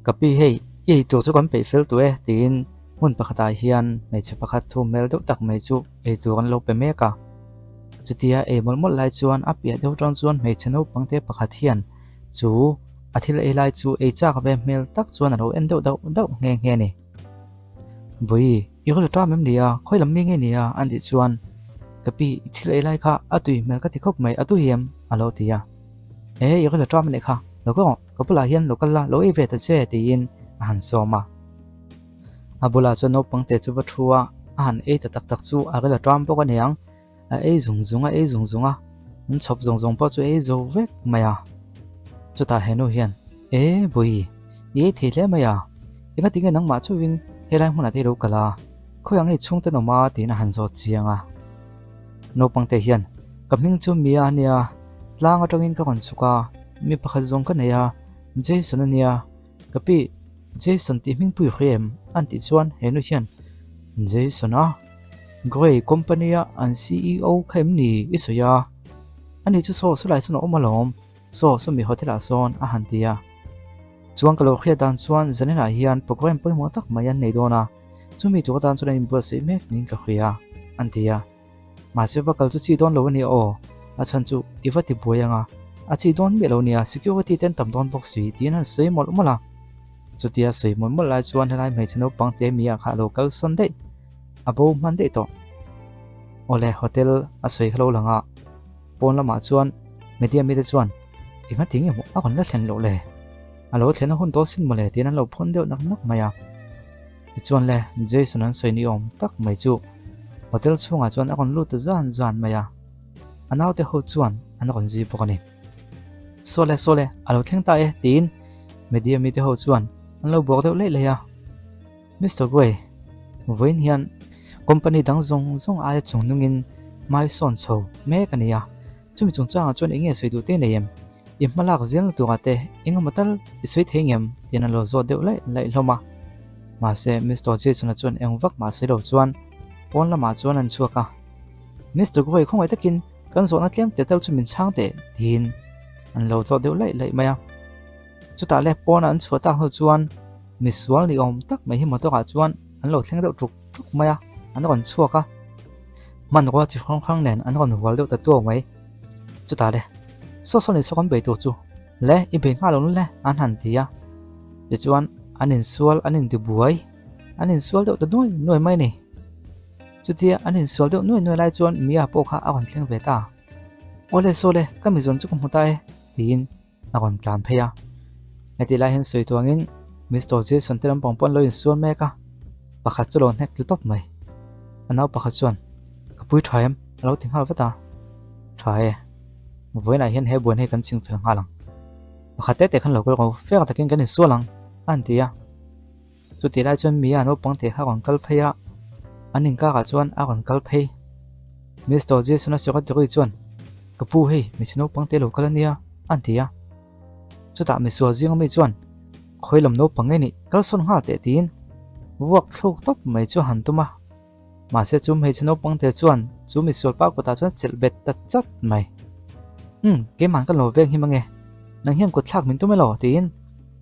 Ka pi hei, i eitur chu kan peih fel tawh e tiin hmun pakhatah hian hmeichhe pakhat thu hmel deuh tak mai chu eitur an lo pe mek a. Chutia ei mawlh mawlh lai chuan a piah deuh tang chuan hmeichhe naupang te pakhat hian chu a thil ei lai chu ei chak ve hmel tak chuan a lo en deuh dauh dauh nghe nghe a ni. Bawi, i rawn ṭam em ni a? Khawi lam mi nge ni a? An tih chuan ka pi i thil ei lai kha a tui hmel ka ti khawp mai, a tui em? A lo ti a. E, i rawn ṭam a nih kha, lo ka rawh, ka bulah hian lo kal la, lo ei ve ta che tiin a han sawm a. A bulah chuan naupang te chu va thu a, a han ei ta tak tak chu a rawn ṭam bawk a niang. A ei zung zung a, ei zung zung a, an chhawp zawng zawng pawh chu a ei zo vek mai a. Chutah he nu hian, E Bawi, i ei thei hle mai a, engati nge nangmah chauhin helai hmunah te i lo kal a, khawi ang hei chhungte an awm a tiin a han zawt chiang a. Naupang te hian, Ka hming chu Mia a nia, tlang atangin ka rawn chhuk a, mi pakhat zawng ka nei a, Jason a nia, ka pi Jason tih hming pui hre em? An tih chuan he nu hian, Jason a? Grey company a an ceo kha em ni i sawi a? Ani chu saw saw lai sawn a awm alawm, saw sawmi hotel ah sawn a han ti a. Chuan ka lo hriat dan chuan zaninah hian program pawimawh tak mai an nei dawn a, chumi tur atan chuan an inbuatsaih mek niin ka hria an ti a. Mahse va kal chu chi dawn lo a nia aw, a chhan chu i va ti buai ang a, a chi dawn miah lo nia, security te an tam dawn bawk si tiin an sawi mawlh mawlh a. Chutia sawi mawlh mawlh lai chuan helai hmeichhe naupang te mi ah kha a lo kal sawn daih, a bo hman daih tawh. Awle hotel a sawi kha lo lang a, pawn lamah chuan media mite chuan eng a ti nge maw a rawn la thlen loh le, a lo thlen a hun tawh sin mawle tiin an lo phawn deuh nak nak mai a. Tichuan le Jason an sawi ni awm tak mai chu hotel chhungah chuan a rawn lut ta zan zan mai a, a naute ho chuan an rawn zui bawk a ni. Sawle sawle a lo thleng ta e tiin media mite ho chuan an lo buak deuh leih leih a. Mister Gray, vawiin hian company dang zawng zawng aia chung nungin hmai sawn chho mek a ni a, chumi chungchangah chuan eng nge sawi duh te nei em? I hma lak zel na turah te eng emaw tal i sawi thei ngem? tiin a lo zawt deuh laih laih hlawm a. Mahse, Mister Jason-a chuan eng vak mah sawi lo chuan pawn lamah chuan an chhuak a. Mister Gray khawngaih takin kan zawhna tlem te tal chu min chhang teh tiin an lo zawt deuh laih laih mai a. Chutah le pawnah an chhuah tak hnu chuan misual ni awm tak mai hi motor ah chuan an lo thleng deuh tuk tuk mai a, an rawn chhuak a. Hmanrua chi hrang hrang nen an rawn hual deuh ta tuau mai. Chutah le saw saw ni saw kan bei tur chu le i bei nghal lo le an han ti a. Tichuan an insual an intibuai an insual deuh ta nuai nuai mai a ni. Chutia an insual deuh nuai nuai lai chuan Mia pawh kha a rawn thleng ve ta. Awle sawle ka mizawn chu ka hmu ta e tiin a rawn tlan phei a. Heti lai hian sawi tuangin Mister Jason te lampang pawh an lo insual mek a, pakhat chu lo hnek tlu tawp mai. A nau pakhat chuan, Ka pui tha em? a lo ti nghal vat a. Tha e, vawiinah hian he buan hei kan ching fel nghal ang. Pakhat te te khan lo kal ro, fair takin kan insual ang, a han ti a. Chutih lai chuan Mia naupang te kha a rawn kal phei a, an inkakah chuan a rawn kal phei. Mister Jason-a secretary chuan, Ka pu hei, hmeichhe naupang te lo kal a nia, a han ti a. Chutah misual zinga mi chuan, Khawi lam naupang nge nih, kal sawn nghal teh tiin vuak thluk tawp mai chu a han tum a. Mahse chu hmeichhe naupang te chuan chu misual pa kutah chuan chelh bet ta chat mai. Umm, keimah ka lo veng hi mange, nang hian kut thlak min tum elaw? tiin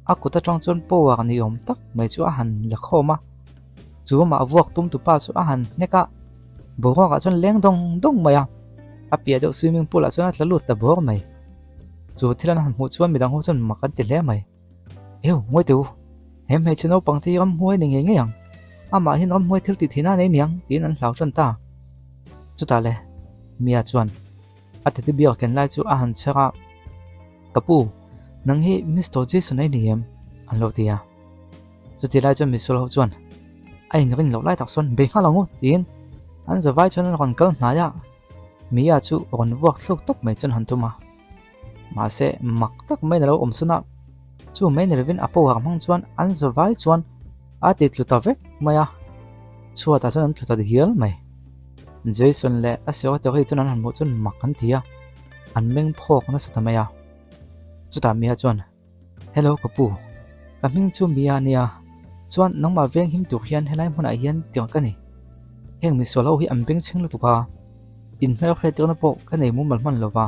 a kut atang chuan power ni awm tak mai chu a han la khawm a. Chu amah vuak tum tu pa chu a han hnek a, boruakah chuan leng dawng dawng mai a, a piah deuh swimming pool ah chuan a tla lut ta bawr mai. Chu thil an han hmuh chuan midang ho chuan mak an ti hle mai. Eu, ngawi teh u, he hmeichhe naupang te hi ramhmuai ni ngei ngei ang, amah hian ramhmuai thil tih theihna a nei niang tiin an hlau tan ta. Chutah le, Mia chuan a tete biak ken lai chu a han chher a, Ka pu, nang hi Mister Jason a i ni em? an lo ti a. Chuti lai chuan misual ho chuan a inrin loh lai tak sawn bei nghal ang u tiin an zavai chuan an rawn kal hnai a, Mia chu rawn vuak thluk tawp mai chuan han tum a. Mahse, mak tak maiin a lo awm sawn a, chu mai ni lovin a power hmang chuan an zavai chuan a ti tlu ta vek mai a, chhuatah chuan an tlu ta dial mai. Jason leh a secretary chuan an han hmuh chuan mak an ti a, an meng phawk nasa ta mai a. Chutah Mia chuan, Hello ka pu, ka hming chu Mia a nia, chuan nangmah veng him tur hian helai hmunah hian tirh ka ni. Heng misual ho hi an bengchheng lutuk a, inhmel hre tirna pawh ka nei mumal hman lo va,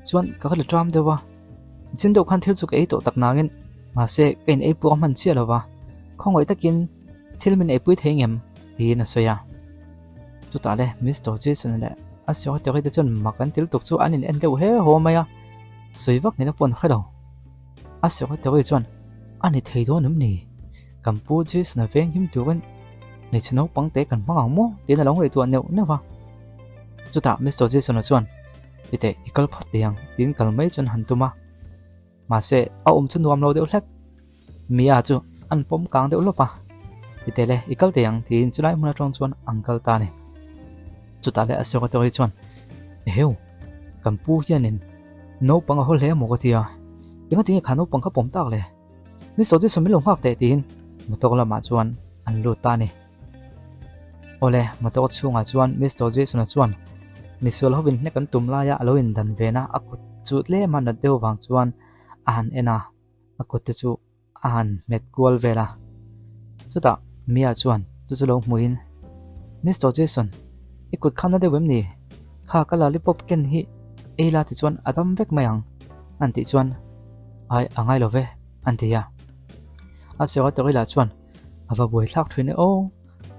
chuan ka la ṭam deuh a, chin deuh khan thil chu ka ei tawh tak nangin. Mahse, ka in eipui a hman chiah lo va, khawngaih takin thil min eipui thei ngem? tiin a sawi a. Chutah le Mister Jason leh a secretary te chuan mak an til tuk chu an in en deuh he haw mai a, sawi vak nena pawh an hre lo. A secretary chuan, A ni thei dawn em ni? Kan pu Jason-a veng him turin hmeichhe naupang te kan hmang ang maw? tiin a lo ngaihtuah neuh neuh a. Chutah Mister Jason-a chuan, Titeh, i kal phawt teh ang, tiin kal mai chuan han tum a. Mahse, a awm chu nuam lo deuh hlek. Mia chu an pawm kang deuh lawp a, Titeh le, i kal teh ang, tiin chulai hmun atang chuan an kal ta a ni. Chutah le a secretary chuan, Eheu, kan pu hianin naupang a haw hle maw ka ti a, engati nge kha naupang kha pawm tak le? Min saw chu min lo nghak teh tiin motor lamah chuan an lut ta a ni. Awle, motor chhungah chuan Mister Jason-a chuan misual hovin hnek an tum laia a lo indan vena a kut chu tlem a nat deuh vang chuan a han en a, a kut te chu a han hmet kual vel a. Chutah Mia chuan chu chu lo hmuhin, Mister Jason, i kut kha na deuh em ni? Kha ka lollipop ken hi ei la tichuan a dam vek mai ang, an tih chuan, Ai, a ngai lo ve, an ti a. A secretary lah chuan, A va buai thlak thin e aw,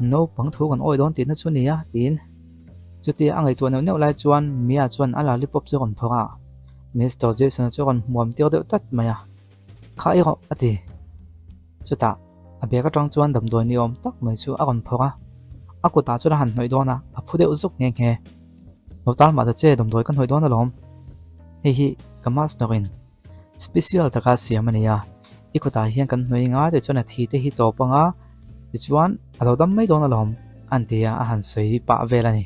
naupang thu kan awi dawn tihna chu nia, tiin. Chutia a ngaihtuah neuh neuh lai chuan Mia chuan a lollipop chu a rawn phawrh a, Mister Jason-a chu a rawn hmuam tir deuh tlat mai a. Kha i rawh, a ti. Chutah a bag atang chuan damdawi ni awm tak mai chu a rawn phawrh a, a kutah chuan a han hnawih dawn a, a phu deuh zuk nghe nghe. Lo tal mah ta che, damdawi ka hnawih dawn alawm. Hei hi ka master in special taka siam a ni a, i kutah hian kan hnawih nga te chuan a thi te hi tawp anga tichuan a lo dam mai dawn alawm an ti a, a han sawi pah vel a ni.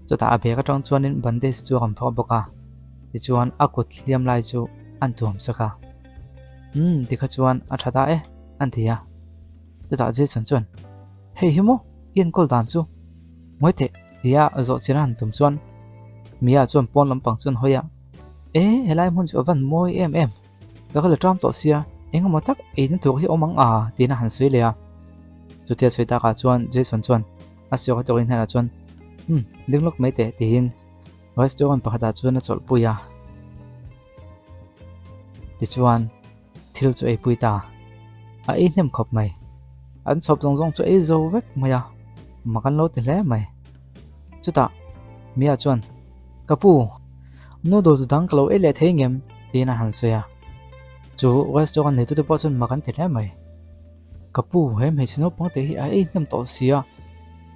Chutah a bag atang chuanin bandage chu a rawn phawrh bawk a, tichuan a kut hliam lai chu an tuam sak a. Umm tikha chuan a tha ta e an ti a. Chutah Jason chuan Hei hi maw i enkawl dan chu ngawi teh tia zawh chin a han tum chuan Mia chuan pawn lampang chu an hawi a, E helai hmun chu a van mawi em em, ka kal a ṭam tawh sia eng emaw tak eina tur hi awm ang a tiin a han sawi leh a. Chutia sawi takah chuan Jason chuan a siak a turin hnenah chuan Umm ding lawk mai teh tiin restaurant pakhatah chuan a chawlhpui a. Tichuan thil chu eipui ta. A ei hnem khawp mai. An chhawp zawng zawng chu ei zo vek mai a, mak an lo ti hle mai. Chutah Mia chuan, Ka pu, noodles dang ka lo ei leh thei ngem? tiin a han sawi a. Chu restaurant neitute pawh chuan mak an ti hle mai. Ka pu, he hmeichhe naupang te hi a ei hnem tawh si a,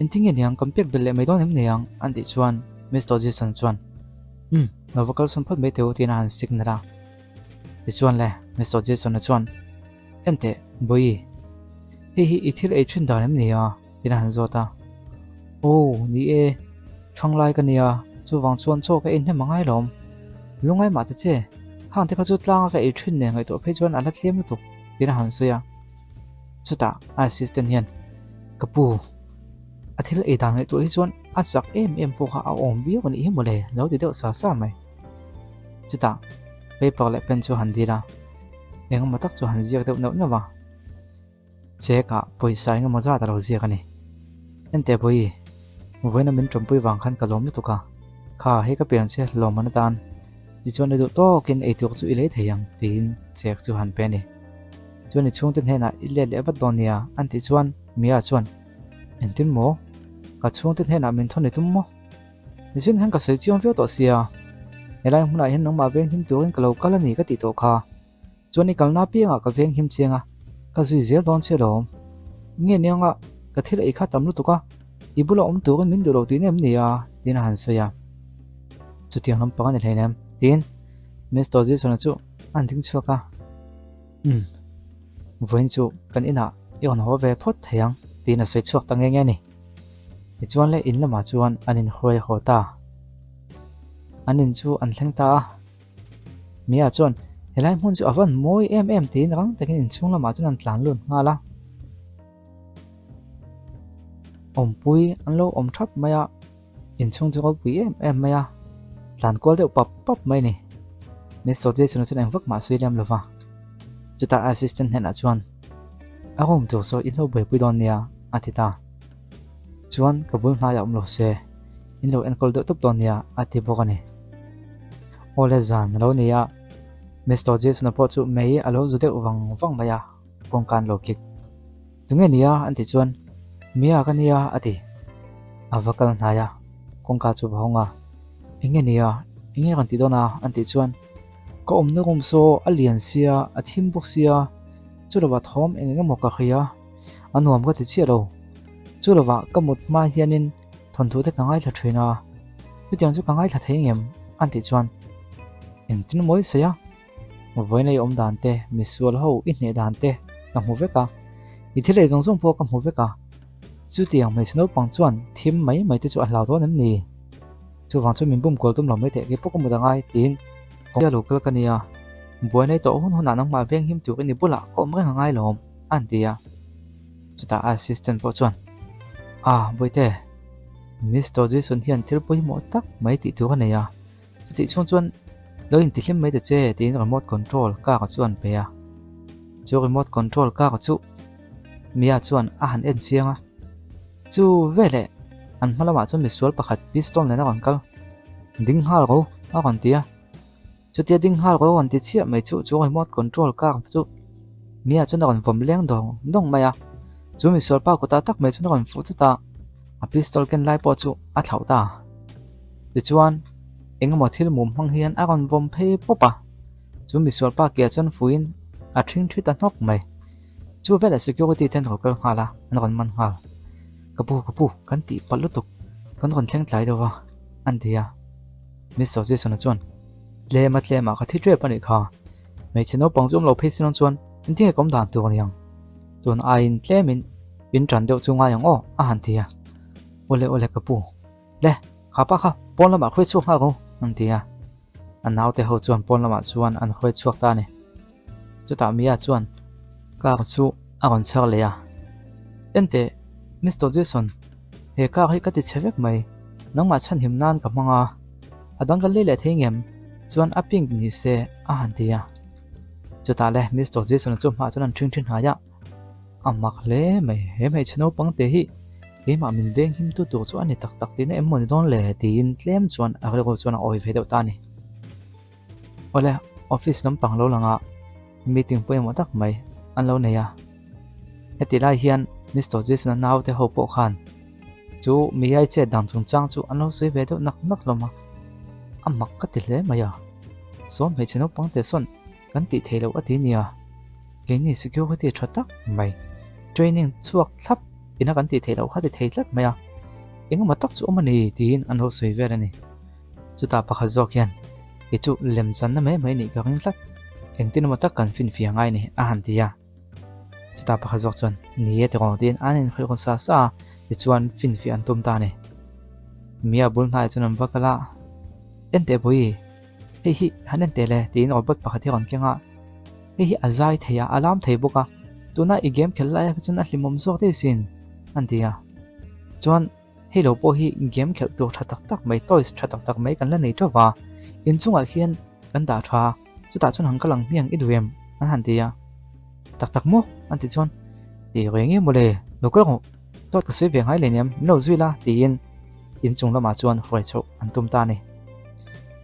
engtin nge niang kan pek belh leh mai dawn em niang? an tih chuan Mister Jason chuan, Umm, lo va kalsawn phawt mai teh u tiin a han signal a. Tichuan le, Mister Jason-a chuan, Enteh, Bawihi, hei hi i thil ei thin dan em ni a? tiin a han zawt a. Aw, ni e, thanglai ka nia, chuvang chuan chaw ka ei hnem a ngai lawm. Lungngai mah ta che, hang te kha chu tlanga ka ei thin nen ngaihtuah phei chuan a la tlem lutuk, tiin a han sawi a. Chutah a assistant hian, Ka pu, a thil ei dan ngaihtuah hi chuan a chak em em pawh kha a awm viau a nih hi mawle, lo ti deuh sa sa mai. Chutah paper leh pen chu a han dil a, engemaw tak chu a han ziak deuh neuh neuh a. Check ah pawisa engemaw zat a lo ziak a ni. Enteh Bawihi, vawiina min tawmpui vang khan ka lawm lutuk a, kha hei ka pian che lawmman atan tichuan i duh tawkin eitur chu i lei thei ang tiin check chu han pe a ni. Chuan i chhungte hnenah i let leh vat dawn nia an tih chuan Mia chuan, Engtin maw? Ka chhungte hnenah min thawn i tum maw? Nichin hian ka sawi chiang viau tawh sia, helai hmunah hian nangmah venghim turin ka lo kal a ni ka tih tawh kha. Chuan i kalna apiangah ka veng him chiang a, ka zui zel dawn che lawm. Nge nianga ka thil ei kha tam lutuk a, i bula awm turin min duh lo tihna em ni a? tiin a han sawi a. Chutiang lampang a ni hleinem, tiin Mister Jason-a chu a han ding chhuak a. Umm, vawiin chu kan inah i rawn haw ve phawt thei ang, tiin a sawi chhuak ta nghe nghe a ni. Tichuan le in lamah chuan an inhruai haw ta. An in chu an thleng ta a. Mia chuan, Helai hmun chu a van mawi em em tiin rang takin inchhung lamah chuan an tlan lut nghal a. Awmpui an lo awm thap mai a, inchhung chu ropui em em mai a, tlan kual deuh pap pap mai a ni. Mister Jason-a chuan eng vak mah a sawi lem lo va. Chutah a assistant hnenah chuan, A room tur saw in lo buaipui dawn nia, a ti ta. Chuan ka bul hnaiah awm lo se, in lo enkawl deuh tawp dawn nia, a ti bawk a ni. Awle zan a lo ni a. Mister Jason-a pawh chu mei a lo zu deuh vang vang mai a, kawngka an lo kik. Tunge nia? an tih chuan, Mia ka nia a ti. A va kal hnai a, kawngka chu va hawng a, Enge nia? Enge rawn ti dawn a? an tih chuan, Ka awmna room saw a lian sia, a thim bawk sia, chu lovah thawm eng eng emaw ka hria, a nuam ka ti chiah lo. Chu lovah ka mut hma hianin thawnthu te ka ngaithla thin a, chutiang chu ka ngaithla thei ngem? an tih chuan, Engtin mawi sawi a? Vawiin ei awm dan te, misual ho i hneh dan te ka hmu vek a, i thil ei zawng zawng pawh ka hmu vek a, chutiang hmeichhe naupang chuan thim mai mai te chu a hlau dawn em ni? Chuvang chu min bum kual tum lo mai teh, keipawh ka mut a ngai tiin kawngka lo kal ka nia, buai nei tawh hun hunah nangmah veng him tur i ni bulah ka awm reng a ngai lawm a han ti a. Chutah a assistant pawh chuan, Ah, Bawihte, Mister Jason hian thil pawimawh tak mai tih tur a nei a, Chutih chhung chuan lo intihlim mai ta che tiin remote control car chu an pe a. Chu remote control car chu Mia chuan a han en chiang a. Chu veleh an hma lamah chuan misual pakhat pistol nen a rawn kal. Ding nghal ro a rawn ti a. Chutia ding nghal ro a rawn ti chiah mai chu chu remote control car chu Mia chuan a rawn vawm leng dawng dawng mai a. Chu misual pa kutah tak mai chuan a rawn fuh chut a. A pistol ken lai pawh chu a thlauh ta. Tichuan, engemaw thil mum hmang hian a rawn vawm phei pawp a, chu misual pa kiah chuan fuiin a ṭhing ṭhi ta hnawk mai. Chu veleh security te an rawn kal nghal a, an rawn man nghal. Ka pu, ka pu, kan tih palh lutuk, kan rawn thleng tlai deuh a, an ti a. Mister Jason-a chuan, Tlem a tlem ah ka thi ṭep a nih kha, hmeichhe naupang chu awm lo phei si dawn chuan engtin nge ka awm dan tur a ni ang? Tun aiin tlemin in ṭan deuh chu ngai ang aw, a han ti a. Awle awle ka pu. Le, kha pa kha pawn lamah hruai chhuak nghal ru, an ti a. A naute ho chuan pawn lamah chuan an hruai chhuak ta a ni. Chutah Mia chuan car chu a rawn chhar leh a. Enteh, Mister Jason, he car hi ka ti chhe vek mai. Nangmah chhanhim nan ka hmang a, a dang ka lei leh thei ngem? Chuan a pink ni se, a han ti a. Chutah le, Mister Jason-a chu hmaah chuan an ṭhing ṭhin hnai a. A mak hle mai, he hmeichhe naupang te hi keimah min veng him tu tur chu a ni tak tak tihna em maw ni dawn le tiin tlem chuan a rilru chuan a awi ve deuh ta a ni. Awle, office lampang lo lang a, meeting pawimawh tak mai an lo nei a. Heti lai hian Mister Jason-a naute ho pawh khan chu Miyai chet dan chungchang chu an lo sawi ve deuh nak nak hlawm a, a mak ka ti hle mai a. Saw hmeichhe naupang te sawn kan tih theih loh a ti nia. Keini security tha tak mai training chhuak thlap ina kan tih theih loh kha ti thei tlat mai a, engemaw tak chu awm a ni tiin an lo sawi vel a ni. Chutah pakhat zawk hian kei chu lem channa mai mai nih ka ring tlat, engtin emaw tak kan finfiah ngai ni a han ti a. Chutah pakhat zawk chuan ni e tiraw tiin an inkhawih rawn sa sa a, tichuan finfiah an tum ta a ni. Mia bul hnaiah chuan an va kal a, Enteh Bawihi, hei hi han en teh le tiin robot pakhat hi a rawn keng a, hei hi a zai thei a, a lam thei bawk a, tuna i game khelh lai ah kha chuan a hlimawm zawk daih sin a ni a, chuan hei lo pawh hi game khelh tur tha tak tak mai toys tha tak tak mai kan la nei teuh va, inchungah khian kan dah tha a, chutah chuan han kal ang hmiang i duh em an han ti a, tak tak maw an tih chuan ti reng em mawle lo kal rawh dawt ka sawi ve ngai leh aniam min lo zui la tiin inchung lamah chuan hruai chhoh an tum ta a ni.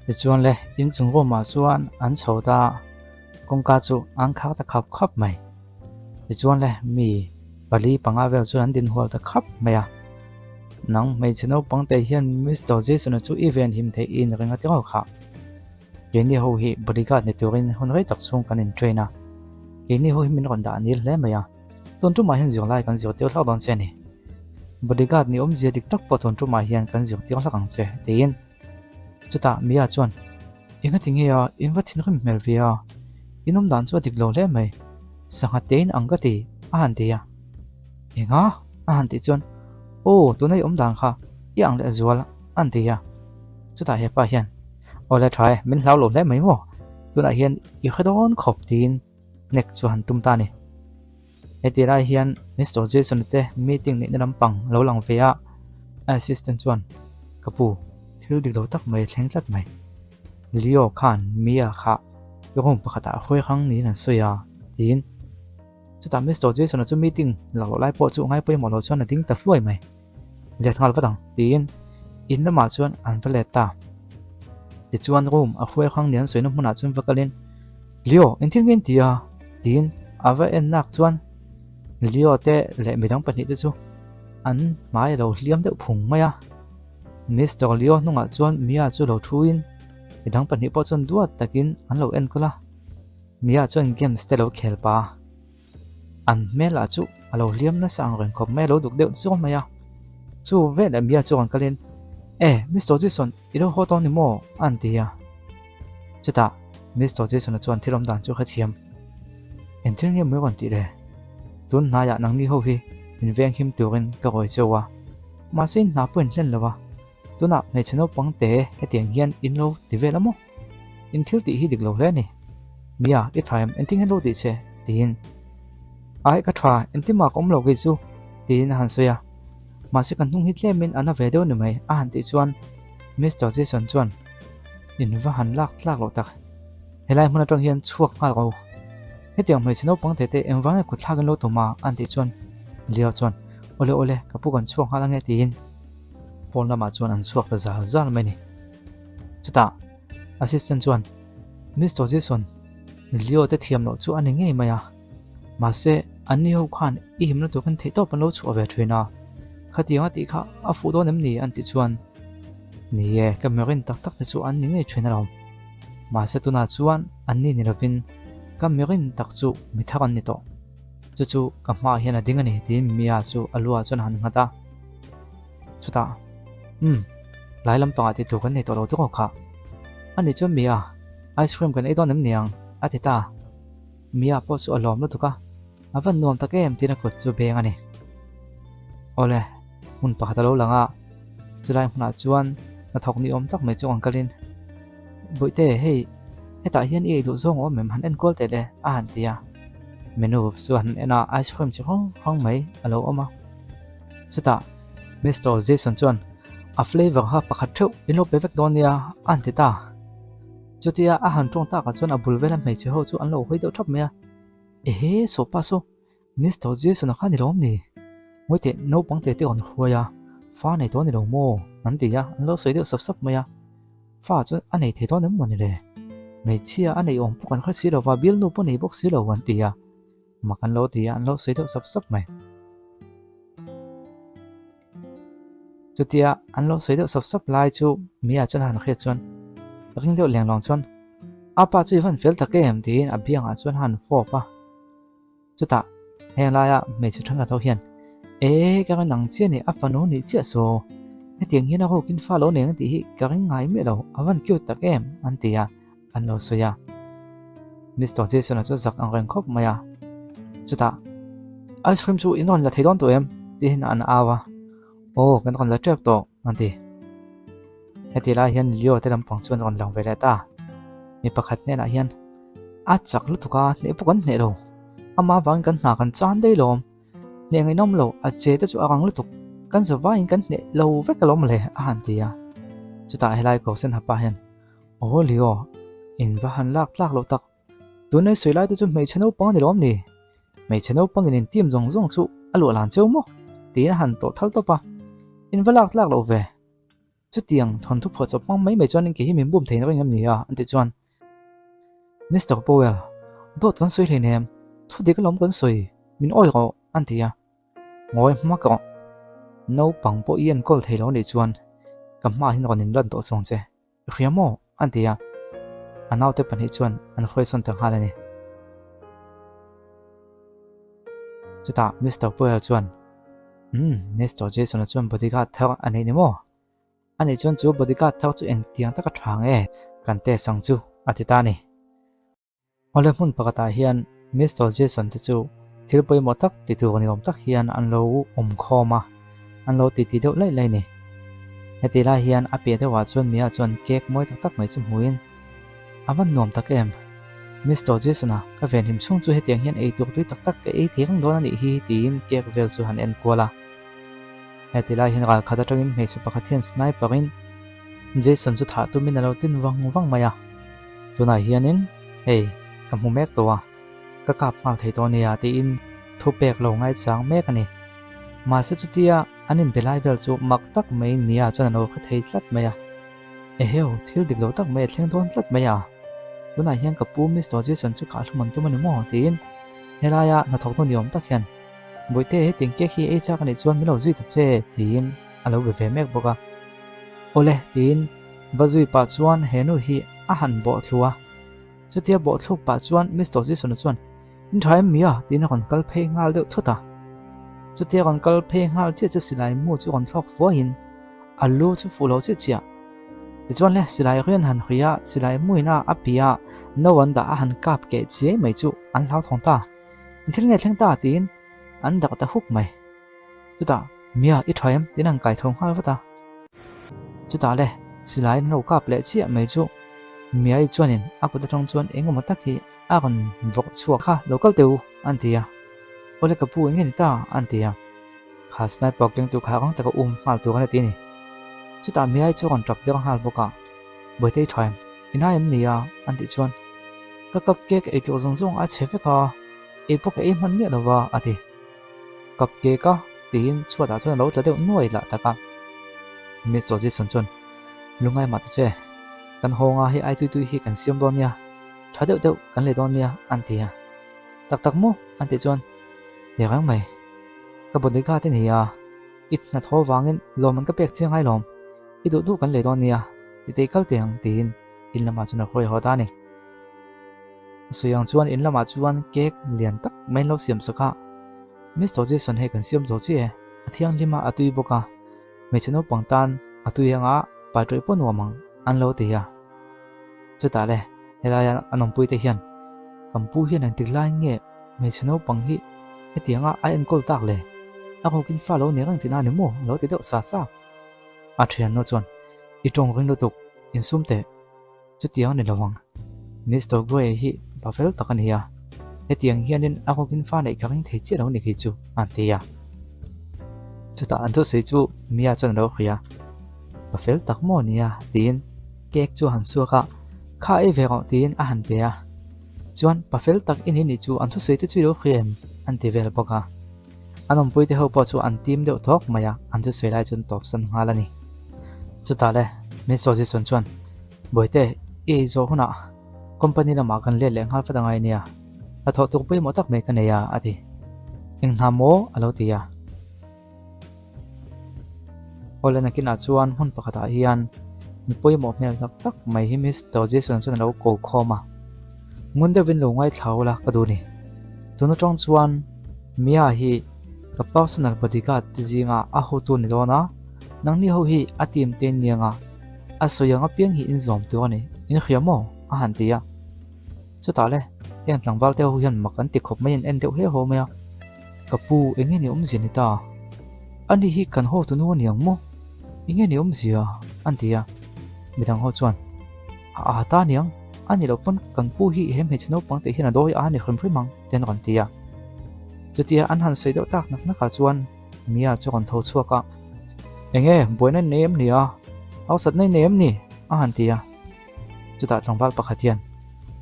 Tichuan le inchung room ah chuan an chho ta a, kawngka chu an khak ta khap khap mai. Tichuan le mi pali panga vel chuan an din hual ta khap mai a. Nang hmeichhe naupang te hian Mister Jason-a chu i ven him theih in ring a ti rawk khah. Keini ho hi bodyguard ni turin hun rei tak chhung kan in train a, keini ho hi min rawn dah nil hle mai a. Tun tumah hian zirlai kan zirtir hlak dawn che a ni. Bodyguard ni awmzia dik tak pawh tun tumah hian kan zirtir hlak ang che, tiin. Chutah Mia chuan, Enga ti nge a, in va thinrim hmel ve a, in awm dan chu a dik lo hle mai, sangha tein ang ka ti, a han ti a. Enga? a han tih chuan, Aw, tuna i awm dan kha i ang leh zual, a han ti a. Chutah hepa hian, Aw le tha e, min hlau lo hle mai maw, tunah hian i hre dawn khawp, tiin. Hnek chu han tum ta a ni. Heti lai hian Mister Jason te meeting neihna lampang lo lang ve a, a assistant chuan, Ka pu, thil dik lo tak mai a thleng tlat mai. Leo khan Mia kha room pakhatah a hruai hrang niin an sawi a, tiin. Chutah Mister Jason-a chu meeting lak loh lai pawh chu ngai pawimawh lo chuan a ding ta hluai mai. Let nghal vat ang, tiin in lamah chuan an va let ta. Tichuan room a hruai hrang niin an sawina hmunah chuan va kalin. Leo, engthil nge in ti a? tiin a va en nak chuan Leo te leh midang pahnihte chu an hmai a lo hliam deuh phung mai a. Mister Leo hnungah chuan Mia chu lo thuin midang pahnih pawh chuan duat takin an lo enkawl a. Mia chuan games te lo khel pa. An hmel ah chu a lo hliam nasa ang reng khawp mai a lo duk deuh chuang mai a. Chu veleh Mia chu rawn kalin, E, Mister Jason, i lo haw tawh ni maw? a han ti a. Chutah Mister Jason-a chuan thil awm dan chu a hrethiam. Engthil nge mawi rawn tih le? Tun hnaiah nangni ho hi min veng him turin ka rawi cheu a, mahse in hna pawh in hlen lo a, tunah hmeichhe naupang te hetiang hian in lo ti vel a maw? In thil tih hi dik lo hle a ni. Mia, i tha em? Engtin nge lo tih che? tiin. Ai, ka tha, engtin mah ka awm lo kei chu, tiin a han sawi a. Mahse kan hnung hi tlemin a na ve deuh ni mai, a han tih chuan Mister Jason chuan in va han lak tlak loh tak. Helai hmun atang hian chhuak nghal ro. Hetiang hmeichhe naupang tete engvang nge kut thlak in lo tum a? an tih chuan Leo chuan Awle awle, ka pu kan chhuak nghal ange tiin pawn lamah chuan an chhuak ta zal zal mai a ni. Chutah assistant chuan Mister Jason, Leo te thiam loh chu a ni ngei mai a. Mahse, anni ho khan i himna tur khan theihtawp an lo chhuah ve thin a, khatiang a tih kha a fuh dawn em ni an tih chuan, Ni e, ka mirin tak tak te chu an ni ngei thin alawm. Mahse tunah chuan anni ni lovin ka mirin tak chu mi thar an ni tawh. Chu chu ka hmaah hian a ding a ni tiin Mia chu a luah chuan a han nghat a. Chutah, Umm, lai lampangah tih tur kan nei tawh lo tawk kha. Ani chuan Mia, ice cream kan ei dawn em niang? a ti ta. Mia pawh chu a lawm lutuk a, a van nuam tak em tiin a kut chu beng a ni. Awle, hmun pakhat a lo lang a, chulai hmunah chuan hnathawk ni awm tak mai chu an kalin, Bawihte, hei hetah hian i ei duh zawng awm em han enkual teh le a han ti a. Menu chu han en a, ice cream chi hrang hrang mai a lo awm a. Chutah Mister Jason chuan a flavour kha pakhat theuh in lo pe vek dawn nia a han ti ta. Chutia a han tawng takah chuan a bul vela hmeichhe ho chu an lo hawi deuh thap mai a, Ehe, sawpa saw, Mister Jason-a kha ni lo awm ni? Ngawi teh, naupang te te rawn hruai a, fa nei tawh ni lo maw? an ti a, an lo sawi deuh sap sap mai a. Fa chu a nei thei dawn em maw ni le? Hmeichhia a nei awm pawh kan hre si lo va, bialnu pawh nei bawk si lo an ti a. Mak an lo ti a, an lo sawi deuh sap sap mai. Chutia an lo sawi deuh sap sap lai chu Mia chuan a han hriat chuan ring deuh leng lawng chuan a pa chu i van fel tak em tiin a biangah chuan a han fawp a. Chutah heng laia hmeichhe thenkhat ho hian E ka ring ang chiah ni a fanu nih chiah saw hetiang hian a rukin fa lo nei ang tih hi ka ring ngai miah lo a van cute tak em an ti a. an lo sawi a. Mister Jason-a chu zak ang reng khawp mai a. Chutah, Ice cream chu in rawn la thei dawn tawh em? tiin an au a. Aw, kan rawn la tep tawh, an ti. Heti lai hian Leo te lampang chu an rawn lang ve leh ta. Mi pakhat hnenah hian, A chak lutuk a, hneh pawh kan hneh lo. Amah avangin kan hna kan chan daih lawm. Hneh ngaihnawm lo, a che te chu a rang lutuk. Kan zavaiin kan hneh lo vek alawm le, a han ti a. Chutah helai Kawsen hapa hian, Aw Leo, in va han lak tlak loh tak. Tunlai sawi lai te chu hmeichhe naupang a ni lawm ni? Hmeichhe naupangin in team zawng zawng chu a luah lan cheu maw? Tiin a han tawh thal tawp a. In va lak tlak loh ve. Chutiang thawnthu phuahchawp hmang mai mai chuan kei hi min bum thei na ring em ni a? An ti chuan. Mister Powell, dawt kan sawi hleinem, thu dik alawm kan sawi, min awi rawh, an ti a. Ngawi hmak rawh. Naupang pawh i enkawl thei lo nih chuan ka hmaah hian rawn inlan tawh chuang che. I hria maw? an ti a, a naute pahnih chuan an hruaisawn ta nghal a ni. Chutah Mister Powell chuan, Umm, Mister Jason-a chuan bodyguard thar a nei ni maw? Ani chuan chu bodyguard thar chu engtiang taka tha nge kan test ang chu a ti ta a ni. Awle hmun pakhatah hian Mister Jason te chu thil pawimawh tak ti tur ni awm tak hian an lo awm khawm a, an lo titi deuh laih laih a ni. Heti lai hian a piah deuhah chuan Mia chuan cake mawi tak tak mai chu hmuin, A van nuam tak em? Mister Jason-a, ka venhim chhung chu hetiang hian ei tur tui tak tak ka ei thei reng dawn a nih hi tiin cake vel chu han en kual a. Heti lai hian ralkhat atangin hmeichhe pakhat hian sniper-in Jason chu thah tumin a lo tin vang vang mai a. Tunah hianin hei ka hmu mek tawh a, ka kap nghal thei tawh ania tiin thu pek lo ngaichang mek a ni. Mahse chutia an inbe lai vel chu mak tak maiin Mia chuan a lo hre thei tlat mai a. Eheu, thil dik lo tak mai a thleng dawn tlat mai a. Tunah hian ka pu Mister Jason chu kah hlum an tum a ni maw? tiin helaia hnathawktu ni awm tak hian Bawihte hetiang cake hi ei chak a nih chuan min lo zui ta che tiin a lo be ve mek bawk a. Awle tiin va zui pah chuan he nu hi a han bawh thlu a. Chutia bawh thluk pah chuan Mister Jason-a chuan In tha em mi a? tiin a rawn kal phei nghal deuh thut a. Chutia rawn kal phei nghal chiah chu silai mu chu rawn thlawk fuaiin a lu chu fuh lo chiah chiah. Tichuan le, silai rian han ri a, silai muin a a piah a no an dah a han kap keh chiai mai chu an hlauthawng ta. In thil nge thleng ta? tiin an dak ta huk mai. Chutah, Mia, i tha em? tiin an kai tho nghal vat a. Chutah le, silai an lo kap leh chiah mai chu Mia-i chuanin a kut atang chuan eng emaw tak hi a rawn vawk chhuak kha, Lo kal teh u, an ti a. Awle ka pu, eng nge ni ta? an ti a. Kha sniper kengtu kha rang taka um nghal tur a ni ti a ni. Chutah Miai chu a rawn tap deuh nghal bawk a, Bawitei tha em? I nai em ni a? an tih chuan, Ka cup cake ei tur zawng zawng a chhe vek a, ei pawh ka ei hman miah lo va, a ti. Cup cake a? tiin chhuatah chuan a lo tla deuh nuai lah tak a. Mister Jason chuan, Lungai mah ta che, kan hawnga hei ai tui tui hi kan siam dawn nia, tha deuh deuh kan lei dawn nia, an ti a. Tak tak maw? an tih chuan, Ni reng mai. Ka bodyguard i ni a, i hnathawh vangin lawm an ka pek chiang ai lawm, i duh duh kan lei dawn nia, i tei kal teh ang tiin in lamah chuan a hruai haw ta a ni. A sawi ang chuan in lamah chuan cake lian tak mai an lo siam sak a, Mister Jason hei kan siam zo chiah e, a thianghlim a, a tui bawk a, hmeichhe naupang tan a tui anga pai tawih pawh nuam ang an lo ti a. Chutah le helaia an awmpui te hian kan pu hian engtik lai nge Hmeichhe naupang hi hetianga a enkawl tak le? A kawkin fa lo nek ang tihna a ni maw? A lo ti deuh sa sa. A thiannu chuan, I tawng ring lutuk, insum teh. Chutiang a ni lo ang. Mister Gray hi pa fel tak a ni a, hetiang hianin a kawkin fa neih ka ring thei chiah lo ni khi chu, a ti a. Chutah an thusawi chu Mia chuan a lo hria. Pa fel tak maw nia? tiin cake chu a han suak a, Kha ei ve rawh tiin a han pe a. Chuan pa fel tak i ni nih chu an thusawi te chu i lo hria em? an ti vel bawk a. An awmpui te ho pawh chu an tim deuh tawk mai a, an thusawi lai chuan tawp san nghal a ni. Chutah le Mister Jason chuan, Bawihte, i ei zawh hunah company lamah kan let leh nghal vat angai nia, hnathawh tur pawimawh tak mai ka nei a, a ti. Eng hna maw? a lo ti a. Awle nakinah chuan hmun pakhatah hian mi pawimawh hmel tak tak mai hi Mister Jason chuan a lo ko khawm a, ngun deuhin lo ngaithla ula ka duh ni. Tun atang chuan Mia hi ka personal bodyguard te zinga a hotu ni dawn a, nangni ho hi a team te in niang a, a sawi ang apiang hi in zawm tur a ni, in hria maw? a han ti a. Chutah le, heng tlangval te ho hian mak an ti khawp mai an en deuh hle haw mai a. Ka pu, eng nge ni awmzia ni ta? Ani hi kan haw tunu a ni ang maw? Eng nge ni awmzia? an ti a. Midang ho chuan, A a ta niang, a ni loh pawn kan pu hi he hmeichhe naupang tih hian a dawi a ni hrim hrim ang, ti an rawn ti a. Chutia an han sawi deuh tak nak nakah chuan Mia chu a rawn tho chhuak a, Eng nge, buaina in nei em ni a? Hausatna in nei em ni? a han ti a. Chutah tlangval pakhat hian,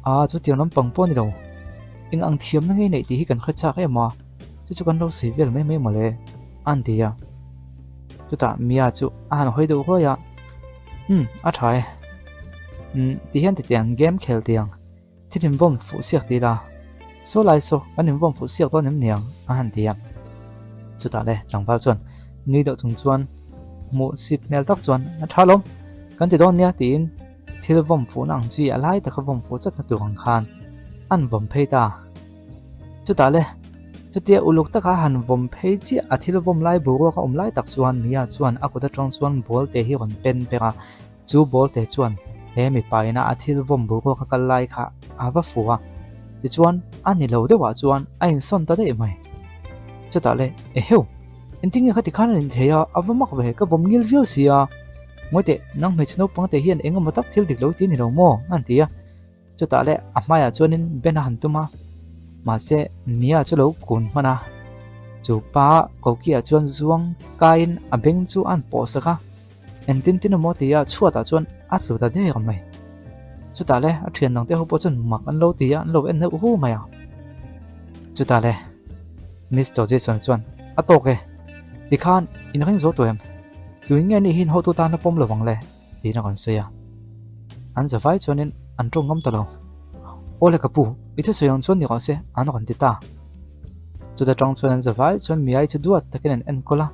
Aa, chutiang lampang pawh a ni lo. Eng ang thiamna ngei neih tih hi kan hre chak em a, chu chu kan lo sawi vel mai mai mawle, a han ti a. Chutah Mia chu a han hawi deuh ruai a, Umm, a tha e. Umm, ti hian titiang game khel tiang thil invawm fuh siak ti ila, saw lai saw kan invawm fuh siak dawn em niang, a han ti a. Chutah le tlangval chuan nui deuh chung chuan hmuh sit hmel tak chuan a tha lawm, kan ti dawn nia tiin thil vawm fuhna ang chi a lai taka vawm fuh chatna tur ang khan an vawm phei ta. Chutah le chutia uluk taka han vawm phei chiah a thil vawm lai boruak a awm lai tak chuan Mia chuan a kut atang chuan ball te hi rawn pen ber a, chu ball te chuan he mipa ina a thil vawm boruak a kal lai kha a va fuh a, tichuan a ni lo deuhah chuan a insawn ta daih mai. Chutah le eheu! Engtin nge khati khan a inthei a, a va mak ve, ka vawm ngil viau si a. Ngawi teh, nang hmeichhe naupang te hian eng emaw tak thil dik lo ti a ni lo maw? a han ti a. Chutah le a hmaiah chuanin Ben a han tum a, mahse Mia chu lo kun hman a. Chu pa kokiah chuan zuang kaiin a beng chu a han pawh sak a, engtin tin emaw tia chhuatah chuan a tlu ta der mai. Chutah le a thian dangte ho pawh chuan mak an lo ti a, an lo en deuh hu mai a. Chutah le Mister Jason chuan a tawk e, tikhan in ring zo tawh em? Tuin nge nih hi in hotu tan a pawm lo vang le? tiin a rawn sawi a. An zavai chuanin an tawng ngam ta lo. Awle ka pu, i thusawi ang chuan ni rawh se, an rawn ti ta. Chuta tang chuan an zavai chuan Miai chu duat takin an enkawl a,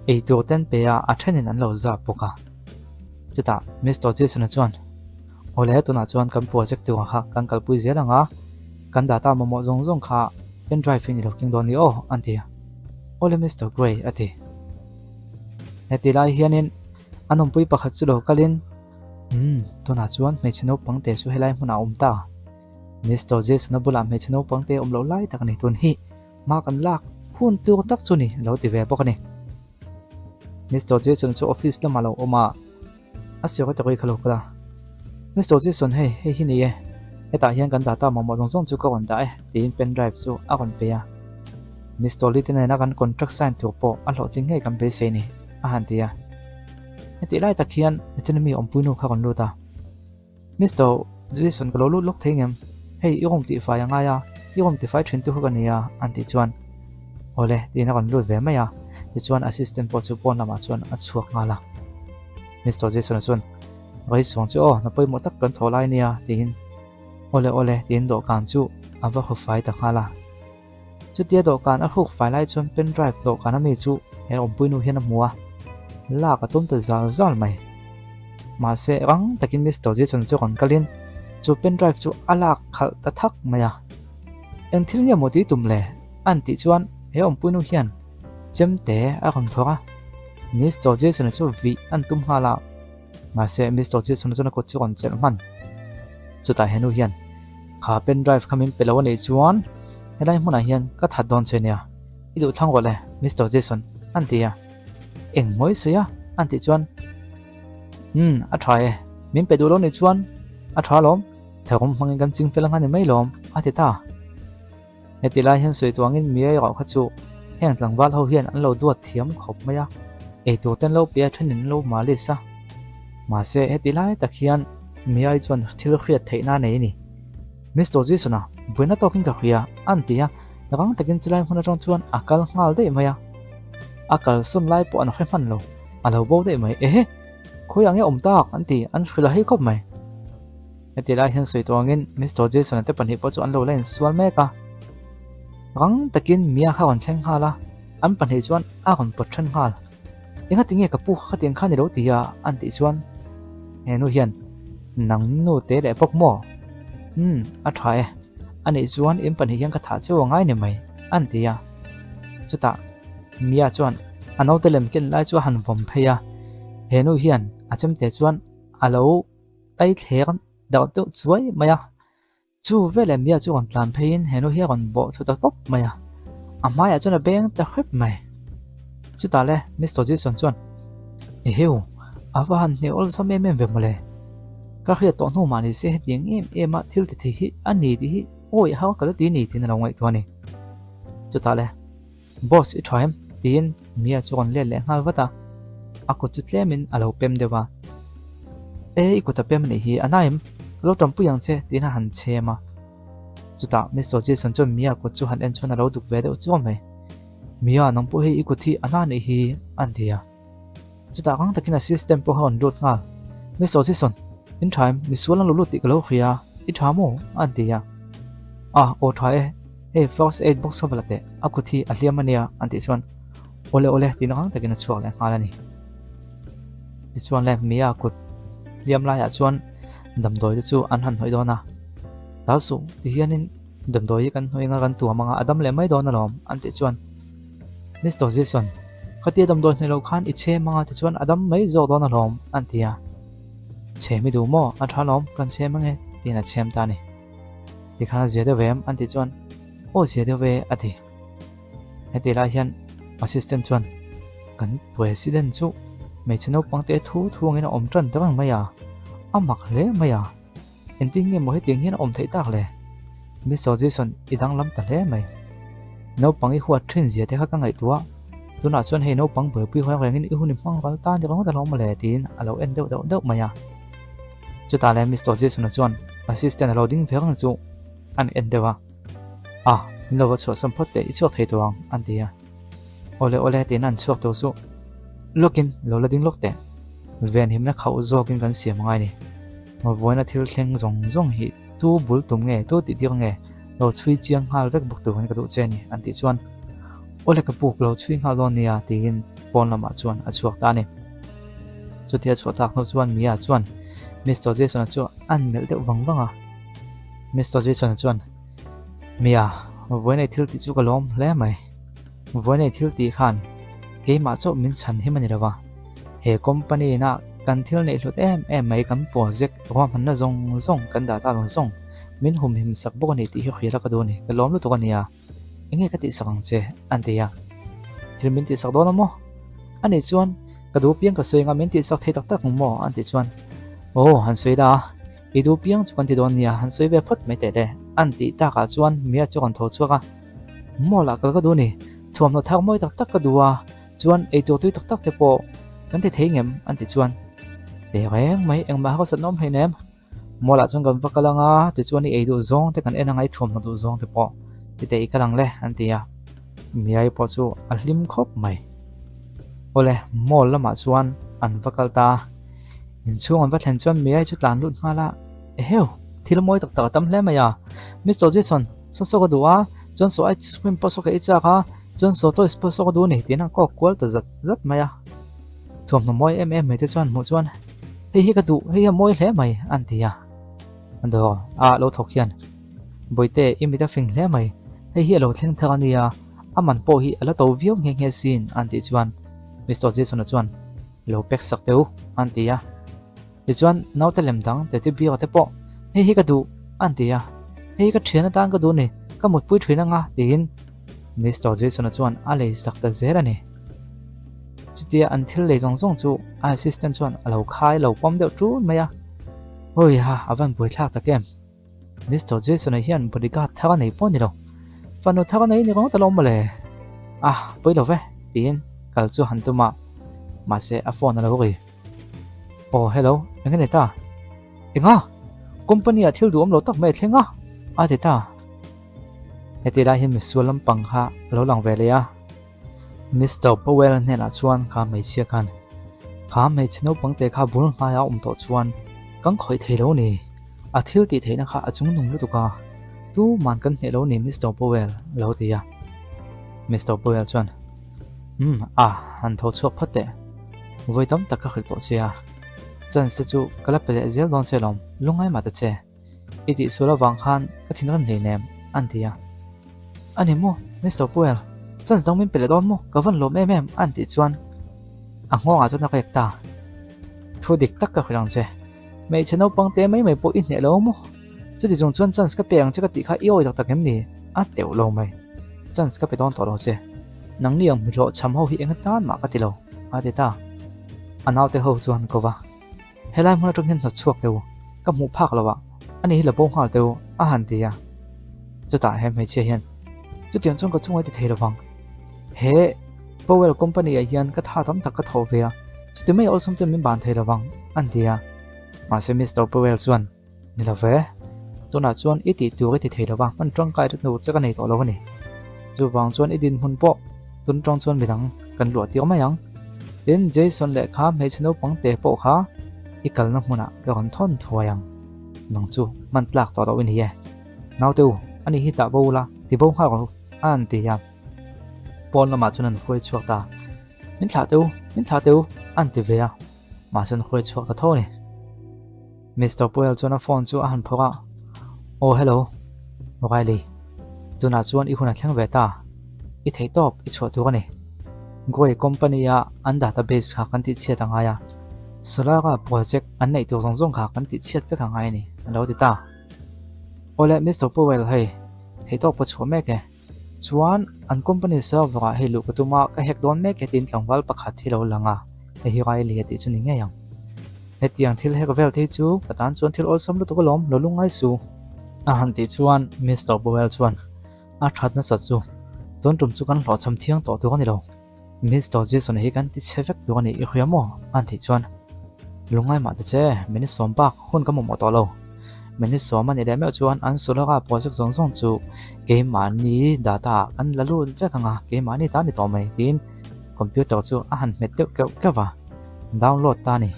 eitur te an pe a, a thenin an lo zap bawk a. Chutah Mister Jason-a chuan, Awle, tunah chuan kan project tur kha kan kalpui zel ang a, kan data mamawh zawng zawng kha pen drive in i lo keng dawn ni aw, an ti a. Awle Mister Gray, a ti. Heti lai hianin a nawmpui pakhat chu lo kalin, Umm, tunah chuan hmeichhe naupang te chu helai hmunah a awm ta. Mister Jason-a bulah hmeichhe naupang te awm loh lai tak a ni tun hi hma kan lak hun tur tak chu ni a lo ti ve bawk a ni. Mister Jason chu office lamah a lo awm a, a secretary kha lo kal a. Mister Jason hei, hei hi ni e, hetah hian kan data mamawh zawng zawng chu ka rawn dah e tiin pen drive chu a rawn pe a. Mister Lee te nena kan contract sign tur pawh a hlawhtling ngei kan beisei ni a han ti a. Hetih lai tak hian Nichina mi awmpuinu kha rawn lut a. Mister Jason ka lo lut lawk thei ngem? Hei i room tihfai a ngai a, i room tifai thin tu kha ka ni a an tih chuan Awle tiin a rawn lut ve mai a, tichuan assistant pawh chu pawn lamah chuan a chhuak nghal a. Mister Jason-a chuan Rei suang chu aw, hna pawimawh tak kan thawh lai nia tiin Awle awle tiin dawhkan chu a va hufai ta nghal a. Chutia dawhkan a hruk fai lai chuan pen drive dawhkan a mi chu he awmpui nu hian a hmu a, lak a tum ta zal zal mai. Mahse rang takin Mister Jason chu rawn kalin chu pen drive chu a lak khalh ta thak mai a. Eng thil nge maw tih tum le? An tih chuan he awmpui nu hian chemte a rawn phawrh a, Mister Jason-a chu vih an tum nghal a. Mahse Mister Jason-a chuan a kut chu rawn chelh hman. Chutah he nu hian Kha pen drive kha min pe lo a nih chuan helai hmunah hian ka that dawn che nia, i duh thlang rawh le Mister Jason an ti a. Eng mawi sawi a an tih chuan Umm a tha e, min pe duh lo nih chuan a tha lawm, tharum hmangin kan ching fel ang a ni mai lawm a ti ta. Heti lai hian sawi tuangin Miai rauh kha chu heng tlangval ho hian an lo duat thiam khawp mai a, eitur te an lo pe a, thenin an lo malis a. Mahse heti lai tak hian Miai chuan thil hriat theihna a nei a ni. Mister Jason-a buaina tawkin ka hria an ti a, rang takin chulai hmun atang chuan a kal nghal daih mai a. A kalsawn lai pawh an hre hman lo, a lo bo daih mai. Ehe! Khawiah nge awm tak? an ti, an hrilh a hei khawp mai. Heti lai hian sawi tawh angin Mister Jason-a te pahnih pawh chu an lo la insual mek a. Rang takin Mia kha a rawn thleng nghal a, an pahnih chuan a rawn pawt then nghal. Engati nge ka pu kha khatiang khan i lo ti a? an tih chuan he nu hian Nang nu te leh bawk maw? Umm, a tha e. Anih chuan in pahnih hian ka thah cheu a ngai ni mai, an ti a. Chutah Mia chuan a naute lem ken lai chu a han vawm phei a, he nu hian a chemte chuan a lo tai thlek deuh deuh chuai mai a, chu veleh Mia chu rawn tlan pheiin he nu hi a rawn bawh thlu ta pawp mai a, a hmaiah chuan a beng ta hrep mai. Chutah le Mister Jason chuan Eheu, a va han hne awlsam em em ve mawle, ka hriat tawh hnu mah ni se hetiang em em a thil ti thei hi a ni tih hi awi hau ka la ti ni tiin a lo ngaihtuah a ni. Chutah le. Boss i tha em? tiin Mia chu rawn let leh nghal vat a, a kut chu tlemin a lo pem deuh a. E, i kut a pem anih hi, a na em? Ka lo tanpui ang che tiin a han chhem a. Chutah Mister Jason chuan Mia kut chu han en chuan a lo duk ve deuh chuang mai. Mia, nang pawh hei i kut hi a na anih hi an ti a. Chutah rang takin assistant pawh kha rawn lut nghal. Mister Jason, in tha em? Misual an lo lut tih ka lo hria, i tha maw? an ti a. Ah, aw tha e, hei first aid box kha va la teh, a kut hi a hliam ania an tih chuan awle awle tiin rang takin a chhuak leh nghal a ni. Tichuan le Mia kut hliam laiah chuan damdawi te chu an han hnawih dawn a, Tal suh ti hianin damdawi hi kan hnawih anga kan tuam anga a dam leh mai dawn alawm an tih chuan Mister Jason, khatia damdawi hnawih loh khan i chhem anga tichuan a dam mai zawk dawn alawm an ti a. Chhem i duh maw? A tha alawm, kan chhem ange tiin a chhem ta a ni. Tikhan a zia deuh ve em? An tih chuan Aw zia deuh ve a ti. Heti lai hian assistant chuan kan president chu hmeichhe naupang te thu thu angin a awm tan ta reng mai a, a mak hle mai a. Engtin nge maw hetiang hian a awm theih tak le? Mister Jason i danglam ta hle mai. Naupang i huat thin zia te kha ka ngaihtuah. Tunah chuan hei naupang buaipui hawi rengin i hun i hmang ral ta ni ringawt alawm mawle tiin a lo en deuh deuh deuh mai a. Chutah leh Mister Jason-a chuan assistant a lo ding ve reng chu an en deuh a. Ah, min lo va chhuahsan phawt teh, i chhuak thei tawh ang an ti a. Awle awle tiin an chhuak tawh chu lawkin lo la ding lawk teh. Venhimna khauh zawkin kan siam ngai ni. Vawiina thil thleng zawng zawng hi. Tu bul tum nge, tu tih tir nge, lo chhui chiang nghal vek bawk turin ka duh che a ni, an tih chuan, Awle ka puk lo chhui nghal dawn nia, tiin pawn lamah chuan a chhuak ta a ni. Chutia chhuah tak hnu chuan Mia chuan Mister Jason-a chu an melh deuh vang vang a. Mister Jason-a chuan, Mia, vawiinei thil tih chu ka lawm hle mai. Vawiinei thil tih khan keimah chauh min chhan him a ni lo va. He company ina kan thil neih hlut em em mai kan project ruahmanna zawng zawng kan data zawng zawng min humhim sak bawk a ni tih hi hriat a ka duh a ni, ka lawm lutuk a nia, enge ka tihsak ang che an ti a, thil min tihsak dawn a maw? Anih chuan ka duh piang ka sawi anga min tihsak thei tak tak ang maw? An tih chuan aw han sawi la a, i duh piang chu kan ti dawn nia han sawi ve phawt mai teh le an tih takah chuan Mia chu kan tho chhuak a, mall ah kal ka duh a ni, thuamhnaw thak mawi tak tak ka duh a. Chuan eitur tui tak tak te pawh kan ti thei ngem an ti chuan teh reng mai engmah harsat nawm hlein em mall ah chuan kan va kal anga tichuan i ei duh zawng te kan en anga i thuamhnaw duh zawng te pawh ti teh i kal ang le an ti a Miai pawh chu a hlim khawp mai awle mall lamah chuan an va kal ta a inchhung an va thlen chuan Miai chu tlan lut nghal a eheu thil mawi tak tak a tam hle mai a Mister Jason saw saw ka duh a chuan saw ice cream pawh saw ka ei chak a. Chuan saw toys pawh saw ka duh a ni tiin a kawk kual ta zat zat mai a. Thuamhnaw mawi em em mai te chuan hmuh chuan hei hi ka duh hei hi a mawi hle mai an ti a. Dawr a lo thawk hian Bawihte i mit a fing hle mai hei hi a lo thleng thar a nia a man pawh hi a la to viau nghe nghe sin an tih chuan Mister Jason-a chuan lo pack sak teh u an ti a. Tichuan naute lem dang teddy bear te pawh hei hi ka duh an ti a, hei hi ka thian atan ka duh a ni, ka mutpui thin anga tiin Mister Jason-a chuan a lei sak ta zel a ni. Chutia an thil lei zawng zawng chu a assistant chuan a lo khai lo pawm deuh ṭun mai a, Hawiha a van buaithlak tak em? Mister Jason-a hian bodyguard thar a nei pawh a ni lo, fanu thar a nei ni ringawt alawm mawle. Ah, pawi lo ve tiin kal chu han tum a, mahse a phone a lo ri. Aw hello, eng nge ni ta? Enga? Company ah thil duhawm lo tak mai a thleng a? A ti ta. Heti lai hian misual lampang kha a lo lang ve leh a. Mister Powell hnenah chuan kha hmeichhia khan, Kha hmeichhe naupang te kha bul hnaia awm tawh chuan kan khawih thei lo ni. A thil tih theihna kha a chungnung lutuk a, tuman kan hneh lo ni Mister Powell a lo ti a. Mister Powell chuan, Umm, a, han tho chhuak phawt teh. Vawi tam tak ka hrilh tawh che a, chance te chu ka la pe leh zel dawn che lawm, lungngai mah ta che. I tihsual avang khan ka thinrim hleinem, an ti a. A ni maw, Mister Powell, chance dang min pe leh dawn maw, ka vawn lawm em em, an tih chuan a nghawngah chuan a rek ta. Thu dik tak ka hrilh ang che, hmeichhe naupang te mai mai pawh i hneh lo maw? Chuti chung chuan chance ka pe ang che ka tih kha i awi tak tak em ni? A teuh lo mai. Chance ka pe dawn tawh lo che. Nangni ang hmihlawh chham ho hi eng atan mah ka ti lo, a ti ta. A naute ho chuan ko va. Helai hmun atang hian hnawt chhuak teh u, ka hmuh phak lo ah, ani hi la bo nghal teh u, a han ti a. Chutah he hmeichhia hian, Chutiang chuan ka chunga i ti thei lovang. He Powell company ah hian ka tha tam tak ka thawh ve a, chuti mai awlsam chuan min ban thei lovang, an ti a. Mahse Mister Powell chuan, Ni lo ve, tunah chuan i tih tur i ti thei lo va, hman tangkai rat nu che ka nei tawh lo a ni. Chuvang chuan i dinhmun pawh tun tang chuan midang kan luah tir mai ang. Tin, Jason leh kha hmeichhe naupang te pawh kha i kalna hmunah ka rawn thawn thuai ang. Nang chu hman tlak tawh loh i ni e. Naute u, ani hi tah bo ula, ti bo nghal rawh u, a han ti a. Pawn lamah chuan an hruai chhuak ta. Min thlah teh u, min thlah teh u, a han ti ve a. Mahse an hruai chhuak ta tho a ni. Mister Powell chuan a phone chu a han phawrh a, Aw hello, Riley. Tunah chuan i hun a thleng ve ta. I theih tawp, i chhuah tur a ni. Grey company a an database kha kan tihchhiat a ngai a, Solara project an neih tur zawng zawng kha kan tihchhiat vek a ngai a ni, a lo ti ta. Awle Mister Powell hei, theih tawp ka chhuah mek e. Chuan an company server ah hei luh ka tum a, ka hack dawn mek e tiin tlangval pakhat hi lo lang a, hei hi Riley a tih chu ni ngei ang. Hetiang thil hack vel te hi chu ka tan chuan thil awlsam lutuk alawm, lo lungngai su. A han tih chuan Mister Powell chuan a that nasat chu tun tum chu kan hlawhchham thiang tawh tur a ni lo. Mister Jason hi kan ti chhe vek tur a ni i hria maw? A tih chuan Lungngai mah ta che, minute sawm bak hun ka mamawh tawh lo. Minute sawm a nih leh meuh chuan an Solara project zawng zawng chu keimahni data ah kan la lut vek ang a, keimahni ta a ni tawh mai tiin computer chu a han hmet deuh keuh keuh a, download ta a ni.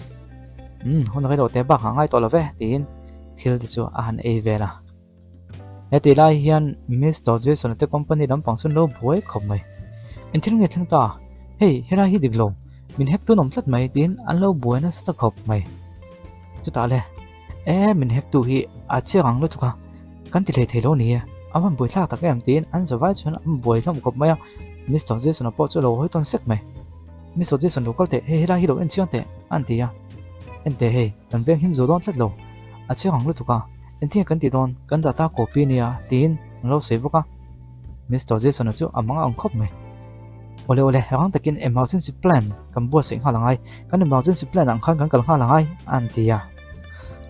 Umm, hun rei lo te bak ah ngai tawh lo ve tiin. Thil te chu a han ei vel a. Hetih lai hian Mister Jason-a te company lampang chu an lo buai khawp mai. Eng thil nge thleng ta? Hei, helai hi dik lo. Min hack tun awm tlat mai tiin an lo buai nasa ta khawp mai. Chutah le, E, min hack tu hi a chiang ang lutuk a, kan ti hlei thei lo ni e, a van buai thlak tak em tiin an zavai chuan an buai hlawm khawp mai a. Mister Jason-a pawh chu a lo hawi tawn sek mai. Mister Jason lo kal teh, hei helai hi lo en chiang teh, a ti a. En teh hei, kan veng him zo dawn tlat lo, a chiang ang lutuk a, engtinge kan tih dawn, kan data copy nia tiin an lo sawi bawk a. Mister Jason-a chu a mang ang khawp mai. Awle awle, rang takin emergency plan kan buatsaih nghal angai, kan emergency plan ang khan kan kal nghal angai, a ti a.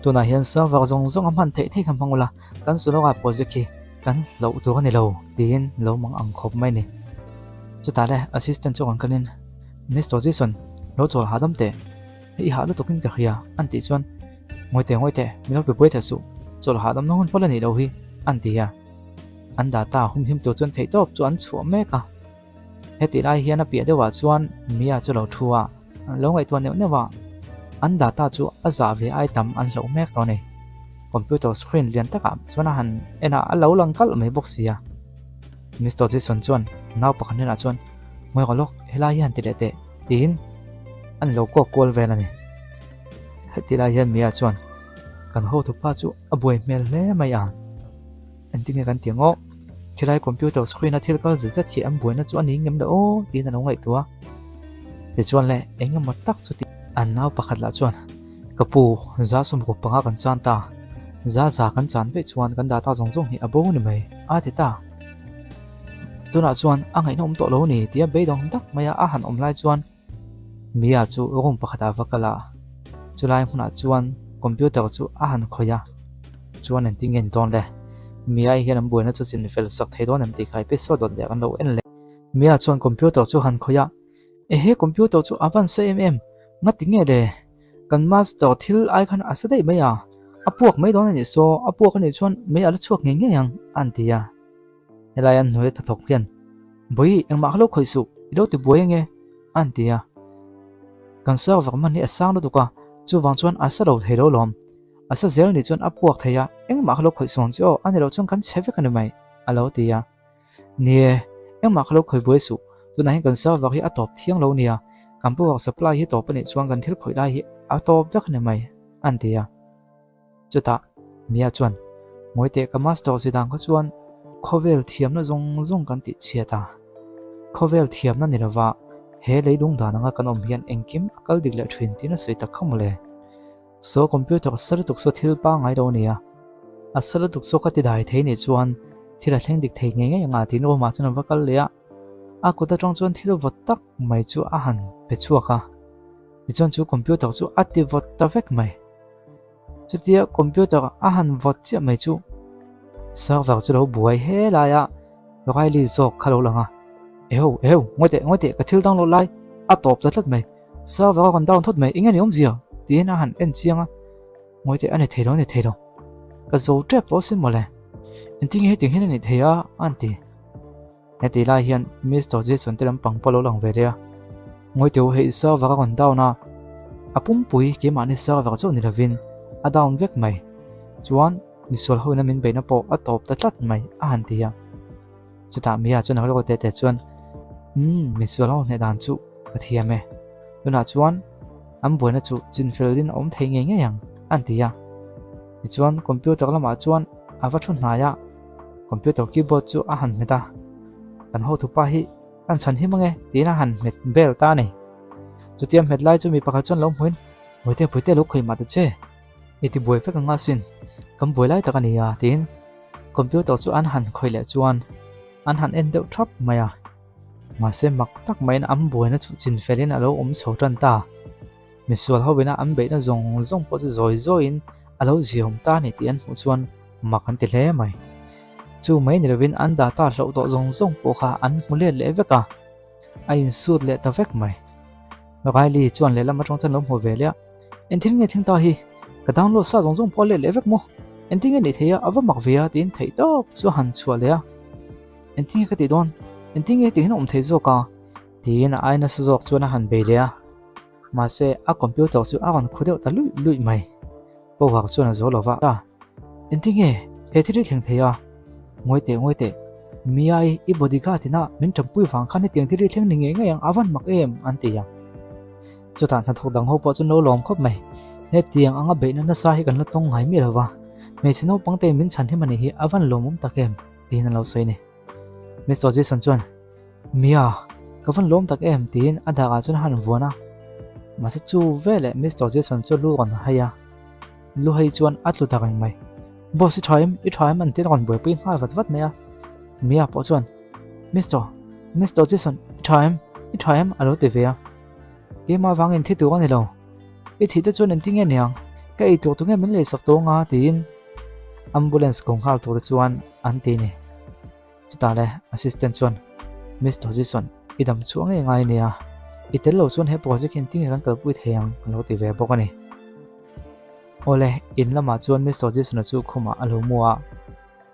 Tunah hian server zawng zawng a hman theih theih kha hmang ula, kan Sonora project hi kan hlauh tur a ni lo, tiin lo mang ang khawp mai a ni. Chutah le assistant chu rawn kalin, Mister Jason, lo chawl hahdam teh, hei i hah lutukin ka hria, an tih chuan, Ngawi teh, ngawi teh, min lo pe buai thei suh, chawl hahdam na hun pawh la nih loh hi, an ti a. An data humhim tur chuan theihtawp chu an chhuah mek a. Hetih lai hian a piah deuhah chuan Mia chu lo thu a, lo ngaihtuah neuh neuh a, an data chu a zah ve ai tam an hloh mek tawh a ni. Computer screen lian takah chuan a han en a, a lo lang kalh mai bawk si a. Mister Jason chuan nau pakhat hnenah chuan, Ngawi rawh lawk, helai hi han ti leh teh, tiin an lo kawk kual vel a ni. Hetih lai hian Mia chuan, Kan hotupa chu a buai hmel hle mai a. Engtinge kan ti ang aw? Khilai computer screen a thil kal zet zet hi an buaina chu a ni ngem le aw tiin a lo ngaihtuah a. Tichuan le eng emaw tak chu ti. An nau pakhat lah chuan, Ka pu, 65 kan chan ta. 100 kan chan veih chuan kan data zawng zawng hi a bo ni mai, a ti ta. Tunah chuan a ngaihna awm tawh lo ni tia beidawng tak maia a han awm lai chuan Mia chu room pakhatah va kal a, chulai hmunah chuan computer chu a han khawih a, chuan engtin nge ni dawn le? Mia hian an buaina chu chin fel sak thei dawn em tih kha episode dawt leh kan lo en leh. Mia chuan computer chu han khawih a, Ehe computer chu a van sa em em, ngati nge le? Kan master thil ai khan a sa daih mai a, a puak mai dawn a nih saw, a puak a nih chuan mei a la chhuak ngei ngei ang a han ti a. Helai an hnuai tha thawk hian, Bawi, engmah kha lo khawih suh, i lo ti buai ange, a han ti a. Kan server hman hi a sang lutuk a, chuvang chuan a sa lo thei lo lawm. A sa zel nih chuan a puak thei a, engmah kha lo khawih sawn che aw, a ni loh chuan kan chhe vek a ni mai, a lo ti a. Ni e, engmah kha lo khawih buai suh, tunah hian kan server hi a tawp thiang lo nia, kan power supply hi tawp a nih chuan kan thil khawih lai hi a tawp vek a ni mai, a han ti a. Chutah Mia chuan, Ngawi teh ka master si dan kha chuan khawvel thiamna zawng zawng kan tih chhiat a. Khawvel thiamna ni lova he leilung dan anga kan awm hian engkim a kal dik leh thin tiin a sawi tak kha mawle. Saw computer sa lutuk saw thil pangngai lo a ni a, a sa lutuk saw ka ti dai thei nih chuan thil a thleng dik thei ngei ngei anga tiin room ah chuan a va kal leh a. A kut atang chuan thil vawt tak mai chu a han pe chhuak a, tichuan chu computer chu a ti vawt ta vek mai. Chutia computer a han vawt chiah mai chu server chu lo buai he lai a, Riley zawk kha lo lang a, Eheu, eheu, ngawi teh, ngawi teh, ka thil download lai a tawp ta tlat mai, server a rawn down thawt mai, eng nge ni awmzia? tiin a han en chiang a, Ngawi teh, a ni thei lo, a ni thei lo, ka zo tep tawh asin mawle, engtin nge hetiang hian a nih thei a? a han ti. Heti lai hian Mister Jason te lampang pawh a lo lang ve leh a, Ngawi teh u, hei server a rawn down a, a pumpui keimahni server chauh ni lovin a down vek mai. Chuan misual ho ina min beihna pawh a tawp ta tlat mai a han ti a. Chutah Mia chuan a rilru teh teh chuan, Umm, misual ho hneh dan chu ka thiam e. Tunah chuan an buaina chu chinfelin a awm thei ngei ngei ang a han ti a. Tichuan computer lamah chuan a va thu hnai a, computer keyboard chu a han hmet a, Kan hotupa hi kan chhan him ange tiin a han hmet vel ta a ni. Chutia hmet lai chu mi pakhat chuan lo hmuin, Bawihte, Bawihte lo khawih mah ta che, i ti buai vek anga sin, kan buai lai tak a ni a tiin computer chu an han khawih leh chuan an han en deuh thap mai a. Mahse mak tak maiin an buaina chu chin felin a lo awm chho tan ta. Misual ho ina an beihna zawng zawng pawh chu zawi zawiin a lo ziaawm ta a ni tih an hmuh chuan mak an ti hle mai. Chu mai ni lovin an data hloh tawh zawng zawng pawh kha an hmu let leh vek a, a insut leh ta vek mai. Riley chuan lehlam atang chuan lo hmu ve leh a, Engthil nge thleng ta hi? Ka download sa zawng zawng pawh a let leh vek maw? Engtin nge nih theih a, a va mak ve a tiin theihtawp chu a han chhuah leh a. Engtin nge ka tih dawn? Engtin nge hetiang hian a awm thei zawk a? Tiin a ai nasa zawk chuan a han bei leh a. Mahse, a computer chu a rawn khu deuh ta luih luih mai. Power chuan a zo lo va. Engtinge he thil hi thleng thei a? Ngawi teh, ngawi teh, Mia-i i bodyguard ina min tanpui vang khan hetiang thil hi thleng ni ngei ngei ang, a van mak em? an ti a. Chutah hnathawk dang ho pawh chu an lo lawm khawp mai. Hetiang anga beihna nasa hi kan la tawng ngai miah lo va, hmeichhe naupang tein min chhan him a nih hi a van lawmawm tak em? tiin an lo sawi a ni. Mister Jason chuan, Mia, ka van lawm tak em? tiin a dakah chuan a han vuan a. Mahse chu veleh Mister Jason chu lu rawn hai a, lu hai chuan a tlu ta reng mai. Boss i tha em? I tha em? an ti rawn buaipui nghal vat vat mai a. Mia pawh chuan, Mister, Mister Jason, i tha em? I tha em? a lo ti ve a. Keimah vangin thi tur a ni lo. I thih te chuan engtin nge niang? Ka ei tur tunge min leisak tawng a? tiin ambulance ko nghal tur te chuan an ti ni. Chutah le assistant chuan Mister Jason, i dam chhuah ngei ngai nia. I tel lo chuan he project hi engtin nge kan kalpui thei ang? Ka lo ti ve bawk a ni. Awle, in lamah chuan Mister Jason-a chu khumah a lo mu a.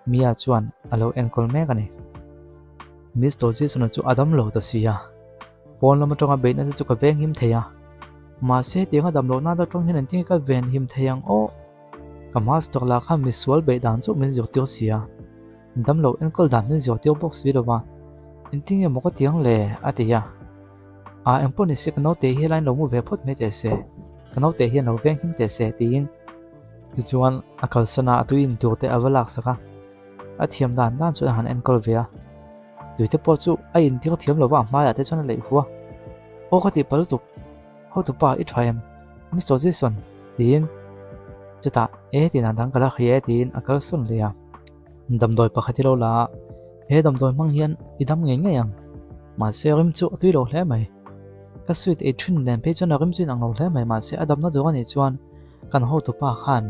Mia chuan a lo enkawl mek a ni. Mister Jason-a chu a dam lo ta si a, pawn lam atanga beihna te chu ka veng him thei a, mahse tianga dam lohna atang hian engtin nge ka ven him thei ang aw? Ka master lah khan misual beih dan chu min zirtir si a, dam lo enkawl dan min zirtir bawk si lo va, engtin nge maw ka ti ang le? a ti a. A engpawh ni se ka naute hi helaiin lo mu ve phawt mai teh se, ka naute hian lo veng him teh se tiin Tichuan, a kalsan a, a tui in tur te a va laksak a, a thiam dan dan chuan a han enkawl ve a. Tui te pawh chu a intir thiam lo va, a hmaiah te chuan a leih hu a. Aw ka tih pal lutuk, hotupa i tha em? Mister Jason, tiin chutah e tih dan dang ka la hria e tiin a kalsawn leh a. Damdawi pakhat i lo la a, he damdawi hmang hian i dam ngei ngei ang. Mahse rim chu a tui lo hle mai. Ka sweet ei thin nen phei chuan a rim chu inang lo hle mai mahse a damna tur a nih chuan Kan hotupa khan,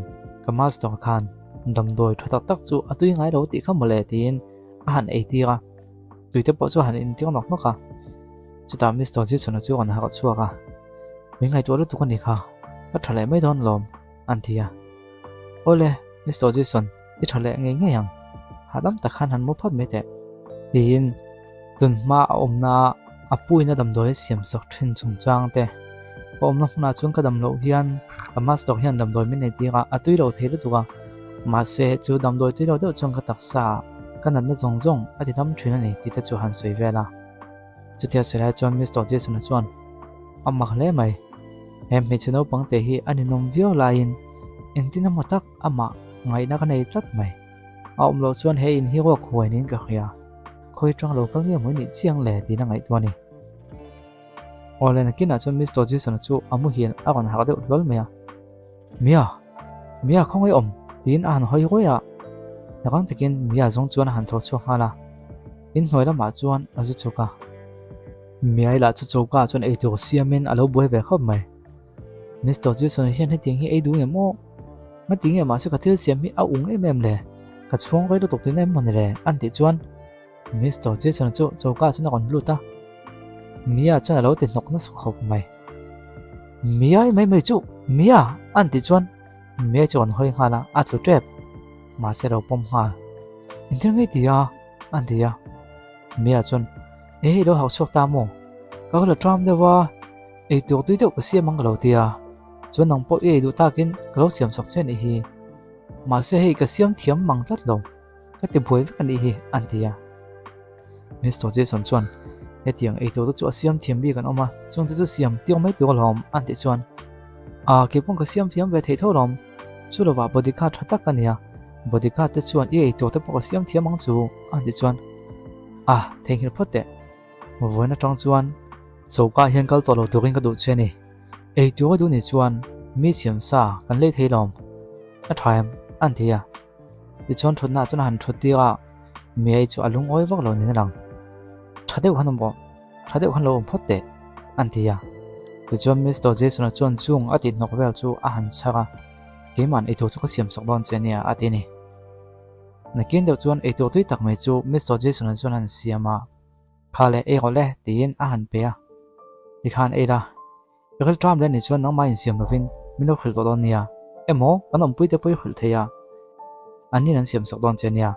ka master khan damdawi tha tak tak chu a tui ngai lo tih kha mawle tiin a han ei tir a, tuite pawh chu a han intir nawk nawk a. Chutah Mister Jason-a chu a rawn harh chhuak a, Min ngaihtuah lutuk a ni kha, ka tha leh mai dawn lawm, an ti a. Awle, Mister Jason, i tha leh ngei ngei ang, hahdam tak khan han mu phawt mai teh, tiin Tunhma a awmna a puina damdawi a siam sak thin chungchang te, ka awmna hmunah chuan ka dam loh hian ka master hian damdawi min nei tir a, a tui lo thei lutuk a, mahse chu damdawi tui lo deuh chuan ka taksa ah ka natna zawng zawng a ti dam thin a ni tih te chu han sawi vel a. Chutia sawi lai chuan Mister Jason-a chuan a mak hle mai, he hmeichhe naupang te hi a ninawm viau laiin engtin emaw tak amah ngaihna ka nei tlat mai, a awm loh chuan he in hi ruak huai niin ka hria. Khawi tang lo kal nge maw i nih chiang le tiin a ngaihtuah a ni. Awle nakinah chuan Mister Jason-a chu a muhil a rawn harh deuh hlawl mai a. Mia! Mia khawngaih awm! tiin a han hawi ruai a. Rang takin Mia zawng chuan a han tho chhuak nghal a. In hnuai lamah chuan a zu chhuk a. Mia-i lah chu choka ah chuan eitur siamin a lo buai ve khawp mai. Mister Jason hian hetiang hi ei duh nge maw? Ngati nge mahse ka thil siam hi a ung em em le? Ka chhuang rei lutuk tihna em mawni le? An tih chuan Mister Jason chu choka chuan a rawn lut a, Mia chuan a lo ti hnawk nasa khawp mai. Mia i mai mai chu! Mia! An tih chuan Mia chu a rawn hawi nghal a, a tlu tep. Mahse a lo pawm nghal. Engthil nge i ti a? An ti a. Mia chuan, E i lo hauh chhuak ta maw? Ka la ṭam deuh a. Ei tur tui deuh ka siam ang ka lo ti a, chuan nang pawh i ei duh takin ka lo siam sak che a nih hi. Mahse hei ka siam thiam mang tlat lo, ka ti buai vek a nih hi an ti a. Mister Jason chuan hetiang ei tur te chu a siam thiam bik an awm a, chung te chu siam tir mai tur alawm an tih chuan Ah kei pawn ka siam thiam ve theih tho alawm, chu lovah bodyguard tha tak ka nia, bodyguard te chuan i ei tur te pawh ka siam thiam ang chu an tih chuan Ah theihnghilh phawt teh. Vawiin atang chuan choka hian kal tawh lo turin ka duh che a ni. Ei tur a duh nih chuan mi siam sa kan lei thei lawm. A tha em? An ti a. Tichuan thutna ah chuan a han thut tir a, Miai chu a lungawi vak lo niin a lang. Tha deuh khan awm rawh, tha deuh khan lo awm phawt teh, an ti a. Tichuan Mister Jason-a chuan chung a tih hnawk vel chu a han chhar a, Keima'n eitur chu ka siam sak dawn che nia, a ti a ni. Nakin deuh chuan eitur tui tak mai chu Mister Jason-a chuan a han siam a, Kha leh ei rawh le tiin a han pe a. Tikhan ei la, i ril ṭam leh nih chuan nangmah insiam lovin min lo hrilh tawh dawn nia, emaw kan awmpuite pawh i hrilh thei a, anni'n an siam sak dawn che nia,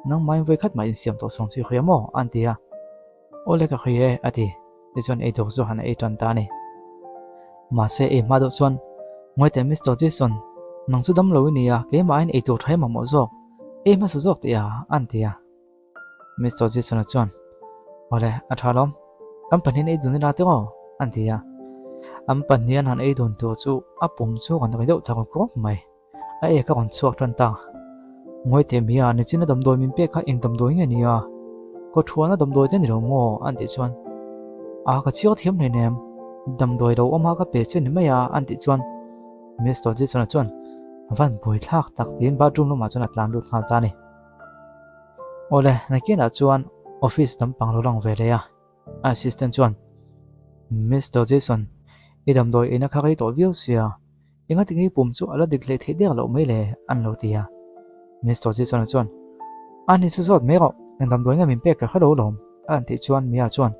nangmahin vawi khat mah insiam tawh chhung chu i hria maw? a han ti a. Aw le ka hria e a ti. Tichuan eitur chu han ei tan ta a ni. Mahse ei hma deuh chuan, Ngawi teh Mister Jason! Nang chu damlo i nia, keimahin eitur tha i mamawh zawk, ei hmasa zawk teh a, an ti a. Mister Jason-a chuan, Awle, a tha lawm. Kan pahnihin ei dun ila tiraw? an ti a. An pahnihin han ei dun tur chu a pum chu rawn ri deuh ta rawk rawk mai. A ek a rawn chhuak tan ta. Ngawi teh Mia, nichina damdawi min pek kha eng damdawi nge nia? Kawthuana damdawi te ni lo maw? an tih chuan, A, ka chhiar thiam hleinem, damdawi lo awm a ka pe che ni mai a, an tih chuan Mister Jason-a chuan, A van buaithlak tak tiin bathroom lamah chuan a tlan lut nghal ta a ni. Awle, nakinah chuan office lampang lo lang ve leh a, a assistant chuan, Mister Jason, i damdawi eina kha rei tawh viau sia, engati nge i pum chu a la dik hlei theih der loh mai le? an lo ti a. Mister Jason-a chuan, A ni chu zawt mai rawh, eng damdawi nge min pek ka hre lo lawm, a han tih chuan Mia chuan,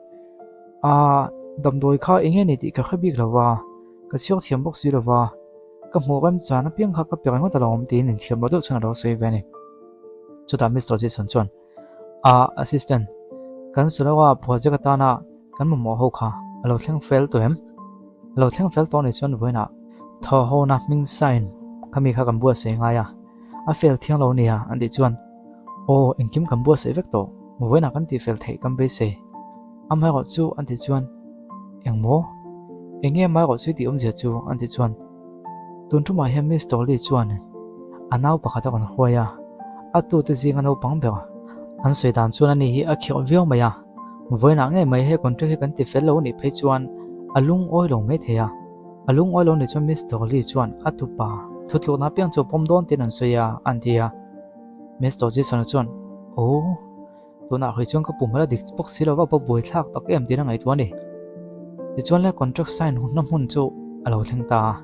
Aa, damdawi kha eng nge ni tih ka hre bik lo va, ka chhiar thiam bawk si lo va, Ka hmuh remchan apiang kha ka pe ringawt alawm tiin inthiam lo deuh chuan a lo sawi ve a ni. Chutah Mister Jason chuan, A assistant, kan Saloa project atana kan mamawh ho kha a lo thleng fel tawh em? A lo thleng fel tawh anih chuan vawiinah thaw hona hming sign khami kha kan buatsaih ngai a, a fel thiang lo nia an tih chuan, Aw, engkim kan buatsaih vek tawh, vawiinah kan tihfel theih kan beisei. Amaherawh chu an tih chuan, Engmaw? Eng nge amaherawh chu i tih awmzia chu? an tih chuan, Tun tumah hian Miss Dolly chuan a nau pakhat a rawn huai a, a tute zinga naupang ber an sawi dan chuan ani hi a khirh viau mai a, vawiinah ngei mai he contract hi kan ti fel lo anih phei chuan a lungawi lo mai thei a, a lungawi lo nih chuan Miss Dolly chuan a tupa thutlukna apiang chu a pawm dawn tiin an sawi a, an ti a. Miss Dolly chuan, Aw. Tunah hawi chuan ka pum hmel a dik bawk si lova, va buai thlak tak em tiin a ngaihtuah a ni. Tichuan le contract sign hunna hmun chu a lo thleng ta a.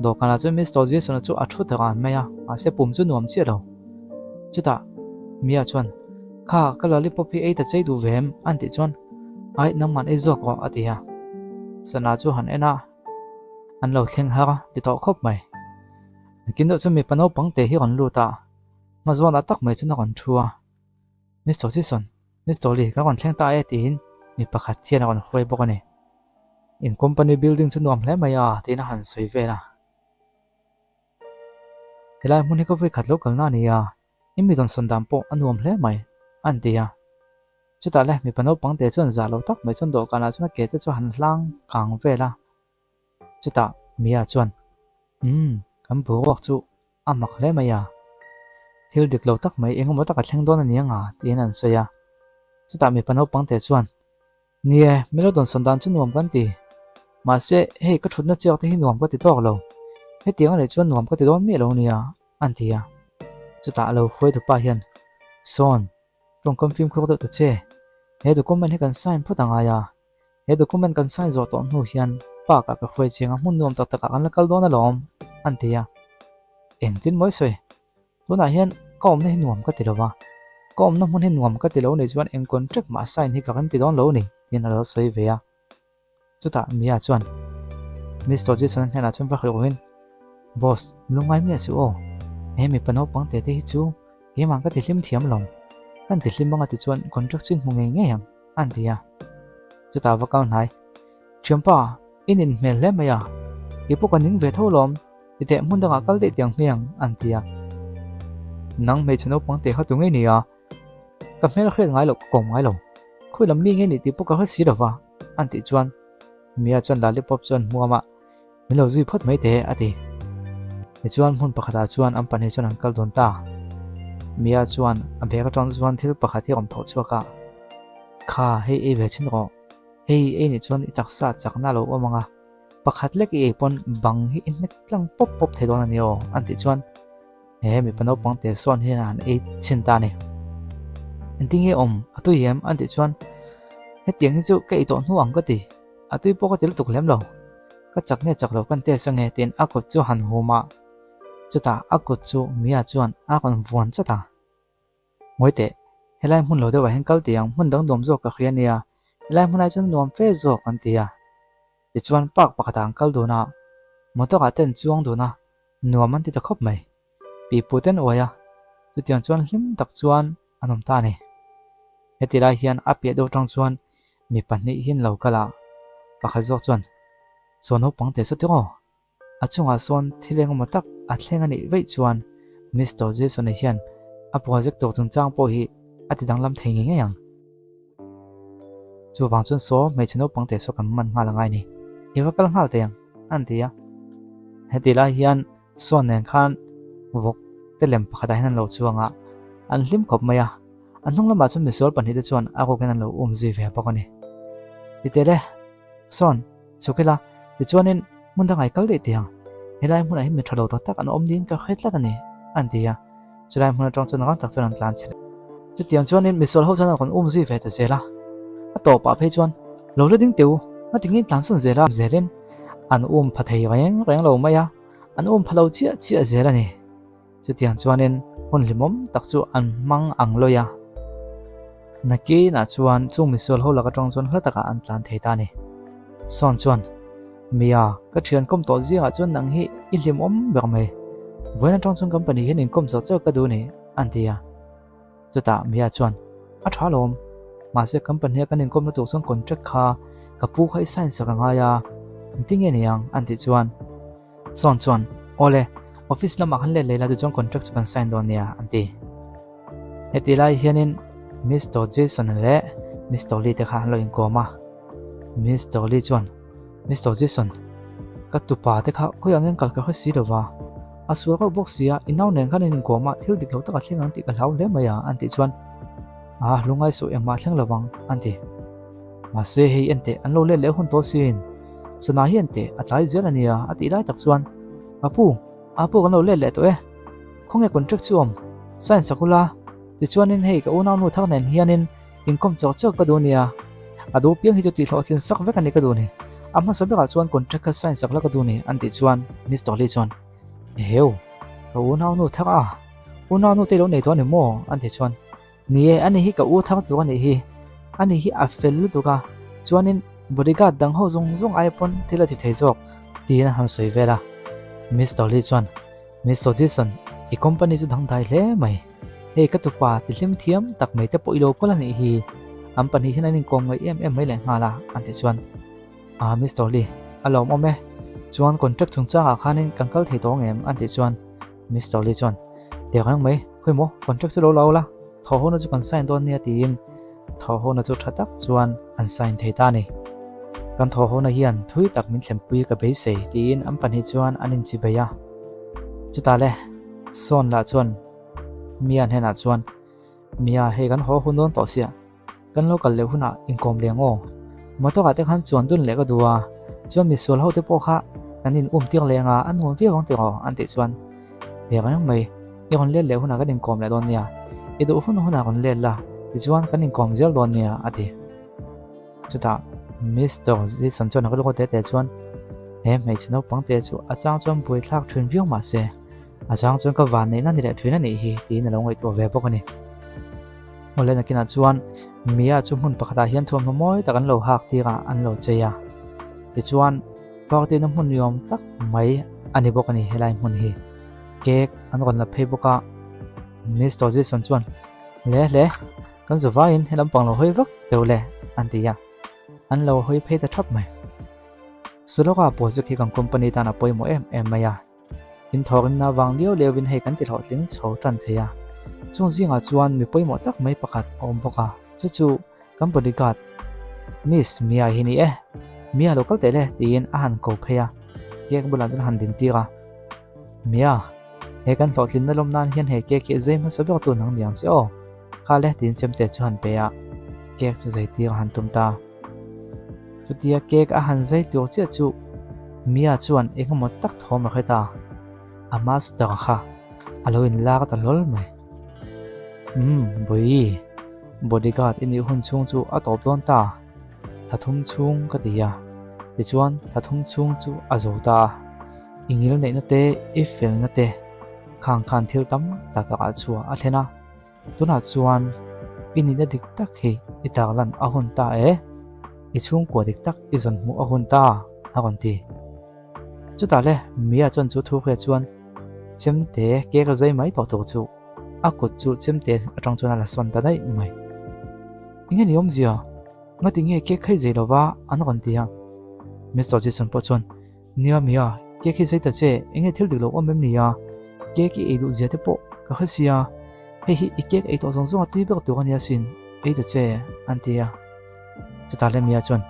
Dawhkanah chuan Mister Jason-a chu a thu ta ran mai a, mahse pum chu nuam chiah lo. Chutah Mia chuan, Kha, ka lollipop hi ei ta chei duh ve em? an tih chuan, Aih, nangman ei zawk rawh a ti a. Sana chu han en a, an lo thleng har a ti tawh khawp mai. Nakin deuh chuan mipa naupang te hi rawn lut a, hmazawnah tak mai chuan a rawn thu a. Mister Jason, Mister Lee ka rawn thleng ta e tiin mi pakhat hian a rawn hruai bawk a ni. In company building chu nuam hle mai a tiin a han sawi vel a. Helai hmun hi ka vawi khat lo kalna a ni a, i mi rawn sawn dan pawh a nuam hle mai a an ti a. Chutah le mipa naupang te chuan zah lo tak mai chuan dawhkanah chuan a ke te chu a han hlang kang vel a. Chutah Mia chuan, Umm, kan boruak chu A mak hle mai a, thil dik lo tak mai engemaw tak a thleng dawn a ni anga tiin an sawi a. Chutah mipa naupang te chuan, Ni e, min lo dawnsawn dan chu nuam kan ti. Mahse, hei ka thutna chiak te hi nuam ka ti tawk lo. Hetiang a nih chuan nuam ka ti dawn miah lo nia, an ti a. Chutah a lo hruai tupa hian, Sawn, tawngkam fimkhur deuh ta che. He document hi kan sign phawt a ngai a. He document kan sign zawh tawh hnu hian park ah ka hruai chiang a, hmun nuam tak takah kan la kal dawn alawm, an ti a. Engtin mawi sawi? Tunah hian ka awmna hi nuam ka ti lo va, ka awmna hmun hi nuam ka ti lo nih chuan eng contract mah sign hi ka remti dawn lo ni, tiin a lo sawi ve a. Chutah Mia chuan Mister Jason-a hnenah chuan va hrilh ruin, Boss, lungngai miah suh aw, he mipa naupang te te hi chu keimah ka tihlim thiam lo, kan tihlim anga tichuan contract chu in hmu ngei ngei ang. An ti a. Chutah va kal hnai. Thianpa, i nin hmel hle mai a. I pawh ka ning ve tho lawm. I teh hmun dangah kal daih tiang hmiang, an ti a. Nang hmeichhe naupang teh kha tu ngei ni a? Ka hmel hriat ngai loh ka kawm ngai lo. Khawi lam mi nge ni tih pawh ka hre si lo va, an tih chuan Mia chuan lollipop chuan hmuam a. Min lo zui phawt mai teh, a ti. Tichuan hmun pakhatah chuan an pahnih chuan an kal dawn ta. Mia chuan a bag atang chuan thil pakhat hi a rawn thawh chhuak a, Kha, hei ei ve chhin rawh. Hei ei nih chuan i taksa chakna a lo awm ang a, pakhat lek i ei pawn bang hi i hnek tlang pawp pawp thei dawn a ni aw, an tih chuan he mipa naupang te sawn hian an ei chhin ta a ni. Engtin nge awm a tui em? an tih chuan hetiang hi chu ka ei tawh hnu ang ka ti. A tui pawh ka ti lutuk lem lo. Ka chak nge chak lo kan test ange tiin a kut chu han hum a, chutah a kut chu Mia chuan a rawn vuan chat a. Ngawi teh, helai hmun lo deuhah hian kal tih ang, hmun dang nuam zawk ka hria nia, helai hmunah chuan nuam fe zawk an ti a. Tichuan park pakhatah an kal dun a, motor ah te an chuang dun a, nuam an ti ta khawp mai. Pipu ten uai a, chutiang chuan hlim tak chuan an awm ta a ni. Heti lai hian a piah deuh atang chuan mi pahnih hi an lo kal a, pakhat zawk chuan, Saw naupang teh saw tiraw? A chungah sawn thil engemaw tak a thleng a nih vaih chuan Mister Jason-a hian a project tur chungchang pawh hi a ti danglam thei ngei ngei ang. Chuvang chuan saw hmeichhe naupang te saw kan man nghal a ngai ni. I va kal nghal teh ang, an ti a. Heti lai hian sawn nen khan vawk te lem pakhatah hian an lo chuang a, an hlim khawp mai a. A hnung lamah chuan misual pahnihte chuan a rukin an lo um zui ve bawk a ni. Ti teh le, sawn, chhuk ila, tichuanin hmun dangah i kal daih teh ang. Helai hmunah hian mi tha lo tak tak an awm niin ka hre tlat a ni, an ti a. Chulai hmun atang chuan rang tak chuan an tlan chhe leh. Chutiang chuanin misual ho chuan an rawn um zui ve ta zel a. A tawpah phei chuan, Lo la ding teh u, nga tingin tlan sawn zel a zelin an um pha thei reng reng lo mai a, an um pha lo chiah chiah zel a ni. Chutiang chuanin hun hlimawm tak chu an hmang ang lawi a. Nakinah chuan chung misual ho lak atang chuan hla takah an tlan thei ta a ni. Sawn chuan, Mia, ka thian kawm tawh zingah chuan nang hi i hlimawm ber mai. Vawiin atang chuan company hian inkawm chauh chauh ka duh a ni, an ti a. Chutah Mia chuan, A tha lawm. Mahse company a kan inkawmna tur chuan contract kha ka pu kha i sign sak a ngai a, engtin nge ni ang? an tih chuan Sawn chuan, Awle, office lamah khan let leh ila tichuan contract chu kan sign dawn nia, an ti. Heti lai hianin Mister Jason leh Mister Lee te kha an lo inkawm a. Mister Lee chuan, Mister Jason, ka tupa te kha khawi angin kal ka hre si lo va, a sual reuh bawk si a, i nau nen khan in inkawm a, thil dik lo tak a thleng ang tih ka hlau hle mai a, an tih chuan, Ah, lungngai suh engmah thleng lo vang, an ti. Mahse hei enteh an lo let leh hun tawh sin. Sana hi enteh a tlai zel a nia a tih lai tak chuan Ka pu, a pu kan lo let leh tawh e. Khawnge contract chu awm? Sign sak ula, tichuanin hei ka unaunu thar nen hianin inkawm chawk chawk ka duh nia. A duh piang hi chu tih hlawhtlin sak vek a ni ka duh ni. A hmasa berah chuan contract kha sign sak la ka duh ni an tih chuan Mister Lee chuan Eheu, ka unaunu thar a, unaunu te i lo nei tawh a ni maw? an tih chuan Ni e, ani hi ka u thar tur a nih hi. Ani hi a fel lutuk a, chuanin bodyguard dang ho zawng zawng ai pawn thil a ti thei zawk, tiin a han sawi vel a. Mister Lee chuan, Mister Jason, i company chu dangdai hle mai. Hei ka tupa ti hlim thiam tak mai te pawh i lo kawl a nih hi. An pahnih hian an inkawm ngaih em em mai leh nghal a, an ti chuan. Ah, Mister Lee, a lawmawm e. Chuan contract chungchangah khanin kan kal thei tawh ang em? an tih chuan. Mister Lee chuan, Teh reng mai, khawi maw, contract chu lo la ula, thawhhawna chu kan sign dawn nia tiin thawhhawna chu tha tak chuan an sign thei ta a ni. Kan thawhhawna hian thui tak min thlenpui ka beisei tiin an pahnih chuan an inchibei a. Chutah le, Sawn lah chuan Mia hnenah chuan, Mia, hei kan haw hun dawn tawh sia. Kan lo kal leh hunah inkawm leh ang aw. Motor ah te khan chuan dun leh ka duh a, chuan misual ho te pawh kha kan in um tir leh anga a nuam viau ang tiraw an tih chuan Leh reng mai, i rawn let leh hunah kan inkawm leh dawn nia, i duh hun hunah rawn let la, tichuan kan inkawm zel dawn nia a ti. Chutah Mister Jason chuan a rilru teh teh chuan he hmeichhe naupang te chu a chang chuan buaithlak thin viau mahse a chang chuan ka van neihna ni leh thin a nih hi tiin a lo ngaihtuah ve bawk a ni. Awle nakinah chuan Mia chu hmun pakhatah hian thuamhnaw mawi tak an lo hak tir a, an lo chei a. Tichuan party na hmun niawm tak mai a ni bawk a ni helai hmun hi. Cake an rawn la phei bawk a. Mister Jason chuan hle hle kan zu vaiin he lampang lo hawi vak deuh le an ti a. An lo hawi phei ta thap mai. Sulawka project hi kan company tan a pawimawh em em mai a. Inthawhrimna vang liau liauin hei kan ti hlawhtling chho tan thei a. Chung zingah chuan mi pawimawh tak mai pakhat a awm bawk a, chu chu kan bodyguard Miss Mia hi ni e. Mia lo kal teh le tiin a han ko phei a, cake bulah chuan a han din tir a. Mia, he kan hlawhtlinna lawm nan hian he cake hi zai hmasa ber tu nang ni ang che aw. Kha le tiin chemte chu han pe a, cake chu zai tir a han tum ta. Chutia cake a han zai tur chiah chu Mia chuan engemaw tak thawm a hre ta. A master kha a lo inlar ta hlawl mai. Umm, Bawihi, bodyguard i nih hun chhung chu a tawp dawn ta. Thla thum chhung ka ti a, tichuan thla thum chhung chu a zo ta a. I ngil neihna te, i felna te khang khan thil tam tak ah chhuah a thlen a. Tunah chuan i nihna dik tak hi i tarlan a hun ta e, i chhungkua dik tak i zawn hmuh a hun ta, a rawn ti. Chutah le Mia chuan chu thu hriat chuan chemte kek a zai mai tawh tur chu a kut chu chemte atang chuan a la sawn ta daih mai. Enge ni awmzia? Ngati nge kek khai zai lova an rawn ti a. Mister Jason pawh chuan Nia Mia. Cake hi sawi ta che, enge thil dik lo awm em ni a? Cake i ei duh zia te pawh ka hre sia, hei hi i cake ei tawh zawng zawng a tui ber tur a nia sin, ei ta che, an ti a. Chutah Lemia chuan,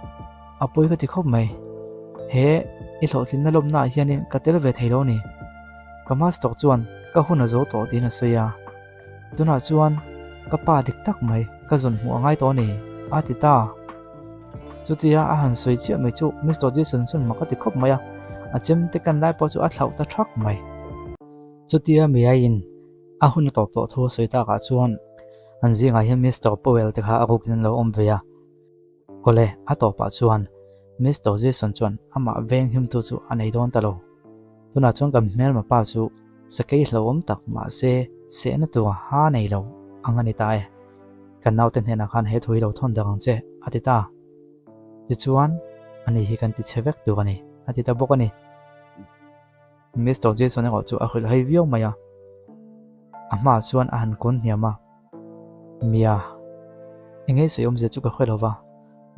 A pawi ka ti khawp mai, he i hlawhtlinna lawmnaah hianin ka tel ve thei lo ni. Ka master chuan ka hun a zo tawh tiin a sawi a. Tunah chuan ka pa dik tak mai ka zawn hmuh a ngai tawh a ni, a ti ta. Chutia a han sawi chiah mai chu Mister Jason chuan mak a ti khawp mai a, a chemte kan lai pawh chu a thlauh ta thak mai. Chutia Miaiin a hun a tawp tawh thu a sawi takah chuan an zingah hian Mister Powell te kha a rukin an lo awm ve a. Awle, a tawpah chuan Mister Jason chuan amah veng himtu chu a nei dawn ta lo. Tunah chuan kan hmelma pa chu sakei hlauhawm tak mahse sehna tur ha nei lo ang a ni ta e. Kan naute hnenah khan he thu hi lo thawn dak ang che, a ti ta. Tichuan, ani hi kan ti chhe vek tur a ni, a ti ta bawk a ni. Mister Jason erawh chu a hrilh hai viau mai a. A hmaah chuan a han kun hniam a. Mia, engei sawi awmzia chu ka hre lo va,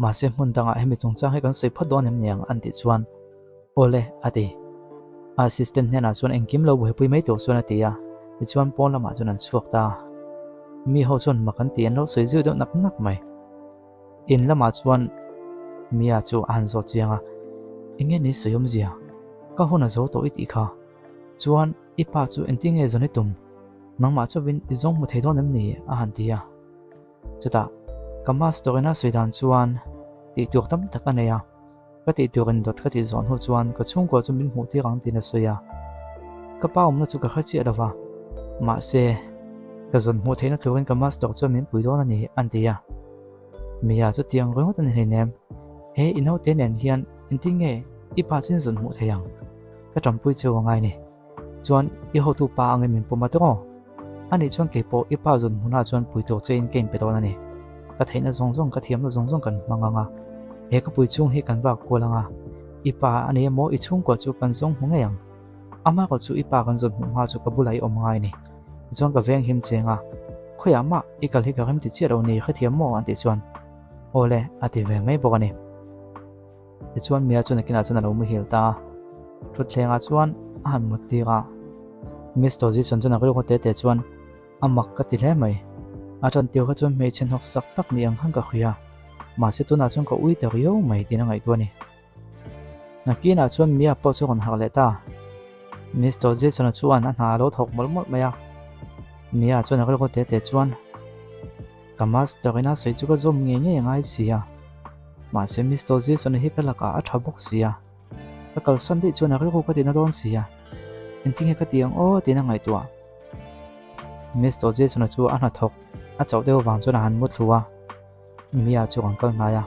mahse hmun dangah hemi chungchang hi kan sawi phawt dawn em niang an tih chuan, Awle, a ti. A assistant hnenah chuan engkim lo buaipui mai tur chuan a ti a, tichuan pawn lamah chuan an chhuak ta. Mi ho chuan mak an ti an lo sawi zui deuh nak nak mai. In lamah chuan Mia chu a han zawt chiang a, Enge ni sawi awmzia? Ka hun a zo tawh i tih kha. Chuan i pa chu engtin nge zawn i tum? Nangmah chauhin i zawng hmu thei dawn em ni? a han ti a. Chutah ka master ina sawi dan chuan tih tur tam tak a nei a. Ka tih tur indawt ka tih zawh hnu chuan ka chhungkua chu min hmuh tir ang tiin a sawi a. Ka pa awmna chu ka hre chiah lo va, mahse, ka zawn hmuh theihna turin ka master chuan min pui dawn a ni, an ti a. Mia chu tiang ringawt a ni hleinem, he i naute nen hian engtin nge i pa chu in zawn hmuh thei ang? Ka tanpui cheu a ngai ni. Chuan i hotu pa angin min pawm a tawng. Anih chuan kei pawh i pa zawn hmunah chuan pui tur che in ka inpe dawn a ni. Ka theihna zawng zawng, ka thiamna zawng zawng kan hmang ang a. He ka pui chhung hi kan vak kual ang a. I pa a ni emaw i chhungkua chu kan zawng hmu ngei ang. Amah erawh chu i pa kan zawn hmuh hma chu ka bulah i awm ngai a ni. Tichuan ka veng him cheng a. Khawiah mah i kal hi ka rem ti chiah lo ni hrethiam maw an tih chuan Awle a ti ve mai bawk a ni. Tichuan Mia chu nakinah chuan a lo muhil ta a, thutthlengah chuan a han mut tir a. Mister Jason chuan a rilru te te chuan a mak ka ti hle mai. A tan tir kha chuan hmeichhe hnawk sak tak ni ang khan ka hria, mahse tunah chuan ka ui ta riau mai tiin a ngaihtuah a ni. Nakinah chuan Mia pawh chu a rawn harh leh ta. Mister Jason-a chuan a hna a lo thawk mawlh mawlh mai a. Mia chuan a rilru te te chuan. Ka master ina sawi chu ka zawm ngei ngei a ngai si a, mahse Mister Jason-a hi ka lakah a tha bawk si a, ka kalsan daih chuan a rilru ka tina dawn si a, engtin nge ka ti ang aw tiin a ngaihtuah. Mister Jason-a chu a hnathawk a chauh deuh avang chuan a han mu thlu a, Mia chu kan kal hnai a,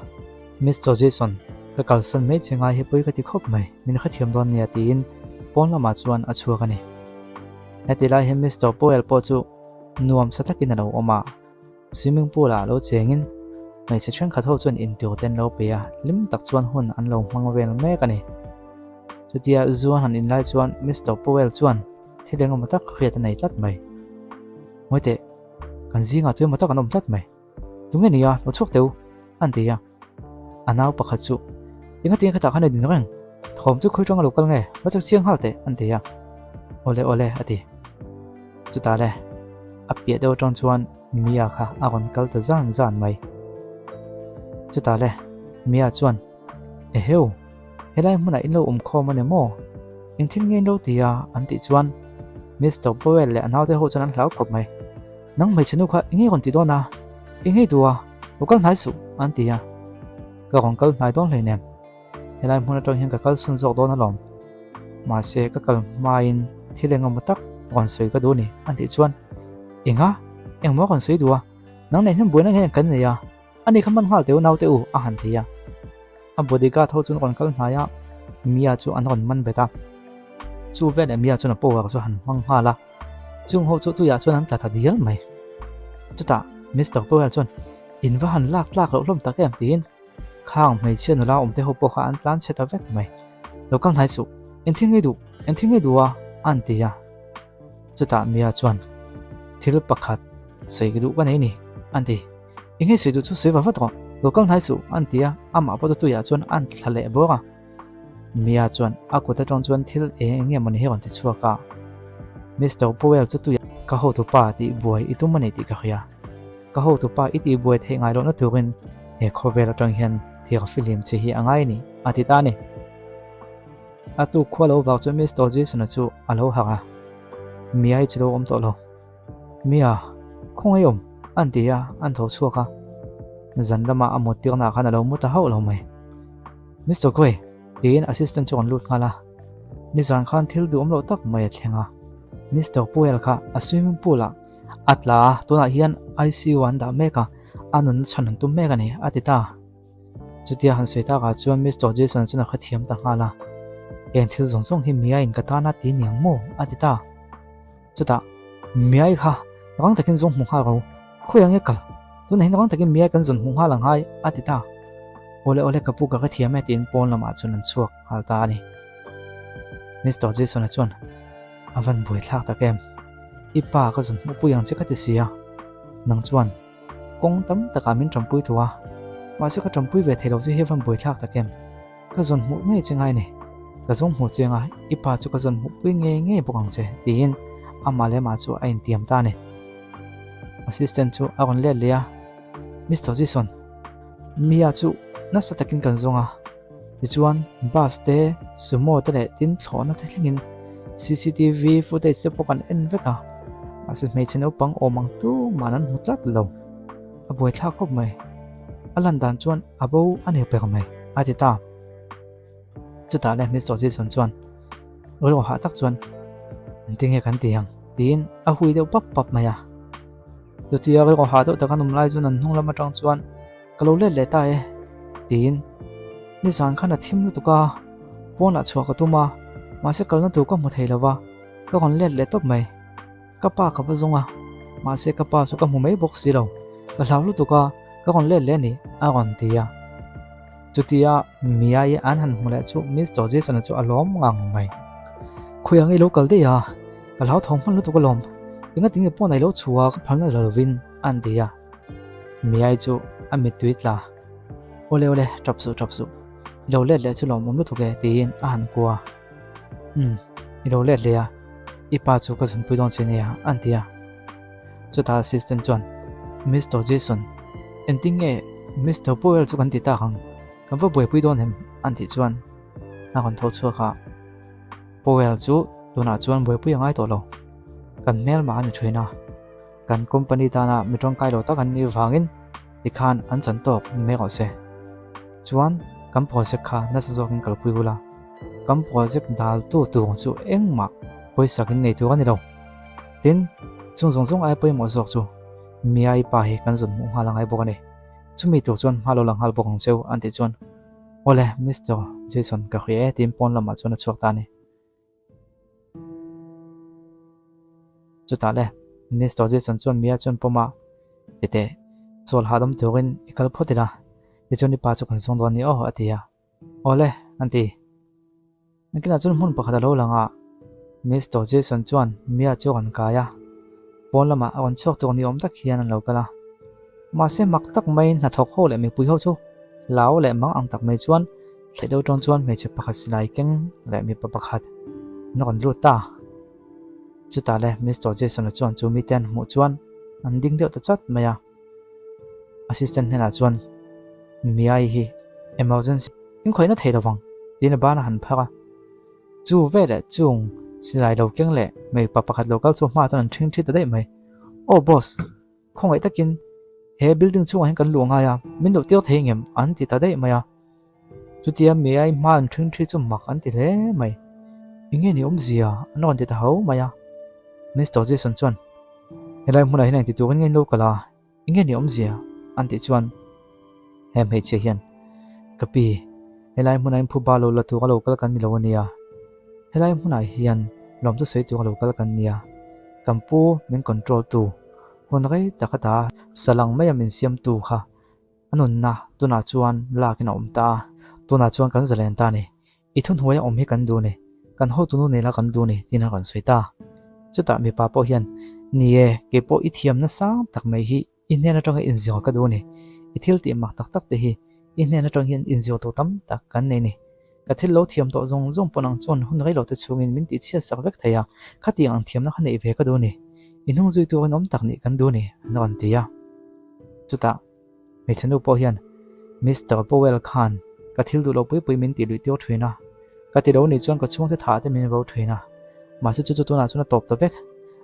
Mister Jason, ka kalsan mai che ngai hi pawi ka ti khawp mai, min hrethiam dawn nia tiin pawn lamah chuan a chhuak a ni. Heti lai hian Mister Powell pawh chu Nuam sa takin a lo awm a, swimming pool ah lo chengin hmeichhe thenkhat ho chuan intur te an lo pe a, hlim tak chuan hun an lo hmang vel mek a ni. Chutia zu an han in lai chuan Mister Powell chuan thil engemaw tak hriat a nei tlat mai. Ngawi teh, kan zingah chu emaw tak an awm tlat mai. Tunge nia, lo chhuak teh u, an ti a. A nau pakhat chu, Enga tinge khatah khan i din reng? Thawm chu khawi tanga lo kal nge? Va chak chiang nghal teh, an ti a. Awle awle, a ti. Chutah le, a piah deuh atang chuan Mia kha a rawn kal ta zan zan mai. Chutah le, Mia chuan, Eheu, helai hmunah in lo awm khawm a ni maw? Engthil nge in lo ti a? an tih chuan Mister Powell leh a naute ho chuan an hlau khawp mai. Nang hmeichhe nu kha enge rawn ti dawn a? Enge duh a? Lo kal hnai suh, an ti a. Ka rawn kal hnai dawn hleinem. Helai hmun atang hian ka kal chhun zawk dawn alawm. Mahse ka kal hmain thil engemaw tak rawn sawi ka duh a ni, an tih chuan, Enga? Engmaw rawn sawi duh a? Nang nen hian buaina hian kan nei a, ani kha hman nghal teh u naute u, a han ti a. A bodyguard ho chu an rawn kal hnai a, Mia chu an rawn man bet a. Chu veleh Mia chuan a power chu a han hmang nghal a. Chung ho chu tuiah chuan an tla ta dial mai. Chutah Mister Powell chuan, In va han lak tlak loh hlawm tak em? tiin khang hmeichhia nula awmte ho pawh kha an tlan chhe ta vek mai. Lo kal hnai suh, engthil ngei duh, engthil ngei duh a? a an ti a. Chutah Mia chuan, Thil pakhat sawi duh ka nei ni, an ti. Eng nge sawi duh chu sawi va vat rawh, lo kal hnai suh, an ti a, amah pawh chu tuiah chuan an thla leh bawk a. Mia chuan a kut atang chuan thil eng eng nge mawni hi a rawn ti chhuak a. Mister Powell chu tuiah ka hotupa tih buai i tum a ni tih ka hria. Ka hotupa i tih buai theih ngai lohna turin he khawvel atang hian thir fihlim che hi a ngai a ni, a ti ta a ni. A tuk khua lo vak chuan Mister Jason-a chu a lo harh a, Mia hi chu lo awm tawh lo. Mia, khawngaih awm, an ti a, an tho chhuak a. Zan lama a mut tirnaah khan a lo mu ta hauh lo mai. Mister Gray, tiin assistant chu an lut nghal a. Nizan khan thil duhawm loh tak mai a thleng a. Mister Powell kha a swimming pool ah a tla a, tunah hian ICU ah an dah mek a, a nunna chhan an tum mek a ni, a ti ta. Chutia han sawi takah chuan Mister Jason chuan a hrethiam ta nghal a, Heng thil zawng zawng hi Mia-in ka tana ti niang maw? a ti ta. Chutah, Miai kha rang takin zawng hmu nghal ro, khawi ang e kal, tunah hian rang takin Miai kan zawn hmu nghal ang hai, a ti ta. Awle awle ka pu ka hrethiam e tiin pawn lamah chuan an chhuak nghal ta a ni. Mister Jason-a chuan, A van buaithlak tak em, i pa ka zawn hmuhpui ang che ka ti si a, nang chuan kawng tam takah min tanpui tawh a, mahse ka tanpui ve thei lo che hi a van buaithlak tak em. Ka zawn hmuh ngei che ngai ni. Ka zawng hmuh chiang a, i pa chu ka zawn hmuhpui ngei ngei bawk ang che, tiin amah leh amah chu a intiam ta a ni. Assistant chu a rawn let leh a, Mister Jason, Mia chu nasa takin kan zawng a, tichuan bus te, sumo te leh tin thlawhna te thlengin cctv footage te pawh kan en vek a, mahse hmeichhe naupang awm ang tumah an hmu tlat lo. A buaithlak khawp mai. A lan dan chuan a bo a ni ber mai, a ti ta. Chutah leh Mister Jason chuan rilru hah tak chuan, Engtin nge kan ti ang? tiin a hui deuh pap pap mai a. Chutia rilru hah deuh taka an awm lai chuan an hnung lam atang chuan, Ka lo let leh ta e, tiin nizan khan a thim lutuk a, pawnah chhuah ka tum a, mahse kalna tur ka hmu thei lo va, ka rawn let leh tawp mai. Ka pa ka va zawng a, mahse ka pa chu ka hmu mai bawk si lo, ka hlau lutuk a, ka rawn let leh a ni, a rawn ti a. Chutia Mia-i an han hmu leh chu Mister Jason-a chu a lawm ngang mai. Khawi ang i lo kal daih a, ka hlau thawng hman lutuk alawm, enga tinge pawn a i lo chhuah a ka phalna la lovin, a han ti a. Mia-i chu a mittui tla, Awle awle, tap suh tap suh, i lo let leh chu lawmawm lutuk e, tiin a han kua. Umm, i lo let leh a, i pa chu ka zunpui dawn che nia, an ti a. Chutah assistant chuan, Mister Jason, engtin nge Mister Powell chu kan ti tak ang, kan va buaipui dawn em? an tih chuan a rawn tho chhuak a. Powell chu tunah chuan buaipui a ngai tawh lo, kan hmelmah a ni thin a. Kan company tana mi tawngkai lo tak an nih vangin tikhan an chan tawk mai rawh se. Chuan kan project kha nasa zawkin kalpui bula. Kan project daltu tur chu engmah pawisak in nei tur a ni lo. Tin, chung zawng zawng aia pawimawh zawk chu Mia-i pa hi kan zawn hmuh nghal a ngai bawk a ni. Chumi tur chuan hma lo la nghal bawk ang cheu an tih chuan, Awle, Mister Jason ka hria e tiin pawn lamah chuan a chhuak ta a ni. Chutah le, Mister Jason chuan Mia chuan pawm a, Titeh, chawl hahdam turin i kal phawt ila, tichuan i pa chu kan zawng dawn ni aw, a ti a. Awle, an ti. Nakinah chuan hmun pakhat a lo lang a, Mister Jason chuan Mia chu a rawn kai a, pawn lamah a rawn chhuak tur ni awm tak hian an lo kal a. Mahse mak tak maiin hnathawk ho leh mipui ho chu hlau leh mang ang tak mai chuan Thleh deuh tawng chuan hmeichhe pakhat silai keng leh mipa pakhat an rawn lut ta. Chutah le Mister Jason-a chuan chu mite an hmuh chuan an ding deuh ta chat mai a. Assistant hnenah chuan Mia-i hi emergency in khawihna thei lovang tiin a ban a han phar a. Chu veleh chung silai lo keng leh mipa pakhat lo kal chu hmaah chuan an ṭhing ṭhi ta daih mai. Aw boss! Khawngaih takin he building chungah hian kan luh ngai a, min luh tir thei ngem an ti ta daih mai a. Chutia Miai hma an ṭhing ṭhi chu mak an ti hle mai. Enge ni awmzia an rawn ti ta ho mai a. Mister Jason chuan, Helai hmunah hian engti turin nge in lo kal a, enge ni awmzia an tih chuan he hmeichhia hian, Ka pi, helai hmunah hian phuba lo la tura lo kal kan ni lo ania. Helai hmunah hian lawmthu sawi tura lo kal kan nia. Kan pu min control tu hun rei tak ata salang maia min siamtu kha a nunna tunah chuan lakin a awm ta a, tunah chuan kan zalen ta a ni. I thuhnuaia awm hi kan duh a ni, kan hotunu nela kan duh a ni tiin a rawn sawi ta. Chutah mipa pawh hian, Ni e, kei pawh i thiamna sang tak mai hi i hnen atanga inzir ka duh a ni. I thil tih mak tak tak te hi i hnen atang hian inzir tur tam tak kan nei a ni. Ka thil lo thiam tawh zawng zawng pawh nang chuan hun rei lo te chhungin min tihchhiat sak vek thei a, khatiang ang thiamna kha neih ve ka duh a ni. I hnung zui turin awm tak nih kan duh a ni, an rawn ti a. Chutah hmeichhe nu pawh hian Mister Powell khan ka thil duh lo pui pui min tih luih tir thin a, ka ti lo nih chuan ka chhungte thah te min vo thin a, mahse chu chu tunah chuan a tawp ta vek.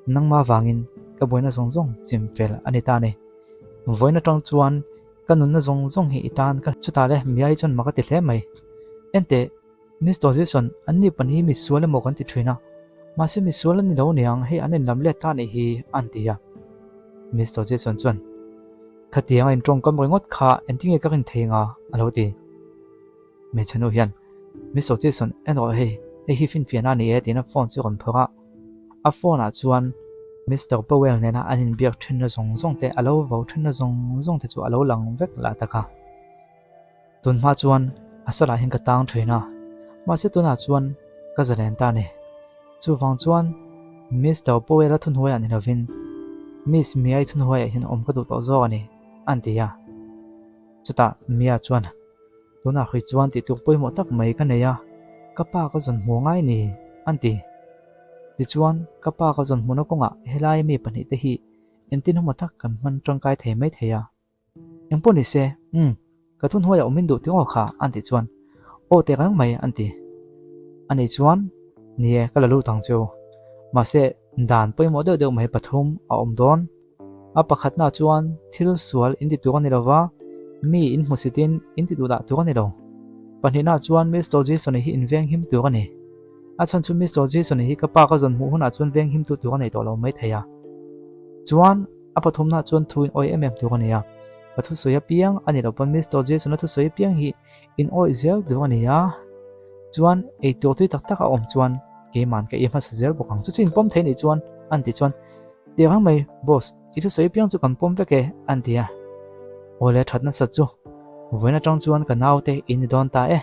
Nangmah vangin ka buaina zawng zawng chim fel a ni ta a ni. Vawiin atang chuan Ka nunna zawng zawng hi i tan ka chutah le Miai chuan mak a ti hle mai. Enteh, Mister Jason, an ni pahnih hi misual emaw kan ti thin a, mahse misual an ni lo niang, hei an inlam let ta anih hi, an ti a. Mister Jason chuan, Khatiang a intawngkam ringawt kha engtinge ka rin thei nga? a lo ti. Hmeichhe nu hian, Mister Jason, en rawh hei, hei hi finfiahna a ni e tiin a phone chu a rawn phawrh a. A phone ah chuan Mister Powell nena an inbiak thinna zawng zawng te, a lo vo thinna zawng zawng te chu a lo lang vek lah tak a. Tun hma chuan a salah hian ka tang thin a, mahse tunah chuan ka zalen ta a ni. Chuvang chuan Mister Powell-a thunhuaiah ni lovin Miss Mia-i thunhuaiah hian awm ka duh tawh zawk a ni, an ti a. Chutah Mia chuan. Tunah hrui chuan tih tur pawimawh tak mai ka nei a, ka pa ka zawn hmu ngai ni, an ti. Tichuan, ka pa ka zawn hmuhna kawngah helai mi pahnihte hi entin emaw tak kan hman tangkai thei mai thei a. Engpawh ni se, umm, ka thunhnuaiah awm in duh tih aw kha, an tih chuan, Aw teh reng mai, an ti. Ani chuan, Ni e, ka la lut ang che u. Mahse, dan pawimawh deuh deuh mai pathum a awm dawn. A pakhatna chuan thil sual in ti tur a ni lo va, mi in hmusitin in ti duhdah tur a ni lo. Pahnihna chuan Mister Jason-i hi in venghim tur a ni. A chhan chu Mister Jason-i hi ka pa ka zawn hmuh hunah chuan venghimtu tur a nei tawh lo mai thei a. Chuan a pathumna chuan thu in awih em em tur a ni a. Ka thusawi apiang a ni lo pawn Mister Jason-a thusawi apiang hi in awih zel tur a ni a. Chuan eitur tui tak tak a awm chuan keiman ka ei hmasa zel bawk ang. Chu chu in pawm thei nih chuan an ti chuan Ti rang mai, boss, i thusawi piang chu kan pawm vek e, an ti a. Awle that nasa chu, vawiin atang chuan ka naute i ni dawn ta e,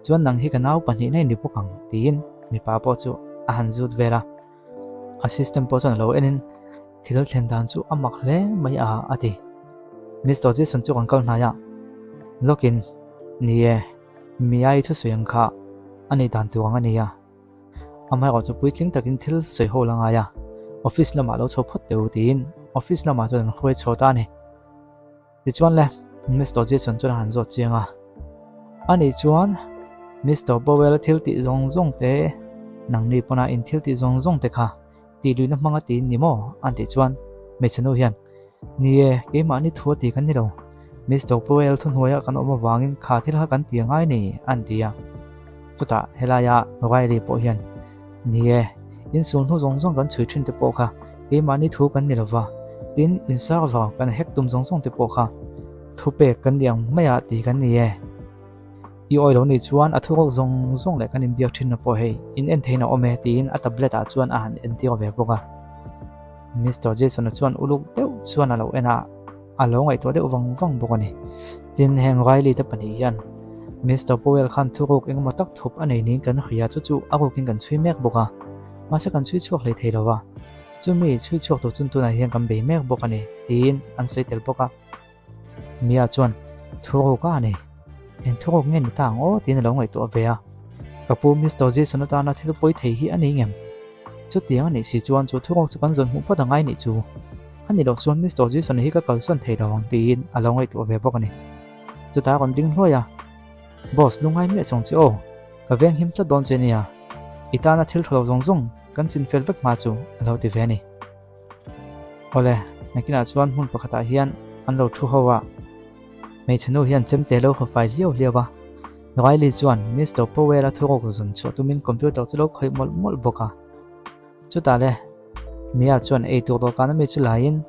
chuan nang hi ka nau pahnihna i ni bawk ang, tiin mipa pawh chu a han zut vel a. Assistant pawh chuan a lo enin thil thlen dan chu a mak hle mai a, a ti. Mister Jason chu kan kal hnai a, lawkin, Ni e, Mia-i thusawi ang kha a nih dan tur ang a ni a. Amaherawh chu puitling takin thil sawi ho la ngai a, office lamah lo chho phawt teh u tiin office lamah chuan an hruai chho ta a ni. Tichuan le, Mister Jason chuan a han zawt chiang a. Ani chuan Mister Powell-a thil tih zawng zawng te, nangni pawna in thil tih zawng zawng te kha tih luihna hmang a ti ni maw? an tih chuan hmeichhe nu hian, Ni e, keimahni thu a ti kan ni lo. Mister Powell thuhnuaia kan awm avangin kha thil kha kan ti angai ni, an ti a. Chutah helaia Riley pawh hian, Ni e, insul hnu zawng zawng kan chhui thin te pawh kha keimahni thu kan ni lo va, tin in server kan hack tum zawng zawng te pawh kha thupek kan ni ang maia ti kan ni e. I awi lo nih chuan a thuruk zawng zawng leh kan inbiak thinna pawh hei in en theiin a awm e tiin a tablet ah chuan a han entir ve bawk a. Mister Jason-a chuan uluk deuh chuan a lo en a, a lo ngaihtuah deuh vang vang bawk a ni. Tin, heng Riley te pahnih hian Mister Powell khan thuruk engemaw tak thup a nei niin kan hria chu chu a rukin kan chhui mek bawk a, mahse kan chhui chhuak hlei thei lo va, chumi chhui chhuak tur chun tunah hian kan bei mek bawk a ni tiin an sawi tel bawk a. Mia chuan, Thuruk a ni. Eng thuruk nge ni ta ang aw? tiin a lo ngaihtuah ve a. Ka pu Mister Jason atana thil pawi thei hi a ni ngem? Chutiang a nih si chuan chu thuruk chu kan zawn hmuh phawt a ngai nih chu. A ni loh chuan Mister Jason hi ka kalsawn thei lo ang tiin a lo ngaihtuah ve bawk a ni. Chutah a rawn ding hluai a, Boss, lungngai miah chawng che aw. Ka veng him tlat dawn che nia. I tana thil tha lo zawng zawng kan chinfel vek hma chu a lo ti ve a ni. Awle, nakinah chuan hmun pakhatah hian an lo thu ho a, hmeichhe nu hian chemte lo haw fai hliau hliau a. Riley chuan Mister Powell-a thuruk zawn chhuah tumin computer chu lo khawih mawlh mawlh bawk a. Chutah le, Mia chuan ei tur dawhkan ami chu laiin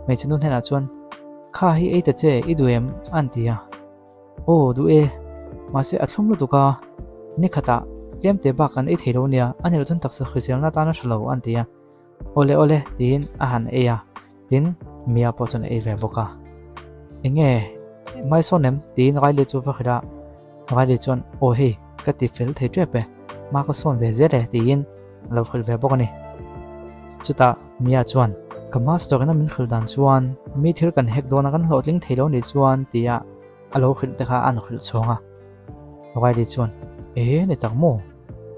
hmeichhe nu hnenah chuan, Kha hi ei ta che, i duh em? an ti a. Aw, duh e. Mahse a thlum lutuk a, ni khatah tlemte bak kan ei thei lo nia, a nilo chuan taksa hriselna atan a hre lo an ti a. Awle awle tiin a han ei a, tin Mia pawh chuan a ei ve bawk a. Enge mai sawn em? tiin Riley chu va hrilh a, Riley chuan aw hei ka ti fel thei tep e, ma ka sawn ve zel e tiin a lo hrilh ve bawk a ni. Chutah Mia chuan ka master ina min hrilh dan chuan mi thil kan hack dawn a kan hlawhtling thei lo nih chuan tia a lo hrilh te kha a han hrilh chhawng a. Riley chuan. E ni tak maw?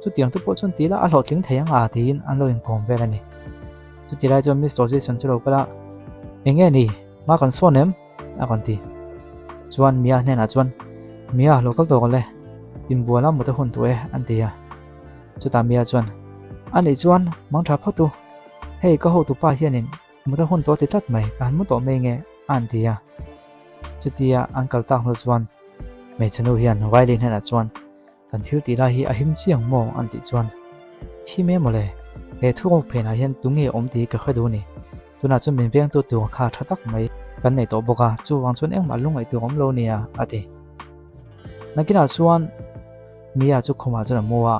Chutiang te pawh chuan ti ila a hlawhtling thei ang a tiin an lo inkawm vel a ni. Chuti lai chuan Mister Jason chu lo kal a, Eng nge ni? Hma kan sawn em? a rawn ti. Chuan Mia hnenah chuan, Mia, lo kal tawh le, inbual a mut a hun tawh e, an ti a. Chutah Mia chuan, A nih chuan mang tha phawt u, hei ka hotupa hianin mut a hun tawh ti tlat mai, ka han mu tawh mai nge, a han ti a. Chutia an kal tak hnu chuan hmeichhe nu hian Riley hnenah chuan, Kan thil tih lai hi a him chiang maw? an tih chuan, Him em mawle, he thuruk phenah hian tunge awm tih hi ka hre duh a ni. Tunah chuan min vengtu tur kha tha tak mai kan nei tawh bawk a, chuvang chuan engmah lungngaih tur awm lo nia, a ti. Nakinah chuan Mia chu khumah chuan a mu a,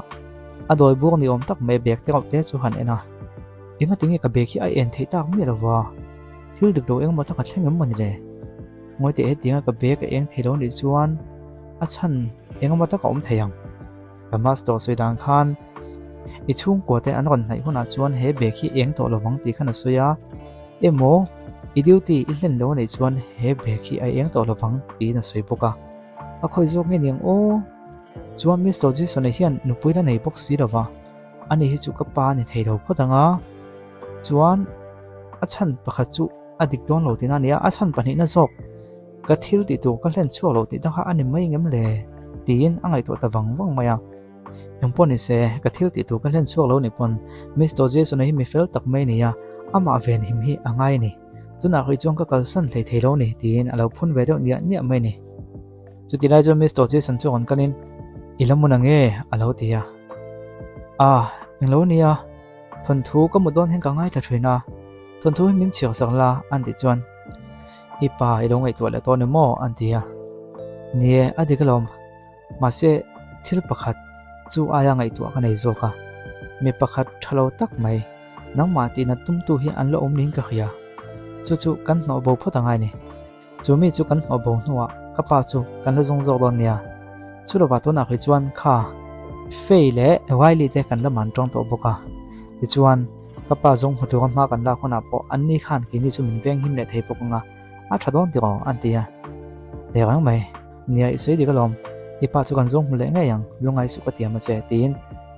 a dawi bur ni awm tak mai bag te reuh te chu han en a, Engati nge ka bag hi a en theih tak miah lo va, thil dik lo engmaw tak a thleng em mawni le? Ngawi teh hetianga ka bag a eng thei lo nih chuan a chhan engemaw tak a awm thei ang. Ka master sawi dan khan i chhungkua te an rawn hnaih hunah chuan he bag hi eng tawh lovang tih khan a sawi a, emaw i duty i hlen lo anih chuan he bag hi a eng tawh lovang tiin a sawi bawk a. A khawi zawk nge niang aw? Chuan Mister Jason-a hian nupui la nei bawk si lova, ani hi chu ka pa a ni thei lo phawt ang a. Chuan a chhan pakhat chu a dik dawn lo tihna a ni a, a chhan pahnihna zawk ka thil tih tur ka hlen chhuak lo tih dang kha a ni mai ngem le? tiin a ngaihtuah ta vang vang mai a. Eng pawh ni se, ka thil tih tur ka hlen chhuak lo nih pawn Mister Jason-a hi mi fel tak mai a ni a, amah venhim hi a ngai a ni. Tunah hrui chuan ka kalsan hlei thei lo a ni tiin a lo phun ve deuh niah niah mai a ni. Chuti lai chuan Mister Jason chu rawn kalin, I la mun ang e a lo ti a. Ah, englo nia, thawnthu ka mu dawn hian ka ngaithla thin a, thawnthu hi min chhiar sak la an tih chuan I pa i lo ngaihtuah leh tawh a ni maw an ti a. Ni e, a dik alawm. Mahse, thil pakhat chu aia ngaihtuah ka nei zawk a, mi pakhat tha lo tak mai, nangmah tihna tumtu hi an la awm niin ka hria. Chu chu kan hnawh bo phawt angai ni. Chu mi chu kan hnawh bo hnuah ka pa chu kan la zawng zawk dawn nia. Chu lovah tunah khi chuan kha Faye leh Riley te kan la man tawng tawh bawk a. Tichuan, ka pa zawng hmu tura hma kan lak hunah pawh anni khan keini chu min venghim leh thei bawk ang a, a tha dawn tiraw an ti a. Tehreng mai. Nia i sawi dik alawm, i pa chu kan zawng hmu leh ngei ang, lungngai suh ka tiam a che, tiin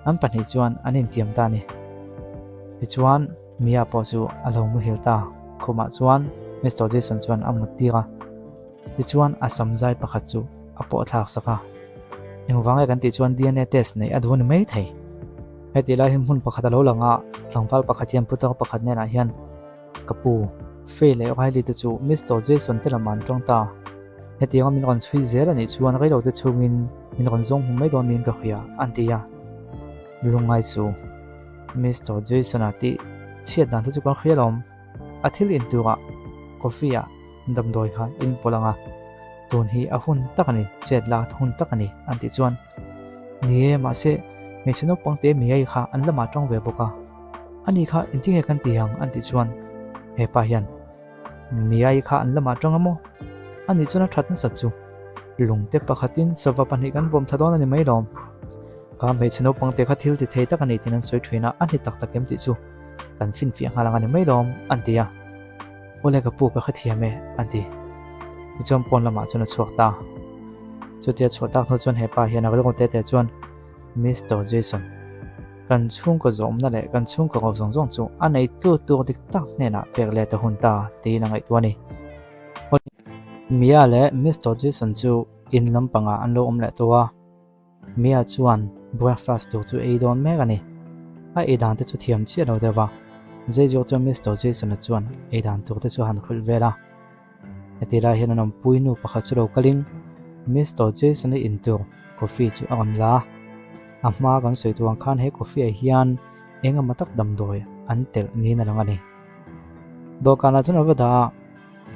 an pahnih chuan an intiam ta a ni. Tichuan, Mia pawh chu a lo muhil ta, khumah chuan Mister Jason chuan a mut tir a, tichuan a sam zai pakhat chu a pawh thlak sak a. Engvang nge kan tih chuan DNA test neih a duh a ni mai thei. Heti lai hi hmun pakhat a lo lang a, tlangval pakhat hian putar pakhat hnenah hian Ka pu, Faye leh Riley te chu Mister Jason te lamah an tawng ta. Hetianga min rawn chhui zel a nih chuan reilo te chhungin min rawn zawng hmu mai dawn niin ka hria, an ti a. Lungngai chu Mister Jason-a tih chhiat dan te chu kan hria lawm. A thil in turah coffee ah damdawi kha in pawlh ang a, tun hi a hun tak a ni, chet la hun tak a ni, an tih chuan. Ni e, mahse hmeichhe naupang te miai kha an lamah tawng ve bawk a. Ani kha engtinge kan ti ang an tih chuan hepa hian Miai kha an lamah tang a maw? Ani chuan a that nasat chu lungte pakhatin sava pahnih kan vawm tha dawn a ni mai lawm. Ka hmeichhe naupang te kha thil ti thei tak a ni tiin an sawi thin a, a ni tak tak em tih chu kan finfiah nghal ang a ni mai lawm an ti a. Awle ka pu ka hrethiam e an ti. Tichuan pawn lamah chuan a chhuak ta. Chutia chhuah tak hnu chuan hepa hian a rilru te te chuan Mister Jason, kan chhungkaw zawmna leh kan chhungkaw ro zawng zawng chu a neitu tur dik tak hnenah pek let a hun ta tiin a ngaihtuah a ni. Mia leh Mister Jason chu in lampangah an lo awm leh tawh a, Mia chuan breakfast tur chu ei dawn mek a ni. A ei dan te chu thiam chiah lo deuh va, Zeizawk chuan Mister Jason-a chuan ei dan tur te chu a han hrilh vel a. Heti lai hian an awmpui nu pakhat chu lo kalin Mister Jason-a in tur coffee chu a rawn la a. A hma kan sawi tur ang khan he coffee ah hian eng emaw tak damdawi an telh niin a lang a ni. Dawhkanah chuan a va dah a,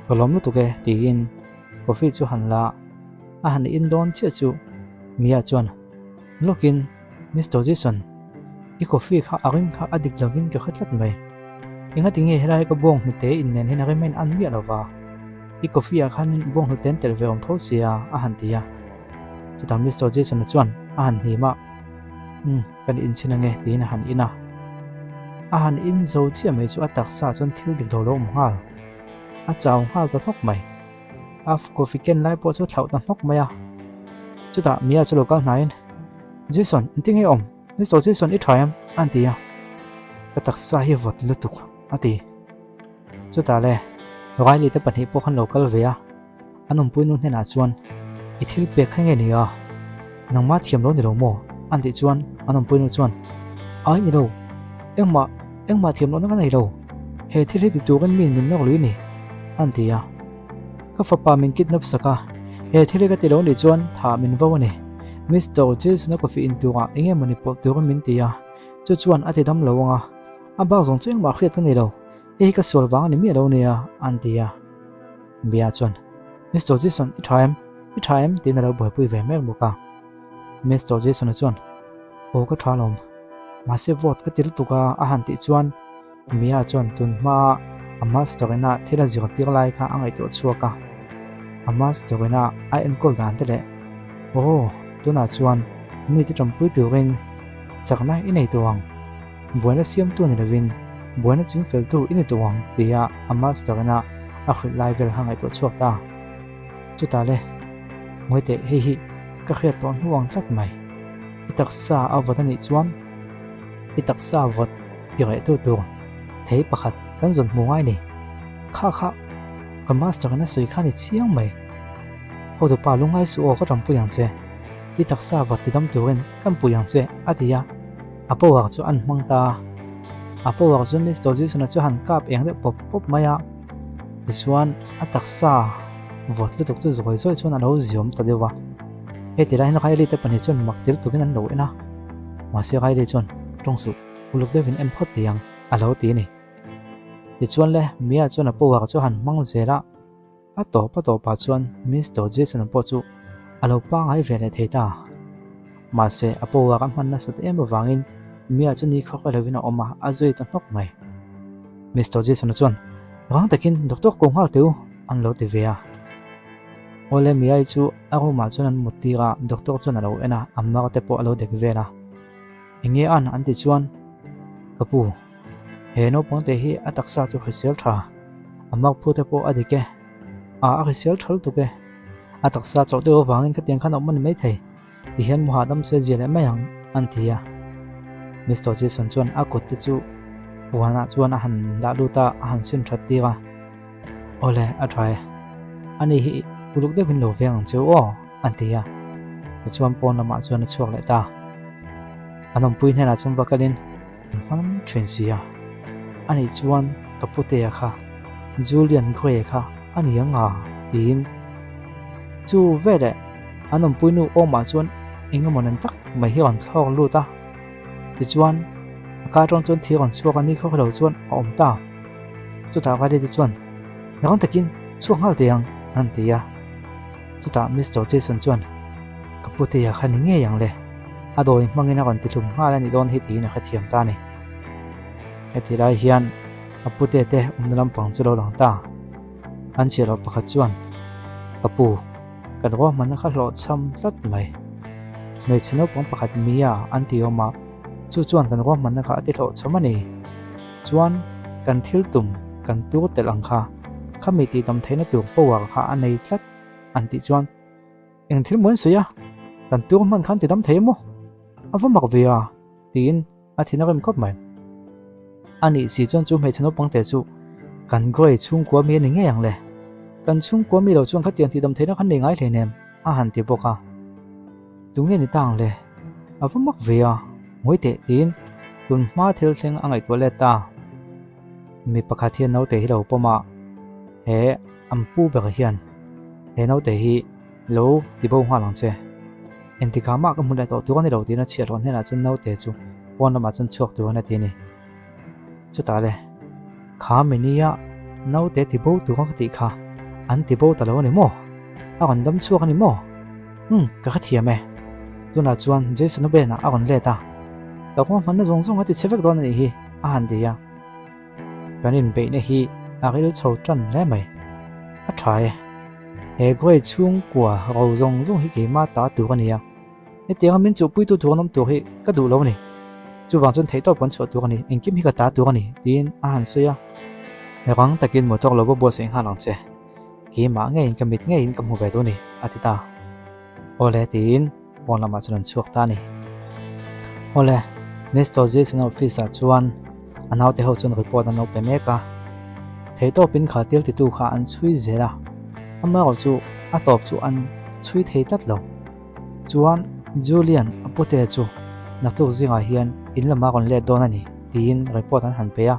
Ka lawm lutuk e tiin coffee chu han la a, a han in dawn chiah chu Mia chuan lawkin Mister Jason, i coffee kha a rim kha a dik lovin ka hre tlat mai. Engati nge helai ka bawng hnute in nen hian a rim a in an miah lova, i coffee ah khanin bawng hnute an telh ve awm tho sia a han ti a. Chutah Mister Jason-a chuan a han hnim a, Umm, kan inchhin ange tiin a han in a. A han in zo chiah mai chu a taksa chuan thil dik lo lo awm nghal. A chau nghal ta hnawk mai. A coffee ken lai pawh chu a thlauh ta hnawk mai a. Chutah Mia chu lo kal hnaiin. Jason, engtin nge i awm? Mister Jason, i tha em? a ti a. Ka taksa hi vawt lutuk, a ti. Chutah le, Riley te pahnih pawh khan lo kal ve a, an awmpui nu hnenah chuan, I thil pek kha nge ni a? Nangmah thiam lo ni lo maw? an tih chuan an awmpui nu chuan, Ai ni lo, engmah, engmah thiam lohna ka nei lo, he thil hi ti turin miin min nawk lui ni, an ti a. Ka fapa min kidnap sak a, he thil hi ka ti lo nih chuan thah min vo a ni. Mister Jason-a coffee in turah eng emawni pawlh turin min ti a, chu chuan a ti dam lo ang a, a bak zawng chu engmah hriat ka nei lo, hei hi ka sual vang a ni miah lo nia, an ti a. Bia chuan, Mister Jason, i tha em? I tha em? tiin a lo buaipui ve mek bawk a. Mister Jason-a chuan, Aw ka tha alawm, mahse vote ka ti lutuk a, a han tih chuan, Mia chuan tun hmaa a master ina thil a zirtir lai kha a ngaihtuah chhuak a, a master ina a enkawl dan te leh Aw, tunah chuan mite tanpui turin chakna i nei tawh ang, buaina siamtu ni lovin buaina chingfeltu i ni tawh ang tia a master ina a hrilh lai vel kha ngaihtuah chhuak ta. Chutah le, ngawi teh hei hi ka hriat tawh hnu ang tlat mai, i taksa a vawt a nih chuan i taksa vawt ti reh tu tur thei pakhat kan zawn hmu ngai ni. Kha kha ka master in a sawi kha ni chiang mai. Hotu pa lungngai suh aw ka rampui ang che, i taksa vat ti dam turin kan pui ang che a ti a, a power chu an hmang ta a. A power chu Mister Jason-a chu han kap eng deuh pawp pawp mai a, tichuan a taksa vawt lutuk chu zawi zawi chuan a lo ziawm ta deuh a. Heti lai hian Riley te pahnih chuan mak ti lutukin an lo en a, mahse Riley chuan tawng suh. Uluk deuhin en phawt tih ang, a lo ti a ni. Tichuan le, Mia chuan a power chu a han hmang zel a, a tawp a tawpah chuan Mister Jason-a pawh chu a lo pangngai ve leh thei ta. Mahse, a power a hman nasat em avangin Mia chu ni khawk lovin a awm a, a zui ta hnawk mai. Mister Jason-a chuan, Rang takin doctor ko nghal teh u, an lo ti ve a. Awle, Mia-i chu a room-ah chuan an mut tir a, doctor chuan a lo en a, a mar te pawh a lo dek vel a. Enge an an ti chuan, Ka pu, he naupang te hi a taksa chu hrisel tha, a mark phu te pawh a dik e, a a hrisel tha lutuk e, a taksa chauh deuh avangin khatiang khan a awm a ni maithei, ti hian mu hahdam se zia leh mai ang, an ti a. Mister Jason chuan a kut te chu puanah chuan a han dah lut a, a han sin that tir a. Awle, a tha e. Ani hi uluk deuhin lo veng ang cheu aw, an ti a. Tichuan pawn lamah chuan a chhuak leh ta. An awmpui hnenah chuan va kalin an hman thin si a. Ani chuan ka putea kha, Julian Gray kha a ni ang a, tiin. Chu veleh an awmpui nu awmah chuan eng emaw nen tak mai hi a rawn thlawk lut a. Tichuan a ka atang chuan thil rawn chhuak a ni khaw khawlo chuan a awm ta. Chutah Riley te chuan, Rang takin chhuak nghal teh ang, an ti a. Chutah Mister Jason chuan, Ka putea kha ni ngei ang le, a dawi hmangin a rawn ti hlum nghal a nih dawn hi tiin a hrethiam ta a ni. Heti lai hian a putea te awmna lampang chu lo lang ta. An chhiah loh pakhat chuan, Ka pu, kan ruahmanna kha hlawhchham tlat mai. Hmeichhe naupang pakhat Mia an ti awm a, chu chuan kan ruahmanna kha a ti hlawhchham a ni. Chuan kan thil tum kan tur telh ang kha, khami tih dam theihna tur power kha a nei tlat an tih chuan eng thil maw an sawi a, kan tur hman khan ti dam thei emaw? A va mak ve a tiin a thin a rem khawp mai. A nih si chuan chu hmeichhe naupang te chu kan Grey chhungkua mi a ni ngei ang le, kan chhungkua mi lo chuan khatiang tih dam theihna khan nei ngai hleinem a han ti bawk a. Tunge ni ta ang le? A va mak ve a, ngawi teh tiin tun hma thil thleng a ngaihtuah let ta. Mi pakhat hian naute hi lo pawm a, he an pu ber hian he naute hi lo ti bo nghal ang che. Engtikah mah ka hmu leh tawh tur a ni lo tiin a chhiat hlawh hnenah chuan naute chu pawn lamah chuan chhuak tur a ti a ni. Chutah le, kha minia naute ti bo tur a ka tih kha an ti bo ta lo a ni maw? A rawn dam chhuak a ni maw? Umm, ka hrethiam e. Tunah chuan Jason-a benah a rawn let a, ka ruahmanna zawng zawng a ti chhe vek dawn a nih hi, a han ti a. Kan inbeihna hi a ril chho tan hle mai. A tha e. He Grey chhungkua ro zawng zawng hi keimah ta tur a ni a. Hetianga min chuhpuitu tur an awm tur hi ka duh lo a ni. Chuvang chuan theihtawp kan chhuah tur a ni, engkim hi ka ta tur a ni, tiin a han sawi a. Rang takin motor lo va buatsaih nghal ang che. Keimah ngeiin ka mit ngeiin ka hmu ve duh a ni, a ti ta. Awle tiin pawn lamah chuan an chhuak ta a ni. Awle, Mister Jason-a office ah chuan a naute ho chuan report an lo pe mek a. Theihtawpin kha thil titu kha an chhui zel a, amaherawh chu a tawp chu an chhui thei tlat lo. Chuan Julian a pute chu naktuk zingah hian in lamah rawn let dawn a ni tiin report an han pe a.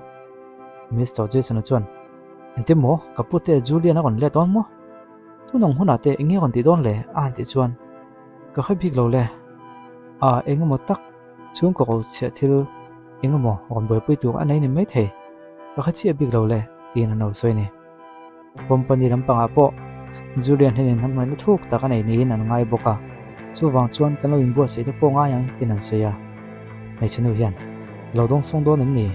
Mister Jason-a chuan, Engtin maw? Ka pute Julian a rawn let dawn maw? Tun ang hunah te eng nge rawn tih dawn le? a han tih chuan, Ka hre bik lo le. A, eng emaw tak chhungkaw ro chhiah thil eng emaw rawn buaipui tur a nei ni maithei. Ka hre chiah bik lo le tiin an lo sawi a ni. Company lampangah pawh Julian hian inhnamhnawihna thuk tak a nei niin an ngai bawk a, chuvang chuan kan lo inbuatsaih te pawh ngai ang tiin an sawi a. Hmeichhe nu hian, Ka lo dawngsawng dawn em ni?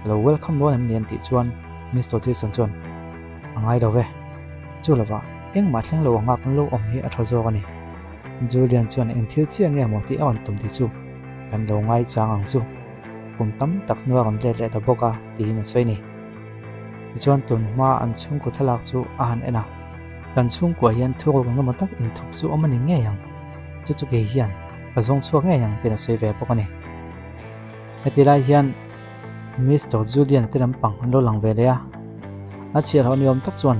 Ka lo welcome dawn em ni? an tih chuan Mister Jason chuan, A ngai lo ve. Chu lovah engmah thleng lo anga kan lo awm hi a tha zawk a ni. Julian chuan eng thil chiah nge maw tih a rawn tum tih chu kan lo ngaichang ang chu. Kum tam tak hnua rawn let leh ta bawk a tiin a sawi a ni. Tichuan tun hma an chhungkaw thlalak chu a han en a, Kan chhungkua hian thuruk engemaw tak inthup chu awm a ni ngei ang, chu chu kei hian ka zawng chhuak ngei ang tiin a sawi ve bawk a ni. Heti lai hian Mister Julian-a te lampang an lo lang ve leh a, a chhiarho ni awm tak chuan,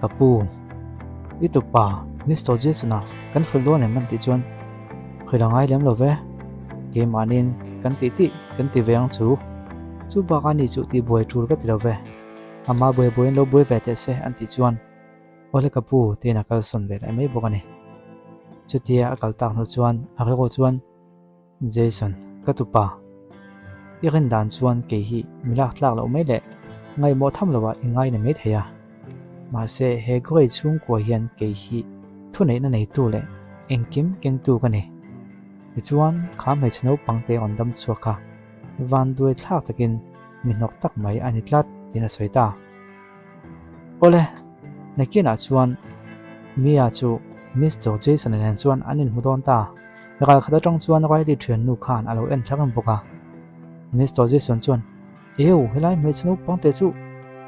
Ka pu, i tupa Mister Jason-a kan hrilh dawn em an tih chuan, Hrilh a ngai lem lo ve, keimahniin kan tih tih kan ti ve ang chu, chu bakah ni chu tih buai tul ka ti lo ve, ama buai buaiin lo buai ve teh se an tih chuan, Awle ka pu tiin a kalsawn ve leh mai bawk a ni. Chutia a kal tak hnu chuan a rilru chuan, Jason, ka tupa. I rin dan chuan kei hi mi lak tlak loh mai leh ngaihmawh tham loah i ngai ni mai thei a. Mahse, he Grey chhungkua hian kei hi thuneihna neitu leh engkim kengtu ka ni. Tichuan, kha hmeichhe naupang te rawn dam chhuak kha vanduai thlak takin mi hnawk tak mai a ni tlat tiin a sawi ta. Awle, nakinah chuan Mia chu Mister Jason-a nen chuan an inhmu dawn ta. Ral khat atang chuan Riley thiannu khan a lo en thla reng bawk a. Mister Jason chuan, Eu, helai hmeichhe naupang te chu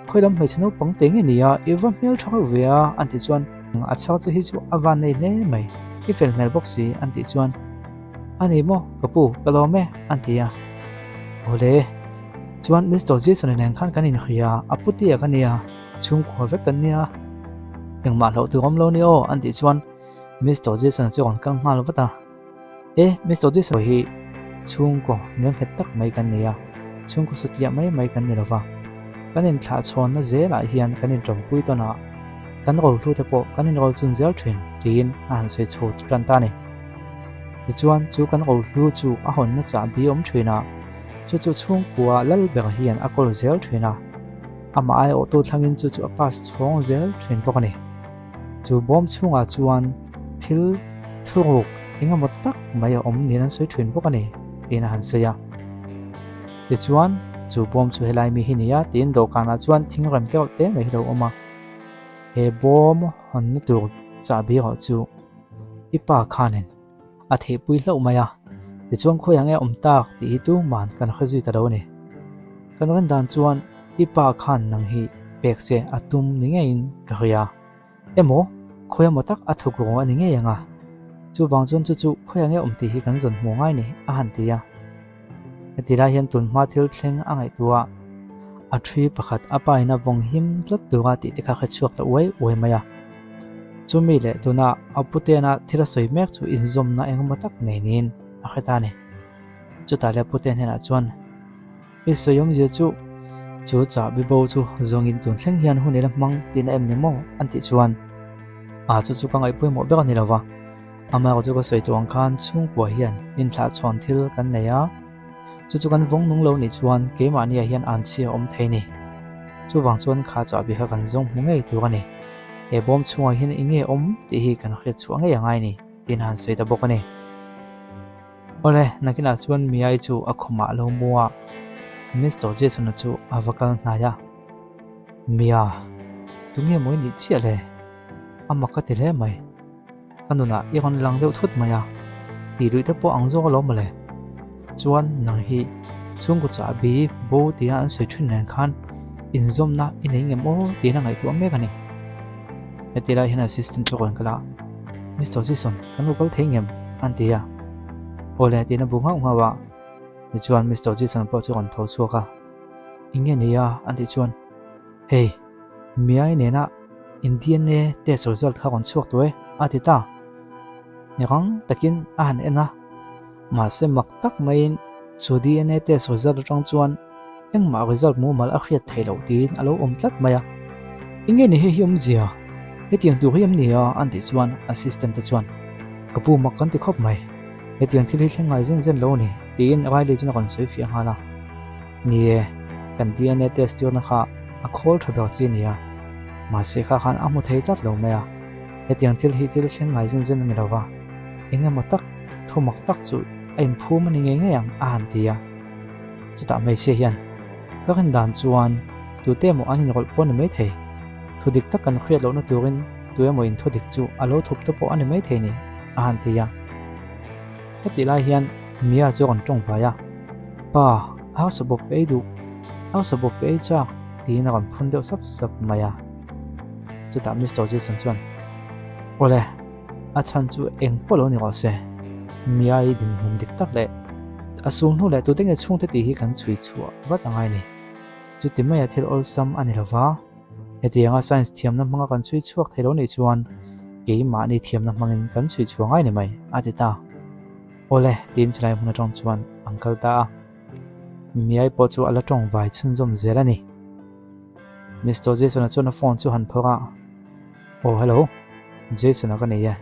khawi lam hmeichhe naupang te nge nia, i va hmel tha reuh ve a, an tih chuan, A chhar che hi chu a van nei hle mai, i fel hmel bawk si, an tih chuan, A ni maw, ka pu, ka lawm e, an ti a. Awle, chuan Mister Jason-a nen khan kan inhria, a putia ka nia, chhungkua vek kan nia, engmah hlauh tur awm lo ni aw, an tih chuan, Mister Jason chu a rawn kal nghal vat a. E, Mister Jason hi chhungkaw nuam nghet tak mai kan ni a, chhungkaw satliah mai mai kan ni lova. Kan inthlahchhawnna zelah hian kan inṭawmpui tawn a, kan rohlu te pawh kan inrochun zel ṭhin tiin a han sawi chho tan ta a ni. Tichuan, chu kan rohlu chu a hawnna chahbi awm ṭhin a, chu chu chhungkua lal ber hian a kawl zel ṭhin a, amah aiawhtu thlangin chu chu a pass chhawng zel ṭhin bawk a ni. Chu bawm chhungah chuan thil thuruk engemaw tak mai a awm niin an sawi thin bawk a ni tiin a han sawi a. Tichuan, chu bawm chu helai mi hi ni a tiin dawhkanah chuan thingrem te reuh te mai hi lo awm a. He bawm hawnna tur chahbi erawh chu i pa khanin a theihpui hlauh mai a. Tichuan khawi ang e awm tak tih hi tuman kan hre zui ta lo a ni. Kan rin dan chuan i pa khan nang hi pek che a tum ni ngeiin ka hria. Emaw, khawi emaw tak a thuk rawng a ni ngei ang a. Chuvang chuan chu chu khawi ang e awm tih hi kan zawn hmuh ngai ni a han ti a. Heti lai hian tun hma thil thleng a ngaihtuah a thi pakhat a pa in a vawng him tlat tura tih te kha hre chhuak ta uai uai mai a. Chumi leh tuna a putena thil a sawi mek chu inzawmna engemaw tak nei niin a hre ta a ni. Chutah leh pute hnenah chuan I sawi awmzia chu chu chahbi bo chu zawngin tun thleng hian hun ila hmang tihna em ni maw an tih chuan a chu chu ka ngaih pawimawh ber a ni lova. Amaherawh chu ka sawi tawh ang khan chhungkua hian inthlahchhawn thil kan nei a, chu chu kan vawng nung lo nih chuan keimahniah hian an chhia awm thei ni. Chuvang chuan kha chahbi kha kan zawng hmu ngei tur a ni. He bawm chhungah hian eng nge awm tih hi kan hriat chhuah ngei a ngai ni tiin a han sawi ta bawk a ni. Awle, nakinah chuan Miai chu a khumah a lo mu a, Mister Jason-a chu a va kal hnai a. Mia, tunge maw i nih chiah le? A mak a ti hle mai. Ka nunah i rawn lang deuh thut mai a, tih luih te pawh ang zawk alawm mawle. Chuan nang hi chhungkaw chahbi bo tia an sawi thin reng khan inzawmna i nei ngem aw tiin a ngaihtuah mek a ni. Heti lai hian assistant chu rawn kal a, Mister Jason, kan lo kal thei ngem? an ti a. Awle tiin a bu nghauh nghauh a. Tichuan Mister Jason pawh chu a rawn tho chhuak a, Eng nge ni a? an tih chuan, Hei, Miai nena in DNA test result kha rawn chhuak tawh e, a ti ta. Ni rang takin a han en a, mahse mak tak maiin chu DNA test result atang chuan engmah result mumal a hriat theih loh tiin a lo awm tlat mai a. Eng nge ni hei hi awmzia? Hetiang tur hi em ni a? an tih chuan assistant te chuan, Ka pu mak kan ti khawp mai. Hetiang thil hi thleng ngai zen zen lo a ni, tiin Riley chuan a rawn sawi fiah nghal a. Ni e, kan DNA test tirna kha a khawl tha ber chi a ni a, mahse kha khan a hmu thei tlat lo mai a. Hetiang thil hi thil thleng ngai zen zen a ni lo va, eng emaw tak, thu mak tak chu a inphum a ni ngei ngei ang, a han ti a. Chutah hmeichhia hian, Ka rin dan chuan tute emaw an inrawlh pawh a ni maithei, thu dik tak kan hriat lohna turin tu emaw in thu dik chu a lo thup te pawh a ni maithei ni, a han ti a. Hetih lai hian Mia chu a rawn tawng vai a, Pa, arsa bawp ka ei duh, arsa bawp ka ei chak, tiin a rawn phun deuh sap sap mai a. Chutah Mister Jason chuan, Awle, a chhan chu eng pawh lo ni rawh se, Mia i dinhmun dik tak leh a sul hnu leh tute nge chhungte tih hi kan chhui chhuah vat a ngai ni. Chuti maia thil awlsam a ni lo va. Hetianga science thiamna hmanga kan chhui chhuak thei lo nih chuan keimahni thiamna hmangin kan chhui chhuah ngai ni mai, a ti ta. Awle, tiin chulai hmun atang chuan an kal ta a. Miai pawh chu a la tawng vai chhunzawm zel a ni. Mister Jason-a chuan a phone chu han phawrh a, Aw hello, Jason-a ka nei e.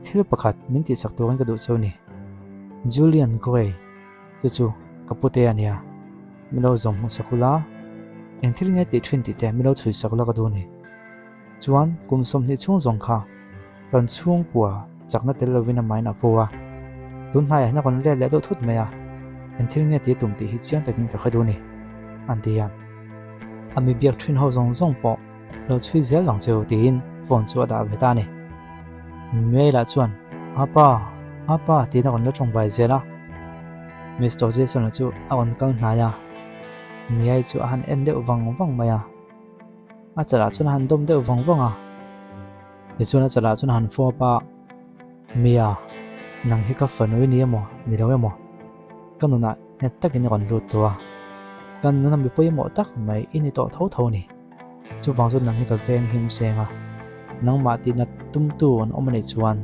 Thil pakhat min tihsak turin ka duh cheu ni. Julian Gray. Chu chu ka pute a nia, min lo zawm hmuhsak ula, eng thil nge tih thin tih te min lo chhuisak ula ka duh a ni. Chuan kum 20 chhung zawng kha kan chhungkua chakna tel lovin amahin a pu a, tun hnaiah hian a rawn let leh deuh thut mai a, eng thil nge tih a tum tih hi chiang takin ka hre duh a ni, an ti a. A mi biak thin ho zawng zawng pawh Lo chhui zel ang cheu tiin phone chu a dah ve ta a ni. Mail ah chuan Apa, Apa tiin a rawn la tawng vai zel a. Mister Jason-a chu a rawn kal hnai a, Miai chu a han en deuh vang vang mai a. A chalah chuan a han dawm deuh vang vang a. Tichuan a chalah chuan a han fawp a, Mia, nang hi ka fanu i ni emaw, ni lo emaw? Ka nunah nghet takin i rawn lut tawh a, kan nuna mi pawimawh tak mai i ni tawh tho tho a ni. Chuvang chuan nang hi ka veng him seng a, nangmah tihna tumtu an awm a nih chuan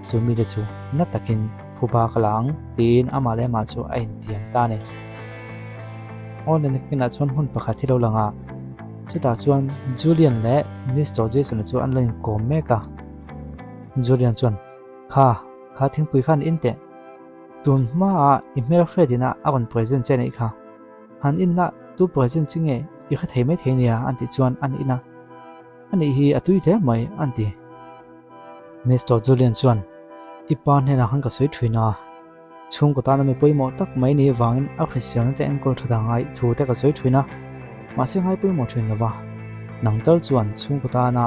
chu mite chu na takin phuba ka la ang tiin amah leh amah chu a intiam ta a ni. Awle nakinah chuan hmun pakhat hi lo lang a, chutah chuan Julian leh Mister Jason-a chu an lo inkawm mek a. Julian chuan, Kha, kha thingpui khan in teh. Tun hmaah i hmelhriat ina a rawn present che a nih kha. Han in lah tu present chi nge i hre thei mai thei nia an tih chuan an in a, a nih hi a tui hle mai an ti. Mister Julian chuan i pa hnenah khan ka sawi thin a, chhungkaw tana mi pawimawh tak mai ni avangin a hriselna te enkawl tha dang ngai thu te ka sawi thin a, mahse ngai pawimawh thin lova, nang tal chuan chhungkaw tana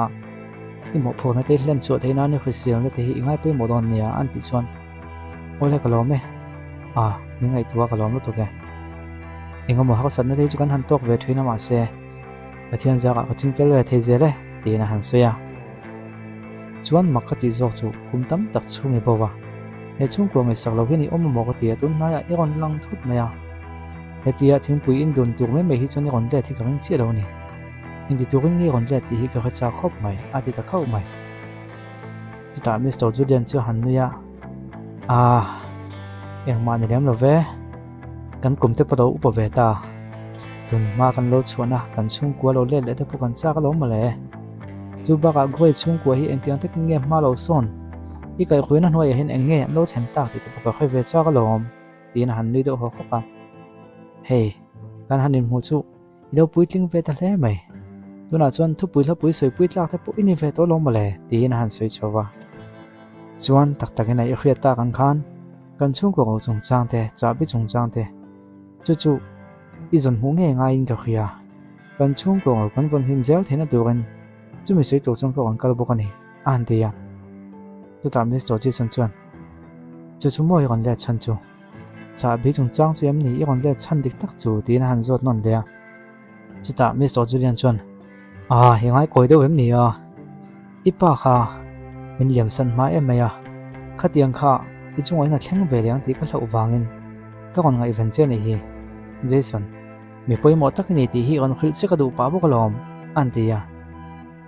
i mawhphurhna te hlen chhuah theih nan i hriselna te hi i ngai pawimawh dawn nia an tih chuan Awle ka lawm e. Ah, min ngaihtuah ka lawm lutuk e. Engemaw harsatna te hi chu kan han tawk ve thin a mahse Pathian zarah ka ching fel ve thei zel e tiin a han sawi a. Chuan mak ka tih zawk chu kum tam tak chhung i bo va. He chhungkua ngaihsak lovin i awm amaw ka ti a tun hnaiah i rawn lang thut mai a. Hetia thingpui in dun tur mai mai hi chuan i rawn let hi ka ring chiah lo a ni. Inti turin nge i rawn let tih hi ka hre chak khawp mai a ti ta khauh mai. Chutah Mister Julian chu a han nui a, Aah, engmah ni lem lo ve, kan kum te pawh lo upa ve ta, tun hma kan lo chhuahna kan chhungkua lo let leh te pawh kan chak alawm mawle. Chu bakah Grey chhungkua hi engtiang takin nge hma lo sawn, i kaihhruaina hnuaiah hian eng nge an lo thlen tak tih te pawh ka hre ve chak alawm, tiin a han nui deuh hawk hawk a. Hei, kan han inhmuh chu I lo puitling ve ta hle mai. Tunah chuan thupui hlapui sawipui tlak te pawh i ni ve tawh lo mawle tiin a han sawi chho va. Chuan tak takin a i hriat tak ang khan kan chhungkaw ro chungchang te, chahbi chungchang te chu chu i zawn hmuh ngei ngaiin ka hria. Kan chhungkaw ro kan vawn hlim zel theihna turin chumi sawi tur chuan ka rawn kal bawk a ni a han ti a. Chutah Mister Jason chuan, Chu chu maw i rawn let chhan chu? Chahbi chungchang chu em ni i rawn let chhan dik tak chu tiin a han zawt nawn leh a. Chutah Mister Julian chuan, Ah, i ngaikawi deuh em ni a? I pa kha min liamsan hma em mai a, khatiang kha i chungah hian a thleng ve leh ang tih ka hlauh vangin. Ka rawn ngaihven che a nih hi, Jason. Mi pawimawh tak i ni tih hi rawn hrilh che ka duh pah bawk alawm, a ti a.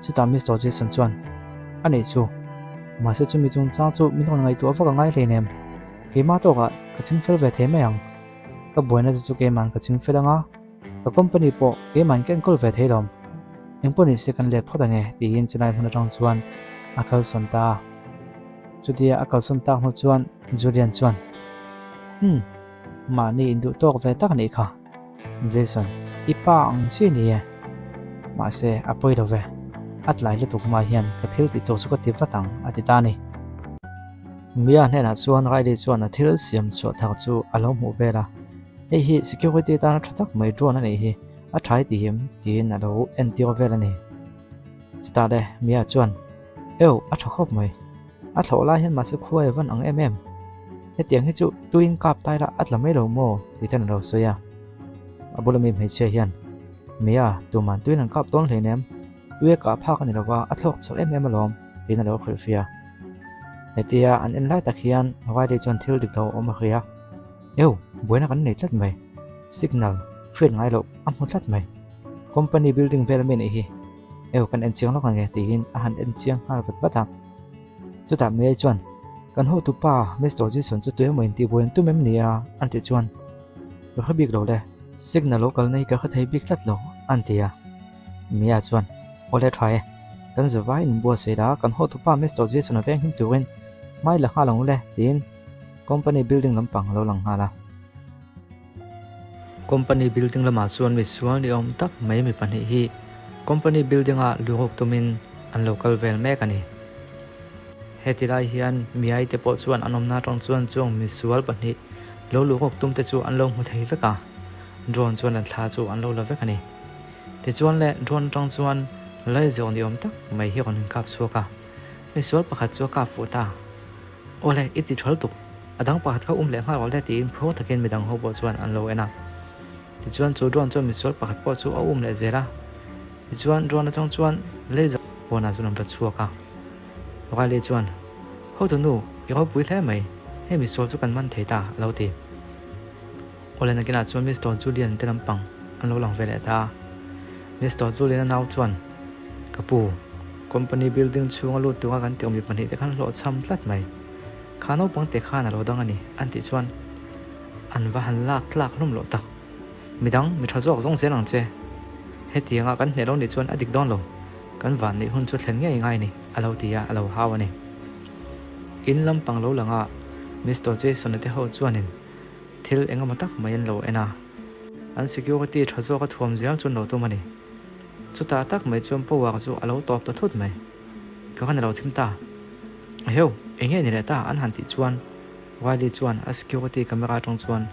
Chutah Mister Jason chuan, A nih chu. Mahse chumi chungchang chu min rawn ngaihtuah vak a ngai hleinem. Keimah tawkah ka chingfel ve thei mai ang. Ka buaina te chu keima'n ka chingfel anga, ka company pawh keima'n ka enkawl ve thei lawm. Engpawh ni se kan let phawt ange tiin chulai hmun atang chuan a kalsawn ta a. Chutia a kalsawn tak hnu chuan Julian chuan, Umm, mahni induh tawk ve tak anih kha. Jason, i pa ang chi ni e. Mahse, a pawi lo ve. A tlai lutuk hma hian ka thil tih tur chu ka ti vat ang, a ti ta a ni. Mia hnenah chuan Riley chuan a thil siam chhuah thar chu a lo hmuh vel a. Hei hi security tana tha tak mai drone a nih hi, a tha i ti em? tiin a lo entir vel a ni. Chutah le, Mia chuan, Eo, a tha khawp mai. A thlawh lai hian mahse khua e van ang em em. Hetiang hi chu tuin kap tai la a tla mai lo maw? tih ten a lo sawi a. A bula mi hmeichhia hian, Mia, tuman tuin an kap dawn hleinem. Tui a kah phak a ni lova, a thlawk chhuak em em alawm, tiin a lo hrilhfiah. Hetia an en lai tak hian Riley chuan thil dik lo a awm a hria. Eu, buaina kan nei tlat mai. Signal hriat ngai loh a hmu tlat mai. Company building vel ami anih hi. Eu, kan en chiang lawk ange tiin a han en chiang nghal vat vat a. Chutah Mary chuan, Kan hotupa Mister Jason chu tuemaw intihbuai an tum em ni a? an tih chuan, Ka hre bik lo le, signal lo kalna hi ka hre thei bik tlat lo, an ti a. Mia chuan, Awle tha e, kan zavai in buatsaih la, kan hotupa Mister Jason a veng him turin hmai la nghal ang u le, tiin company building lampang a lo lang nghal a. Company building lamah chuan misual ni awm tak mai mi pahnih hi company building ah luhawk tumin an lo kal vel mek a ni. Heti lai hian miai te pawh chuan an awmna atang chuan chuang misual pahnih lo luhawk tum te chu an lo hmu thei vek a, drone chuan an thla chu an lo la vek a ni. Tichuan le drone atang chuan laizawk ni awm tak mai hi rawn inkap chhuak a, misual pakhat chu a kap fuh ta. Awle, i ti tha lutuk. A dang pakhat kha um leh nghal rawh le tiin phur takin midang ho pawh chuan an lo en a. Tichuan chu drone chuan misual pakhat pawh chu a um leh zel a. Tichuan drone atang chuan laser pawnah chuan an va chhuak a. Riley chuan, Hotu nu, i ropui hle mai. Hei misual chu kan man thei ta, a lo ti. Awle nakinah chuan Mister Julian te lampang an lo lang ve leh ta a. Mister Julian-a nau chuan, Ka pu, company building chhunga lut tura kan tirh mi pahnihte khan hlawhchham tlat mai. Kha naupang te khan a lo dang a ni, an tih chuan an va han lak tlak hlawm loh tak. Midang, mi tha zawk zawng zel ang che. Hetianga kan hneh lo nih chuan a dik dawn lo. Kan van neih hun chu thlen ngei ngai a ni, a lo ti a, a lo hau a ni. In lampang lo langa Mister Jason-a te ho chuanin, Thil eng emaw tak mai an lo en a, an security tha zawk a thuam zel chu an lo tum a ni. Chutah tak mai chuan power chu a lo tawp ta thut mai. Ka khan a lo thim ta. Eheu, eng nge ni leh ta an han tih chuan Riley chuan a security camera atang chuan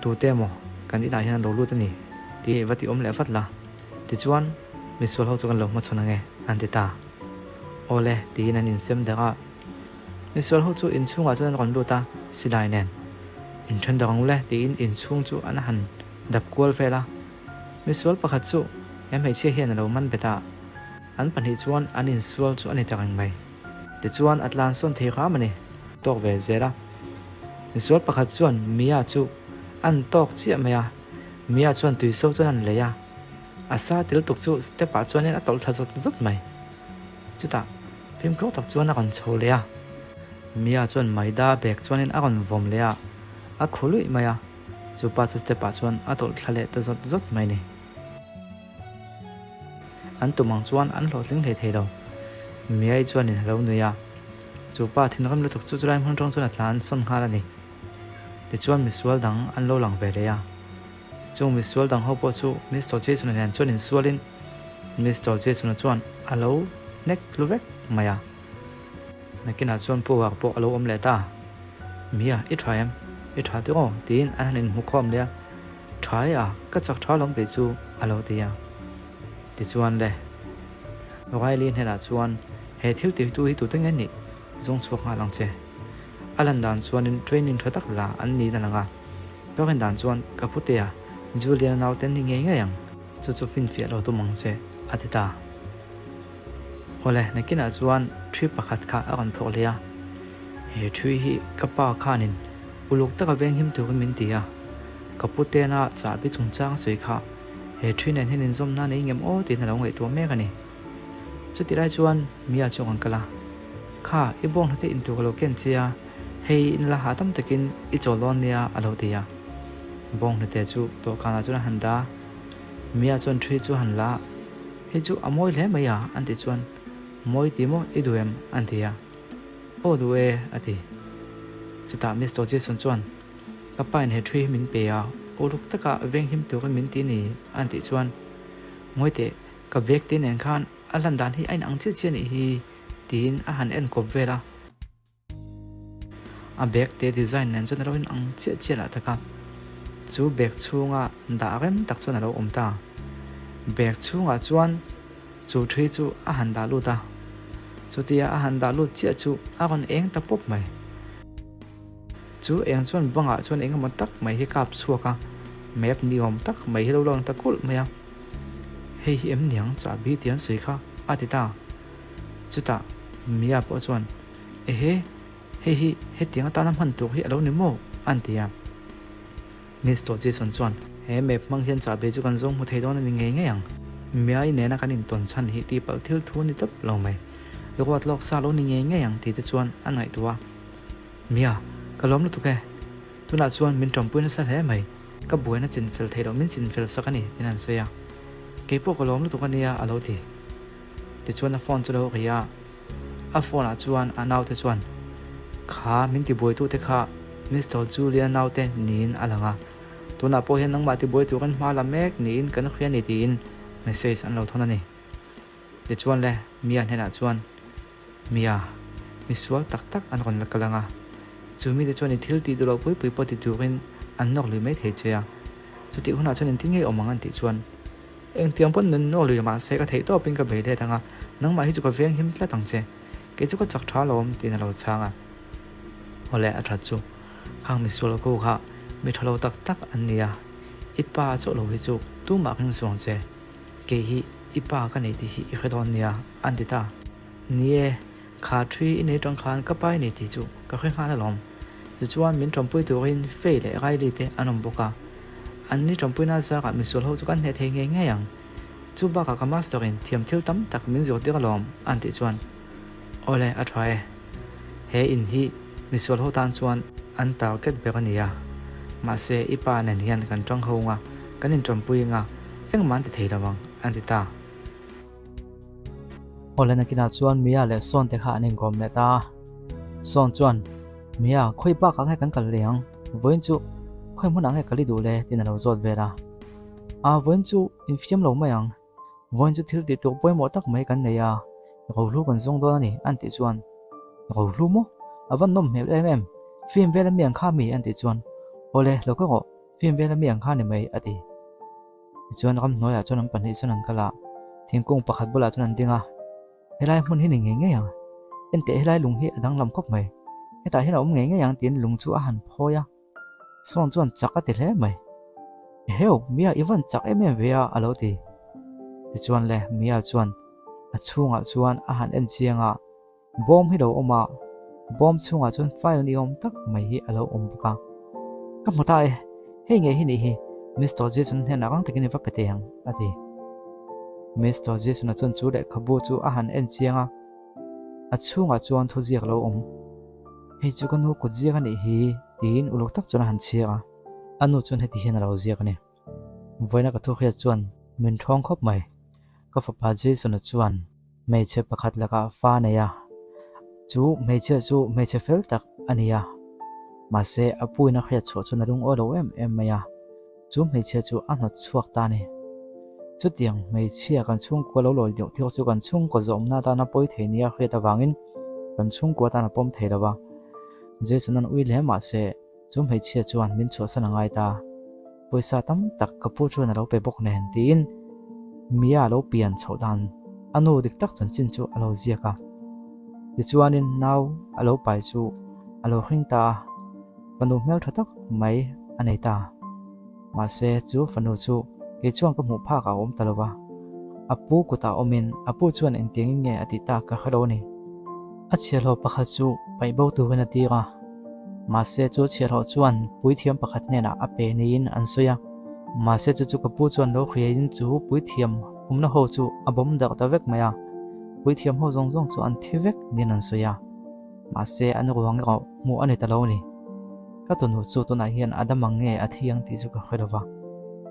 tute emaw kan inah hian an lo lut a ni tih va ti awm leh vat la. Tichuan misual ho chu kan lo hmachhawn ange an ti ta. Awle tiin an insem der a. Misual ho chu inchhungah chuan an rawn lut a, silai nen inthen dawr ang ule tiin inchhung chu an han dap kual vel a. Misual pakhat chu he hmeichhia hian a lo man bet a, an pahnih chuan an insual chu a ni ta reng mai. Tichuan a tlan sawn thei hram a ni. Tawk ve zel a. Misual pakhat chuan Mia chu an tawk chiah mai a, Mia chuan tuiso chuan an lei a, a sa tel tuk chu step ah chuanin a tawlh thla zawt zawt mai. Chutah fimkhur tak chuan a rawn chho leh a, Mia chuan maida bag chuanin a rawn vawm leh a, a khu luih mai a, chupa chu step ah chuan a tawlh thla leh ta zawt zawt mai ni. An tum ang chuan an hlawhtling hlei thei lo. Miai chuanin a lo nui a, chupa thinrim lutuk chu chulai hmun atang chuan a tlan sawn nghal a ni. Tichuan misual dang an lo lang ve leh a. Chung misual dang ho pawh chu Mister Jason-a nen chuan insualin Mister Jason-a chuan a lo hnek tlu vek mai a. Nakinah chuan Pu-a pawh a lo awm leh ta. Mia, i tha em? I tha tih aw? tiin an han inhmu khawm leh a. Tha e a, ka chak tha lawm kei chu, a lo ti a. Tichuan le, Riley hnenah chuan, He thil tihtu hi tute nge nih? Zawng chhuak nghal ang che. A lan dan chuanin training tha tak la an niin a lang a. Ka rin dan chuan ka putea Julian-a naute an ni ngei ngei ang. Chu chu finfiah lo tum ang che, a ti ta. Awle, nakinah chuan ṭhi pakhat kha a rawn phawrh leh a. He ṭhi hi ka pa khanin. Uluk taka venghim turin min ti a, ka pu tena chahbi chungchang a sawi kha he ṭhi nen hian inzawmna a nei ngem aw tiin a lo ngaihtuah mek a ni. Chutih lai chuan Mia chu a rawn kal a, Kha, i bawng hnute in tur ka lo ken che a, hei in la hahdam takin i chawl dawn nia a lo ti a. Bawng hnute chu dawhkanah chuan a han dah a, Mia chuan ṭhi chu a han la a, Hei chu a mawi hle mai a an tih chuan, Mawi ti maw i duh em? an ti a. Aw duh e, a ti. Chutah Mister Jason chuan, Ka pa in he thu hi min pe a, uluk taka venghim turin min ti ni, an tih chuan, Ngawi teh, ka bag te nen khan a lan dan hi a inang chiah chiah nih hi, tiin a han en kawp vel a. A bag te design nen chuan a lo inang chiah chiah lah tak a. Chu bag chhunga dah rem tak chuan a lo awm ta. Bag chhungah chuan. Chu ṭhi chu a han dah lut a, chutia a han dah lut chiah chu a rawn eng ta pawp mai. Chu eng chuan bangah chuan eng emaw tak mai hi kap chhuak a, map ni awm tak mai hi lo lang ta kulh mai a. Hei hi em niang chahbi tih an sawi kha a ti ta. Chutah Mia pawh chuan, Ehe, hei hi hetiang atana hman tur hi a lo ni maw? an ti a. Mister Jason chuan, He map hmang hian chahbi chu kan zawng hmu thei dawn a ni ngei ngei ang. Miai nena kan intawn chhan hi tihpalh thil thu a ni tawp lo mai. I ruat lawk sa lo ni ngei ngei ang tih te chuan a ngaihtuah a. Mia, ka lawm lutuk e. Tunah chuan min tawmpui nasa hle mai. Ka buaina chinfel theih loh min chinfel sak a ni, tiin an sawi a. Keipawh ka lawm lutuk a nia, a lo ti. Tichuan a phone chu lo ri a. A phone ah chuan a naute chuan, Kha min tibuaitute kha Mister Julia naute niin a lang a, tunah pawh hian nangmah tibuai turin hma la mek niin kan hria ni tiin message an lo thawn a ni. Tichuan le Mia hnenah chuan, Mia, misual tak tak an rawn la kal ang a, chu mite chuan i thil tih duh loh pui pui pawh ti turin an nawk lui mai thei che a, chutih hunah chuan engtin nge awm ang an tih chuan, Engtiang pawn nun nawk lui mahse ka theih tawpin ka bei let ang a, nangmah hi chu ka veng him tlat ang che. Kei chu ka chak tha alawm tiin a lo chhang a. Awle a that chu khang misual ko kha mi tha lo tak tak an ni a, i pa chauh lo hi chu tumah ka insuang che, kei hi i pa ka nei tih hi i hre dawn nia an ti ta. Ni e, Kha ṭhi i nei ṭang khan ka pai nei tih chu ka hre nghal alawm. Tichuan min ṭawmpui turin Faye leh Riley te an awm bawk a. An ni ṭawmpuina zarah misual ho chu kan hneh thei ngei ngei ang. Chu bakah ka master in thiam thil tam tak min zirtir alawm an tih chuan Awle a ṭha e. He in hi misual ho tan chuan an target ber a ni a. Mahse i pa nen hian kan ṭang ho nga, kan inṭawmpui nga engmah an ti thei lo ang an ti ta. Awle nakinah chuan Mia leh Sawn te kha an inkawm leh ta a. Sawn chuan, Mia, khawi bakah nge kan kal leh ang? Vawiin chu khawi hmunah nge kal i duh le? tiin a lo zawt vel a. A, vawiin chu infiam lo mai ang. Vawiin chu thil tih tur pawimawh tak mai kan nei a, rohlu kan zawng dawn a ni, an tih chuan, Rohlu maw? A va nawm hmel em em, film vel ami ang kha mi? an tih chuan, Awle, lo ka rawh, film vel ami ang kha ni mai, a ti. Tichuan ramhnuaiah chuan an pahnih chuan an kal a, thingkung pakhat bulah chuan an ding a, Helai hmun hi ni ngei ngei ang, enteh helai lung hi a danglam khawp mai, hetah hian a awm ngei ngei ang tiin lung chu a han phawi a, Sawn chuan chak a ti hle mai. Eheu, Mia i van chak em em ve a a lo ti. Tichuan le Mia chuan a chhungah chuan a han en chiang a, Bawm hi lo awm a, bawm chhungah chuan file ni awm tak mai hi a lo awm bawk a. Ka hmu ta e, hei ngei hi nih hi, Mister Jason hnenah rang takin i va pe thei ang, a ti. Mister Jason-a chuan chu lehkhabu chu a han en chiang a, a chhungah chuan thuziak a lo awm. Hei chu ka nu kutziak a nih hi, tiin uluk tak chuan a han chhiar a. A nu chuan heti hian a lo ziak a ni. Vawiina ka thuhriat chuan min ṭhawng khawp mai. Ka fapa Jason-a chuan hmeichhe pakhat lakah fa a nei a, chu hmeichhia chu hmeichhe fel tak a ni a, mahse a puiin a hriat chhuah chuan a lungawi lo em em mai a, chu hmeichhia chu a hnawt chhuak ta a ni. Chutiang hmeichhia kan chhungkua lo lawi deuh theuh chu kan chhungkaw zawmna atana pawi thei nia hriat avangin kan chhungkua atan a pawm thei lo va, Jason-a'n ui hle mahse Chu hmeichhia chuan min chhuahsan a ngai ta. Pawisa tam tak ka pu chuan a lo pe bawk nen tiin Mia lo pian chhoh dan a nu dik tak chanchin chu a lo ziak a. Tichuanin nau a lo pai chu a lo hring ta a, fanu hmeltha tak mai a nei ta. Mahse chu fanu chu kei chuan ka hmuh phak a awm ta lo va. A pu kutah awmin a pu chuan engtiangin nge a tih tak ka hre lo a ni. A chhiahhlawh pakhat chu paih bo turin a tir a. Mahse chu chhiarhlawh chuan puithiam pakhat hnenah a pe niin an sawi a. Mahse chu chu ka pu chuan lo hriaiin chu puithiam awmna ho chu a bawm darh ta vek mai a. Puithiam ho zawng zawng chu an thi vek niin an sawi a. Mahse an ruang erawh hmuh a ni ta lo a ni. Ka tunu chu tunah hian a dam ang nge a thi ang tih chu ka hre lo va.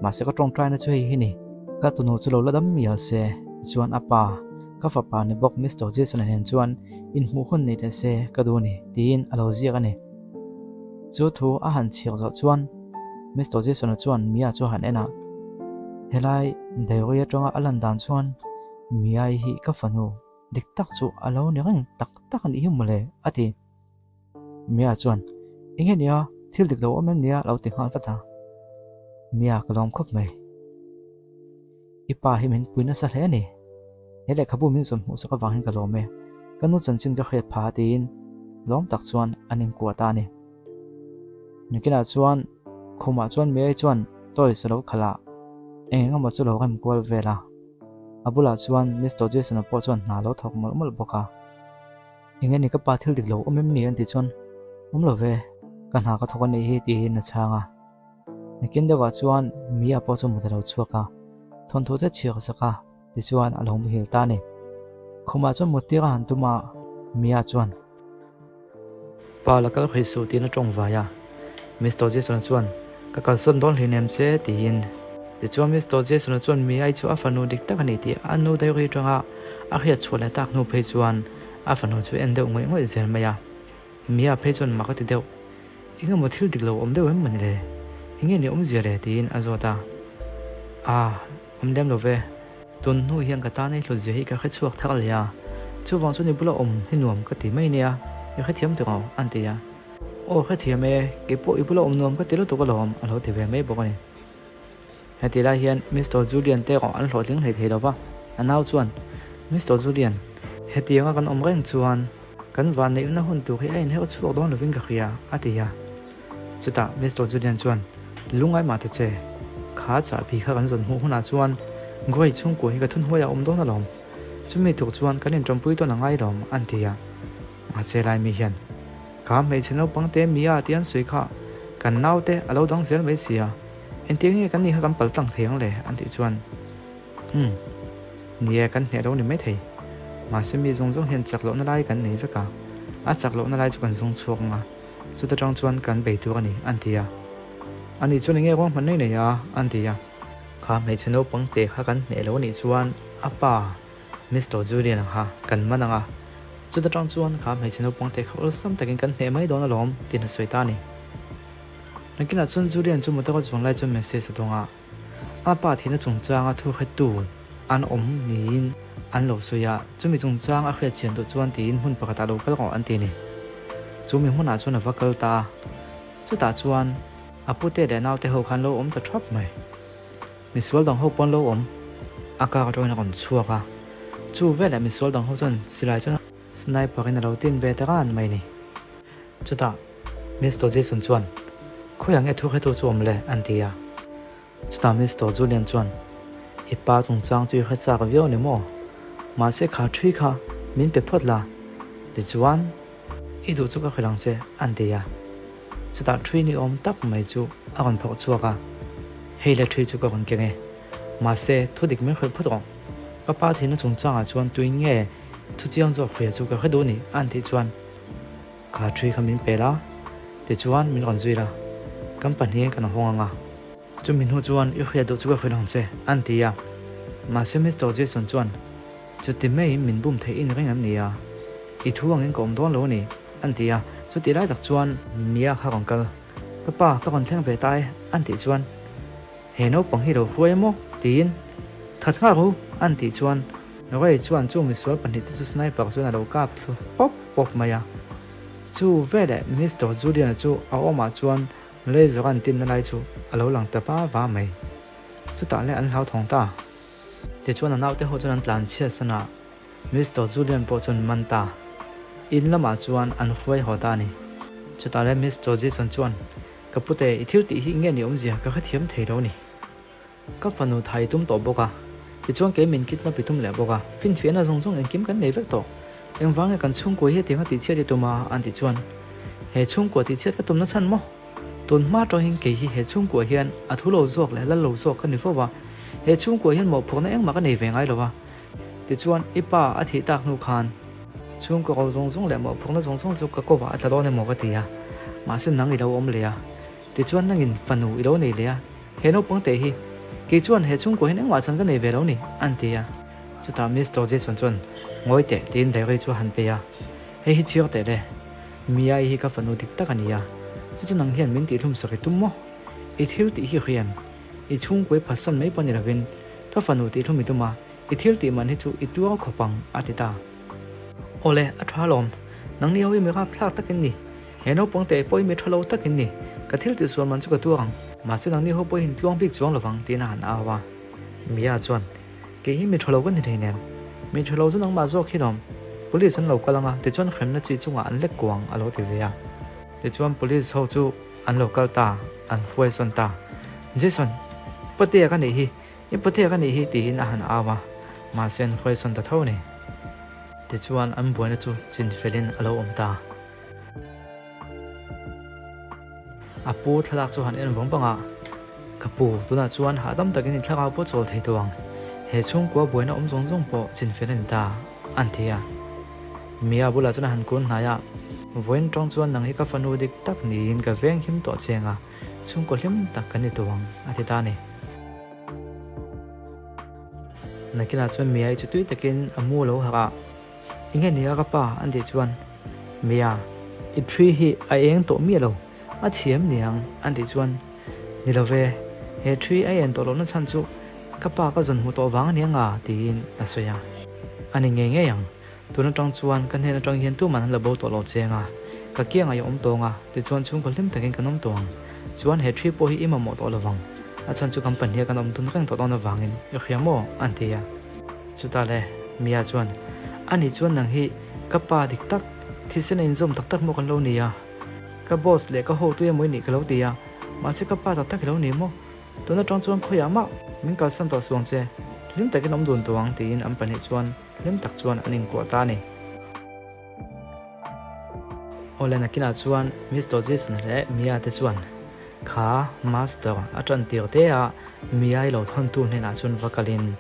Mahse ka tawngtaina chu hei hi ni. Ka tunu chu lo la dam mial se, tichuan a pa, ka fapa ni bawk Mister Jason-a nen chuan inhmuh hun nei leh se ka duh a ni, tiin a lo ziak a ni. Chu thu a han chhiar zawh chuan Mister Jason-a chuan Mia chu a han en a, Helai diary atanga a lan dan chuan Mia-i hi ka fanu dik tak chu a lo ni reng tak tak a nih hi mawle, a ti. Mia chuan, Eng nge nia, thil dik lo awm em nia? a lo ti nghal vat a. Mia ka lawm khawp mai. I pa hi min pui nasa hle a ni. He lehkhabu min zawn hmuh sak avang hian ka lawm e. Ka nu chanchin ka hriat pha tiin lawm tak chuan an inkuah ta a ni. Nakinah chuan khumah chuan Mia-i chuan toys a lo khalh a, eng eng emaw chu lo rem kual vel a. A bulah chuan Mister Jason-a pawh chuan hna a lo thawk mawlh mawlh bawk a. Eng nge ni ka pa thil dik lo awm em ni an tih chuan awm lo ve, ka hna ka thawk a nih hi tiin a chhang a. Nakin deuhah chuan Mia pawh chu mut a lo chhuak a, thawnthu te chhiar sak a tichuan a lo muhil ta a ni. Khumah chuan mut tir a han tum a, Mia chuan. Pa la kal hrih suh tiin a tawng vai a. Mister Jason-a chuan ka kalsawn dawn hleinem che tiin. Tichuan Mister Jason-a chuan Mia-i chu a fanu dik tak a ni tih a nu diary atanga a hriat chhuah leh tak hnu phei chuan a fanu chu en deuh ngawih ngawih zel mai a. Mia phei chuan mak a ti deuh, Eng emaw thil dik lo awm deuh em mawni le? Eng nge ni awmzia le? tiin a zawt a. Ah, awm lem lo ve. Tun hnu hian ka tan ei hlutzia hi ka hre chhuak thar leh a, chuvang chuan i bula awm hi nuam ka ti mai nia, i hrethiam tawh ang an ti a. Aw hrethiam e, keipawh i bula awm nuam ka ti lutuk alawm a lo ti ve mai bawk a ni. Heti lai hian Mister Julian te erawh an hlawhtling hlei thei lo va, a nau chuan, Mister Julian, hetianga kan awm reng chuan kan vanneihna hun tur hi a inherh chhuak dawn lovin ka hria, a ti a. Chutah Mister Julian chuan, Lungngai mah ta che, kha chahbi kha kan zawn hmuh hunah chuan Grey chhungkua hi ka thunhuai a awm dawn alawm, chumi tur chuan kan inṭawmpui tawn a ngai lawm, an ti a. Mahse Laimi hian, Kha hmeichhe naupang te Mia tih an sawi kha kan naute a lo dang zel mai si a, engtiang nge kan ni kha kan pal tlang thei ang le? an tih chuan, Umm, ni e, kan hneh lo ni mai thei. Mahse mi zawng zawng hian chak lohna lai kan nei vek a, a chak lohna lai chu kan zawng chhuak ang a, chuta tang chuan kan bei tur a ni, an ti a. Ani chuan enge ruang hman nei nei a? an ti a. Kha hmeichhe naupang te kha kan hneh lo anih chuan a pa Mister Julian ang kha kan man ang a, chuta tang chuan kha hmeichhe naupang te kha awlsam takin kan hneh mai dawn alawm, tiin a sawi ta a ni. Nakinah chuan Julian chu motor a chuan lai chuan message a dawng a, a pa theihna chungchanga thu hretu an awm niin an lo sawi a, chumi chungchang a hriat chian duh chuan tiin hmun pakhatah lo kal rawh an ti a ni. Chumi hmunah chuan a va kal ta a, chutah chuan a pute leh naute ho khan lo awm ta thap mai. Misual dang ho pawn lo awm a kar atangin a rawn chhuak a, chu veleh misual dang ho chuan silai chuan sniper in a lo tin ve ta ran mai ni. Chutah Mister Jason chuan, Khawiah nge thu hretu chu awm le? an ti a. Chutah Mister Julian chuan, I pa chungchang chu i hre chak viau ni maw? Mahse kha ṭhi kha min pe phawt la, tichuan i duh chu ka hrilh ang che, an ti a. Chutah ṭhi ni awm tak mai chu a rawn phawrh chhuak a, Hei le ṭhi chu ka rawn keng e. Mahse thu dik min hrilh phawt rawh. Ka pa theihna chungchangah chuan tuin nge thu chiang zawk hria chu ka hre duh ni, an tih chuan. Kha ṭhi kha min pel a, tichuan min rawn zui la, kan pahnihin kan hawng ang a, chumi hnu chuan i hriat duh chu ka hrilh ang che, an ti a. Mahse Mister Jason chuan, Chuti maiin min bum theih in reng em ni a? I thu angin ka awm dawn lo a ni, an ti a. Chutih lai tak chuan Mia kha rawn kal, Ka pa, ka rawn thleng ve ta e, an tih chuan, He naupang hi lo hruai emaw? tiin, That nghal ru! an tih chuan Ray chuan chu misual pahnihte chu sniper chuan a lo kap thlu pawp pawp mai a. Chu veleh Mister Julian-a chu a awmah chuan laser an tinna lai chu a lo lang ta va va mai. Chutah leh an hlauthawng ta. Tichuan a naute ho chuan an tlan chhiat san a, Mister Julian pawh chuan man ta. In lamah chuan an hruai haw ta a ni. Chutah leh Mister Jason chuan, Ka pute, i thil tih hi nge ni awmzia ka hrethiam thei lo a ni. Ka fanu thai tum tawh bawk a, tichuan kei min kidnap i tum leh bawk a, finfiahna zawng zawng engkim kan nei vek tawh. Engvang nge kan chhungkua hi hetiang a tihchhiat i tum a? an tih chuan. He chhungkua tihchhiat ka tumna chhan maw? Tun hma tawngin kei hi he chhungkua hian a thu lo zawk leh lal lo zawk ka ni fo va, he chhungkua hian mawhphurhna engmah ka nei ve ngai lo va. Tichuan, i pa a thih tak hnu khan chhungkaw ro zawng zawng leh mawhphurhna zawng zawng chu ka kovah a tla dawn emaw ka ti a, mahse nang i lo awm leh a. Tichuan nangin fanu i lo nei leh a, he naupang teh hi kei chuan he chhungkua hian engmah chhan ka nei ve lo ni, an ti a. Chutah Mister Jason chuan ngawi teh tiin diary chu a han pe a, Hei hi chhiar teh le, Mia-i hi ka fanu dik tak a ni a, chu chu nang hian min tihhlum sak i tum maw? I thil tih hi hriam, i chhungkuai phatsan mai pawh ni lovin ka fanu tihhlum i tum a, i thil tih man hi chu i tuar khawp ang, a ti ta. Awle, a tha alawm, nangni ho hi mi rapthlak tak in ni, he naupang teh pawh hi mi tha lo tak in ni, ka thil tih sual man chu ka tuar ang, mahse nangni ho pawh hi in tluang bik chuang lovang, tiin a han au a. Mia chuan, Kei hi mi tha lo ka ni hleinem, mi tha lo chu nangmah zawk hi lawm, police an lo kal ang a, tichuan hremna chi chungah an lek kuang, a lo ti ve a. Tichuan police ho chu an lo kal ta, an hruai sawn ta. Jason, Patea ka nih hi, i Patea ka nih hi tiin a han au a, mahse an hruai sawn ta tho a ni. Tichuan an buaina chu chin felin a lo awm ta. A pu thlalak chu han en vang vang a, Ka pu, tunah chuan hahdam takin i thlarau pawh chawl thei tawh ang. He chhungkua buaina awm zawng zawng pawh chin fel a ni ta, an ti a. Mia bulah chuan a han kun hnai a, Vawiin tawng chuan nang hi ka fanu dik tak niin ka veng him tawh cheng a, chhungkaw hlim tak kan ni tawh ang, a ti ta a ni. Nakinah chuan Mia-i chu tui takin a mu lo harh a. Enge nia ka pa an tih chuan Mia, i thi hi a eng tawh miah lo, a chhiam niang an tih chuan Ni lo ve, he thi a en tawh lohna chhan chu ka pa ka zawn hmu tawh vang ania nga tiin a sawi a. A ni ngei ngei ang, tun atang chuan ka hnen atang hian tuman an la bo tawh lo cheng a, ka kiangah i awm tawng a, tichuan chhungkaw hlim takin kan awm tawh ang, chuan he thi pawh hi i mamawh tawh lovang, a chhan chu kan pahniha kan awm dun reng tawh dawn avangin i hria maw an ti a. Chutah le, Mia chuan, Ani chuan nang hi ka pa dik tak, thisen a inzawm tak tak maw kan lo ni a? Ka boss leh ka hotu emaw i nih ka lo ti a, mahse ka pa tak tak i lo ni maw? Tun atang chuan khawiah mah min kalsan tawh suang che, hlim takin awm dun tawh ang tiin an pahnih chuan hlim tak chuan an inkuah ta a ni. Awle nakinah chuan Mister Jason leh Mia te chuan kha Master a tan tir te a Mia i lo thawntu hnenah chuan va kalin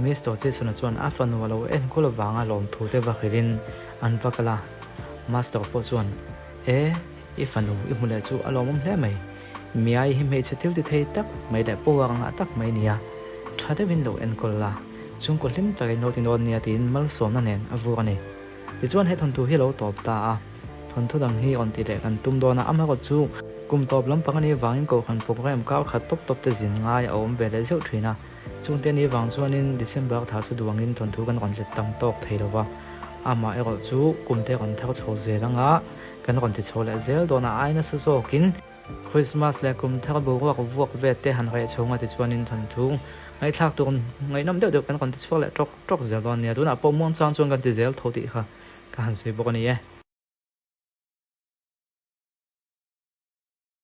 Mister Jason-a chuan a fanu a lo enkawl avanga lawmthu te va hrilhin an va kal a. Master pawh chuan E, i fanu i hmu leh chu a lawmawm hle mai. Mia i hi hmeichhe thil ti thei tak mai leh power ngah tak mai nia, tha deuhin lo enkawl la, chhungkaw hlim takin lo ti nawn nia tiin malsawmna nen a vur a ni. Tichuan he thawnthu hi a lo tawp ta a, thawnthu dang hi awn tih leh kan tum dawn a, amaherawh chu kum tawp lampang a nih vangin kohhran program kar khat tawp tawp te zin ngai a awm ve leh zeuh thin a, chungte a nih vang chuanin December thla chu duangin thawnthu kan rawn let tam tawk thei lo va, amaherawh chu kum te rawn thar chho zel anga kan rawn ti chho leh zel dawn a, ai nasa zawkin. Christmas leh kum thar boruak vuak vet te han reh chhung a tichuanin thawnthu ngaihthlak tur ngaihnawm deuh deuh kan rawn ti chhuak leh tawk tawk zel dawn nia. Tunah pawh muangchang chuan kan ti zel tho tih kha ka han sawi bawk a ni e.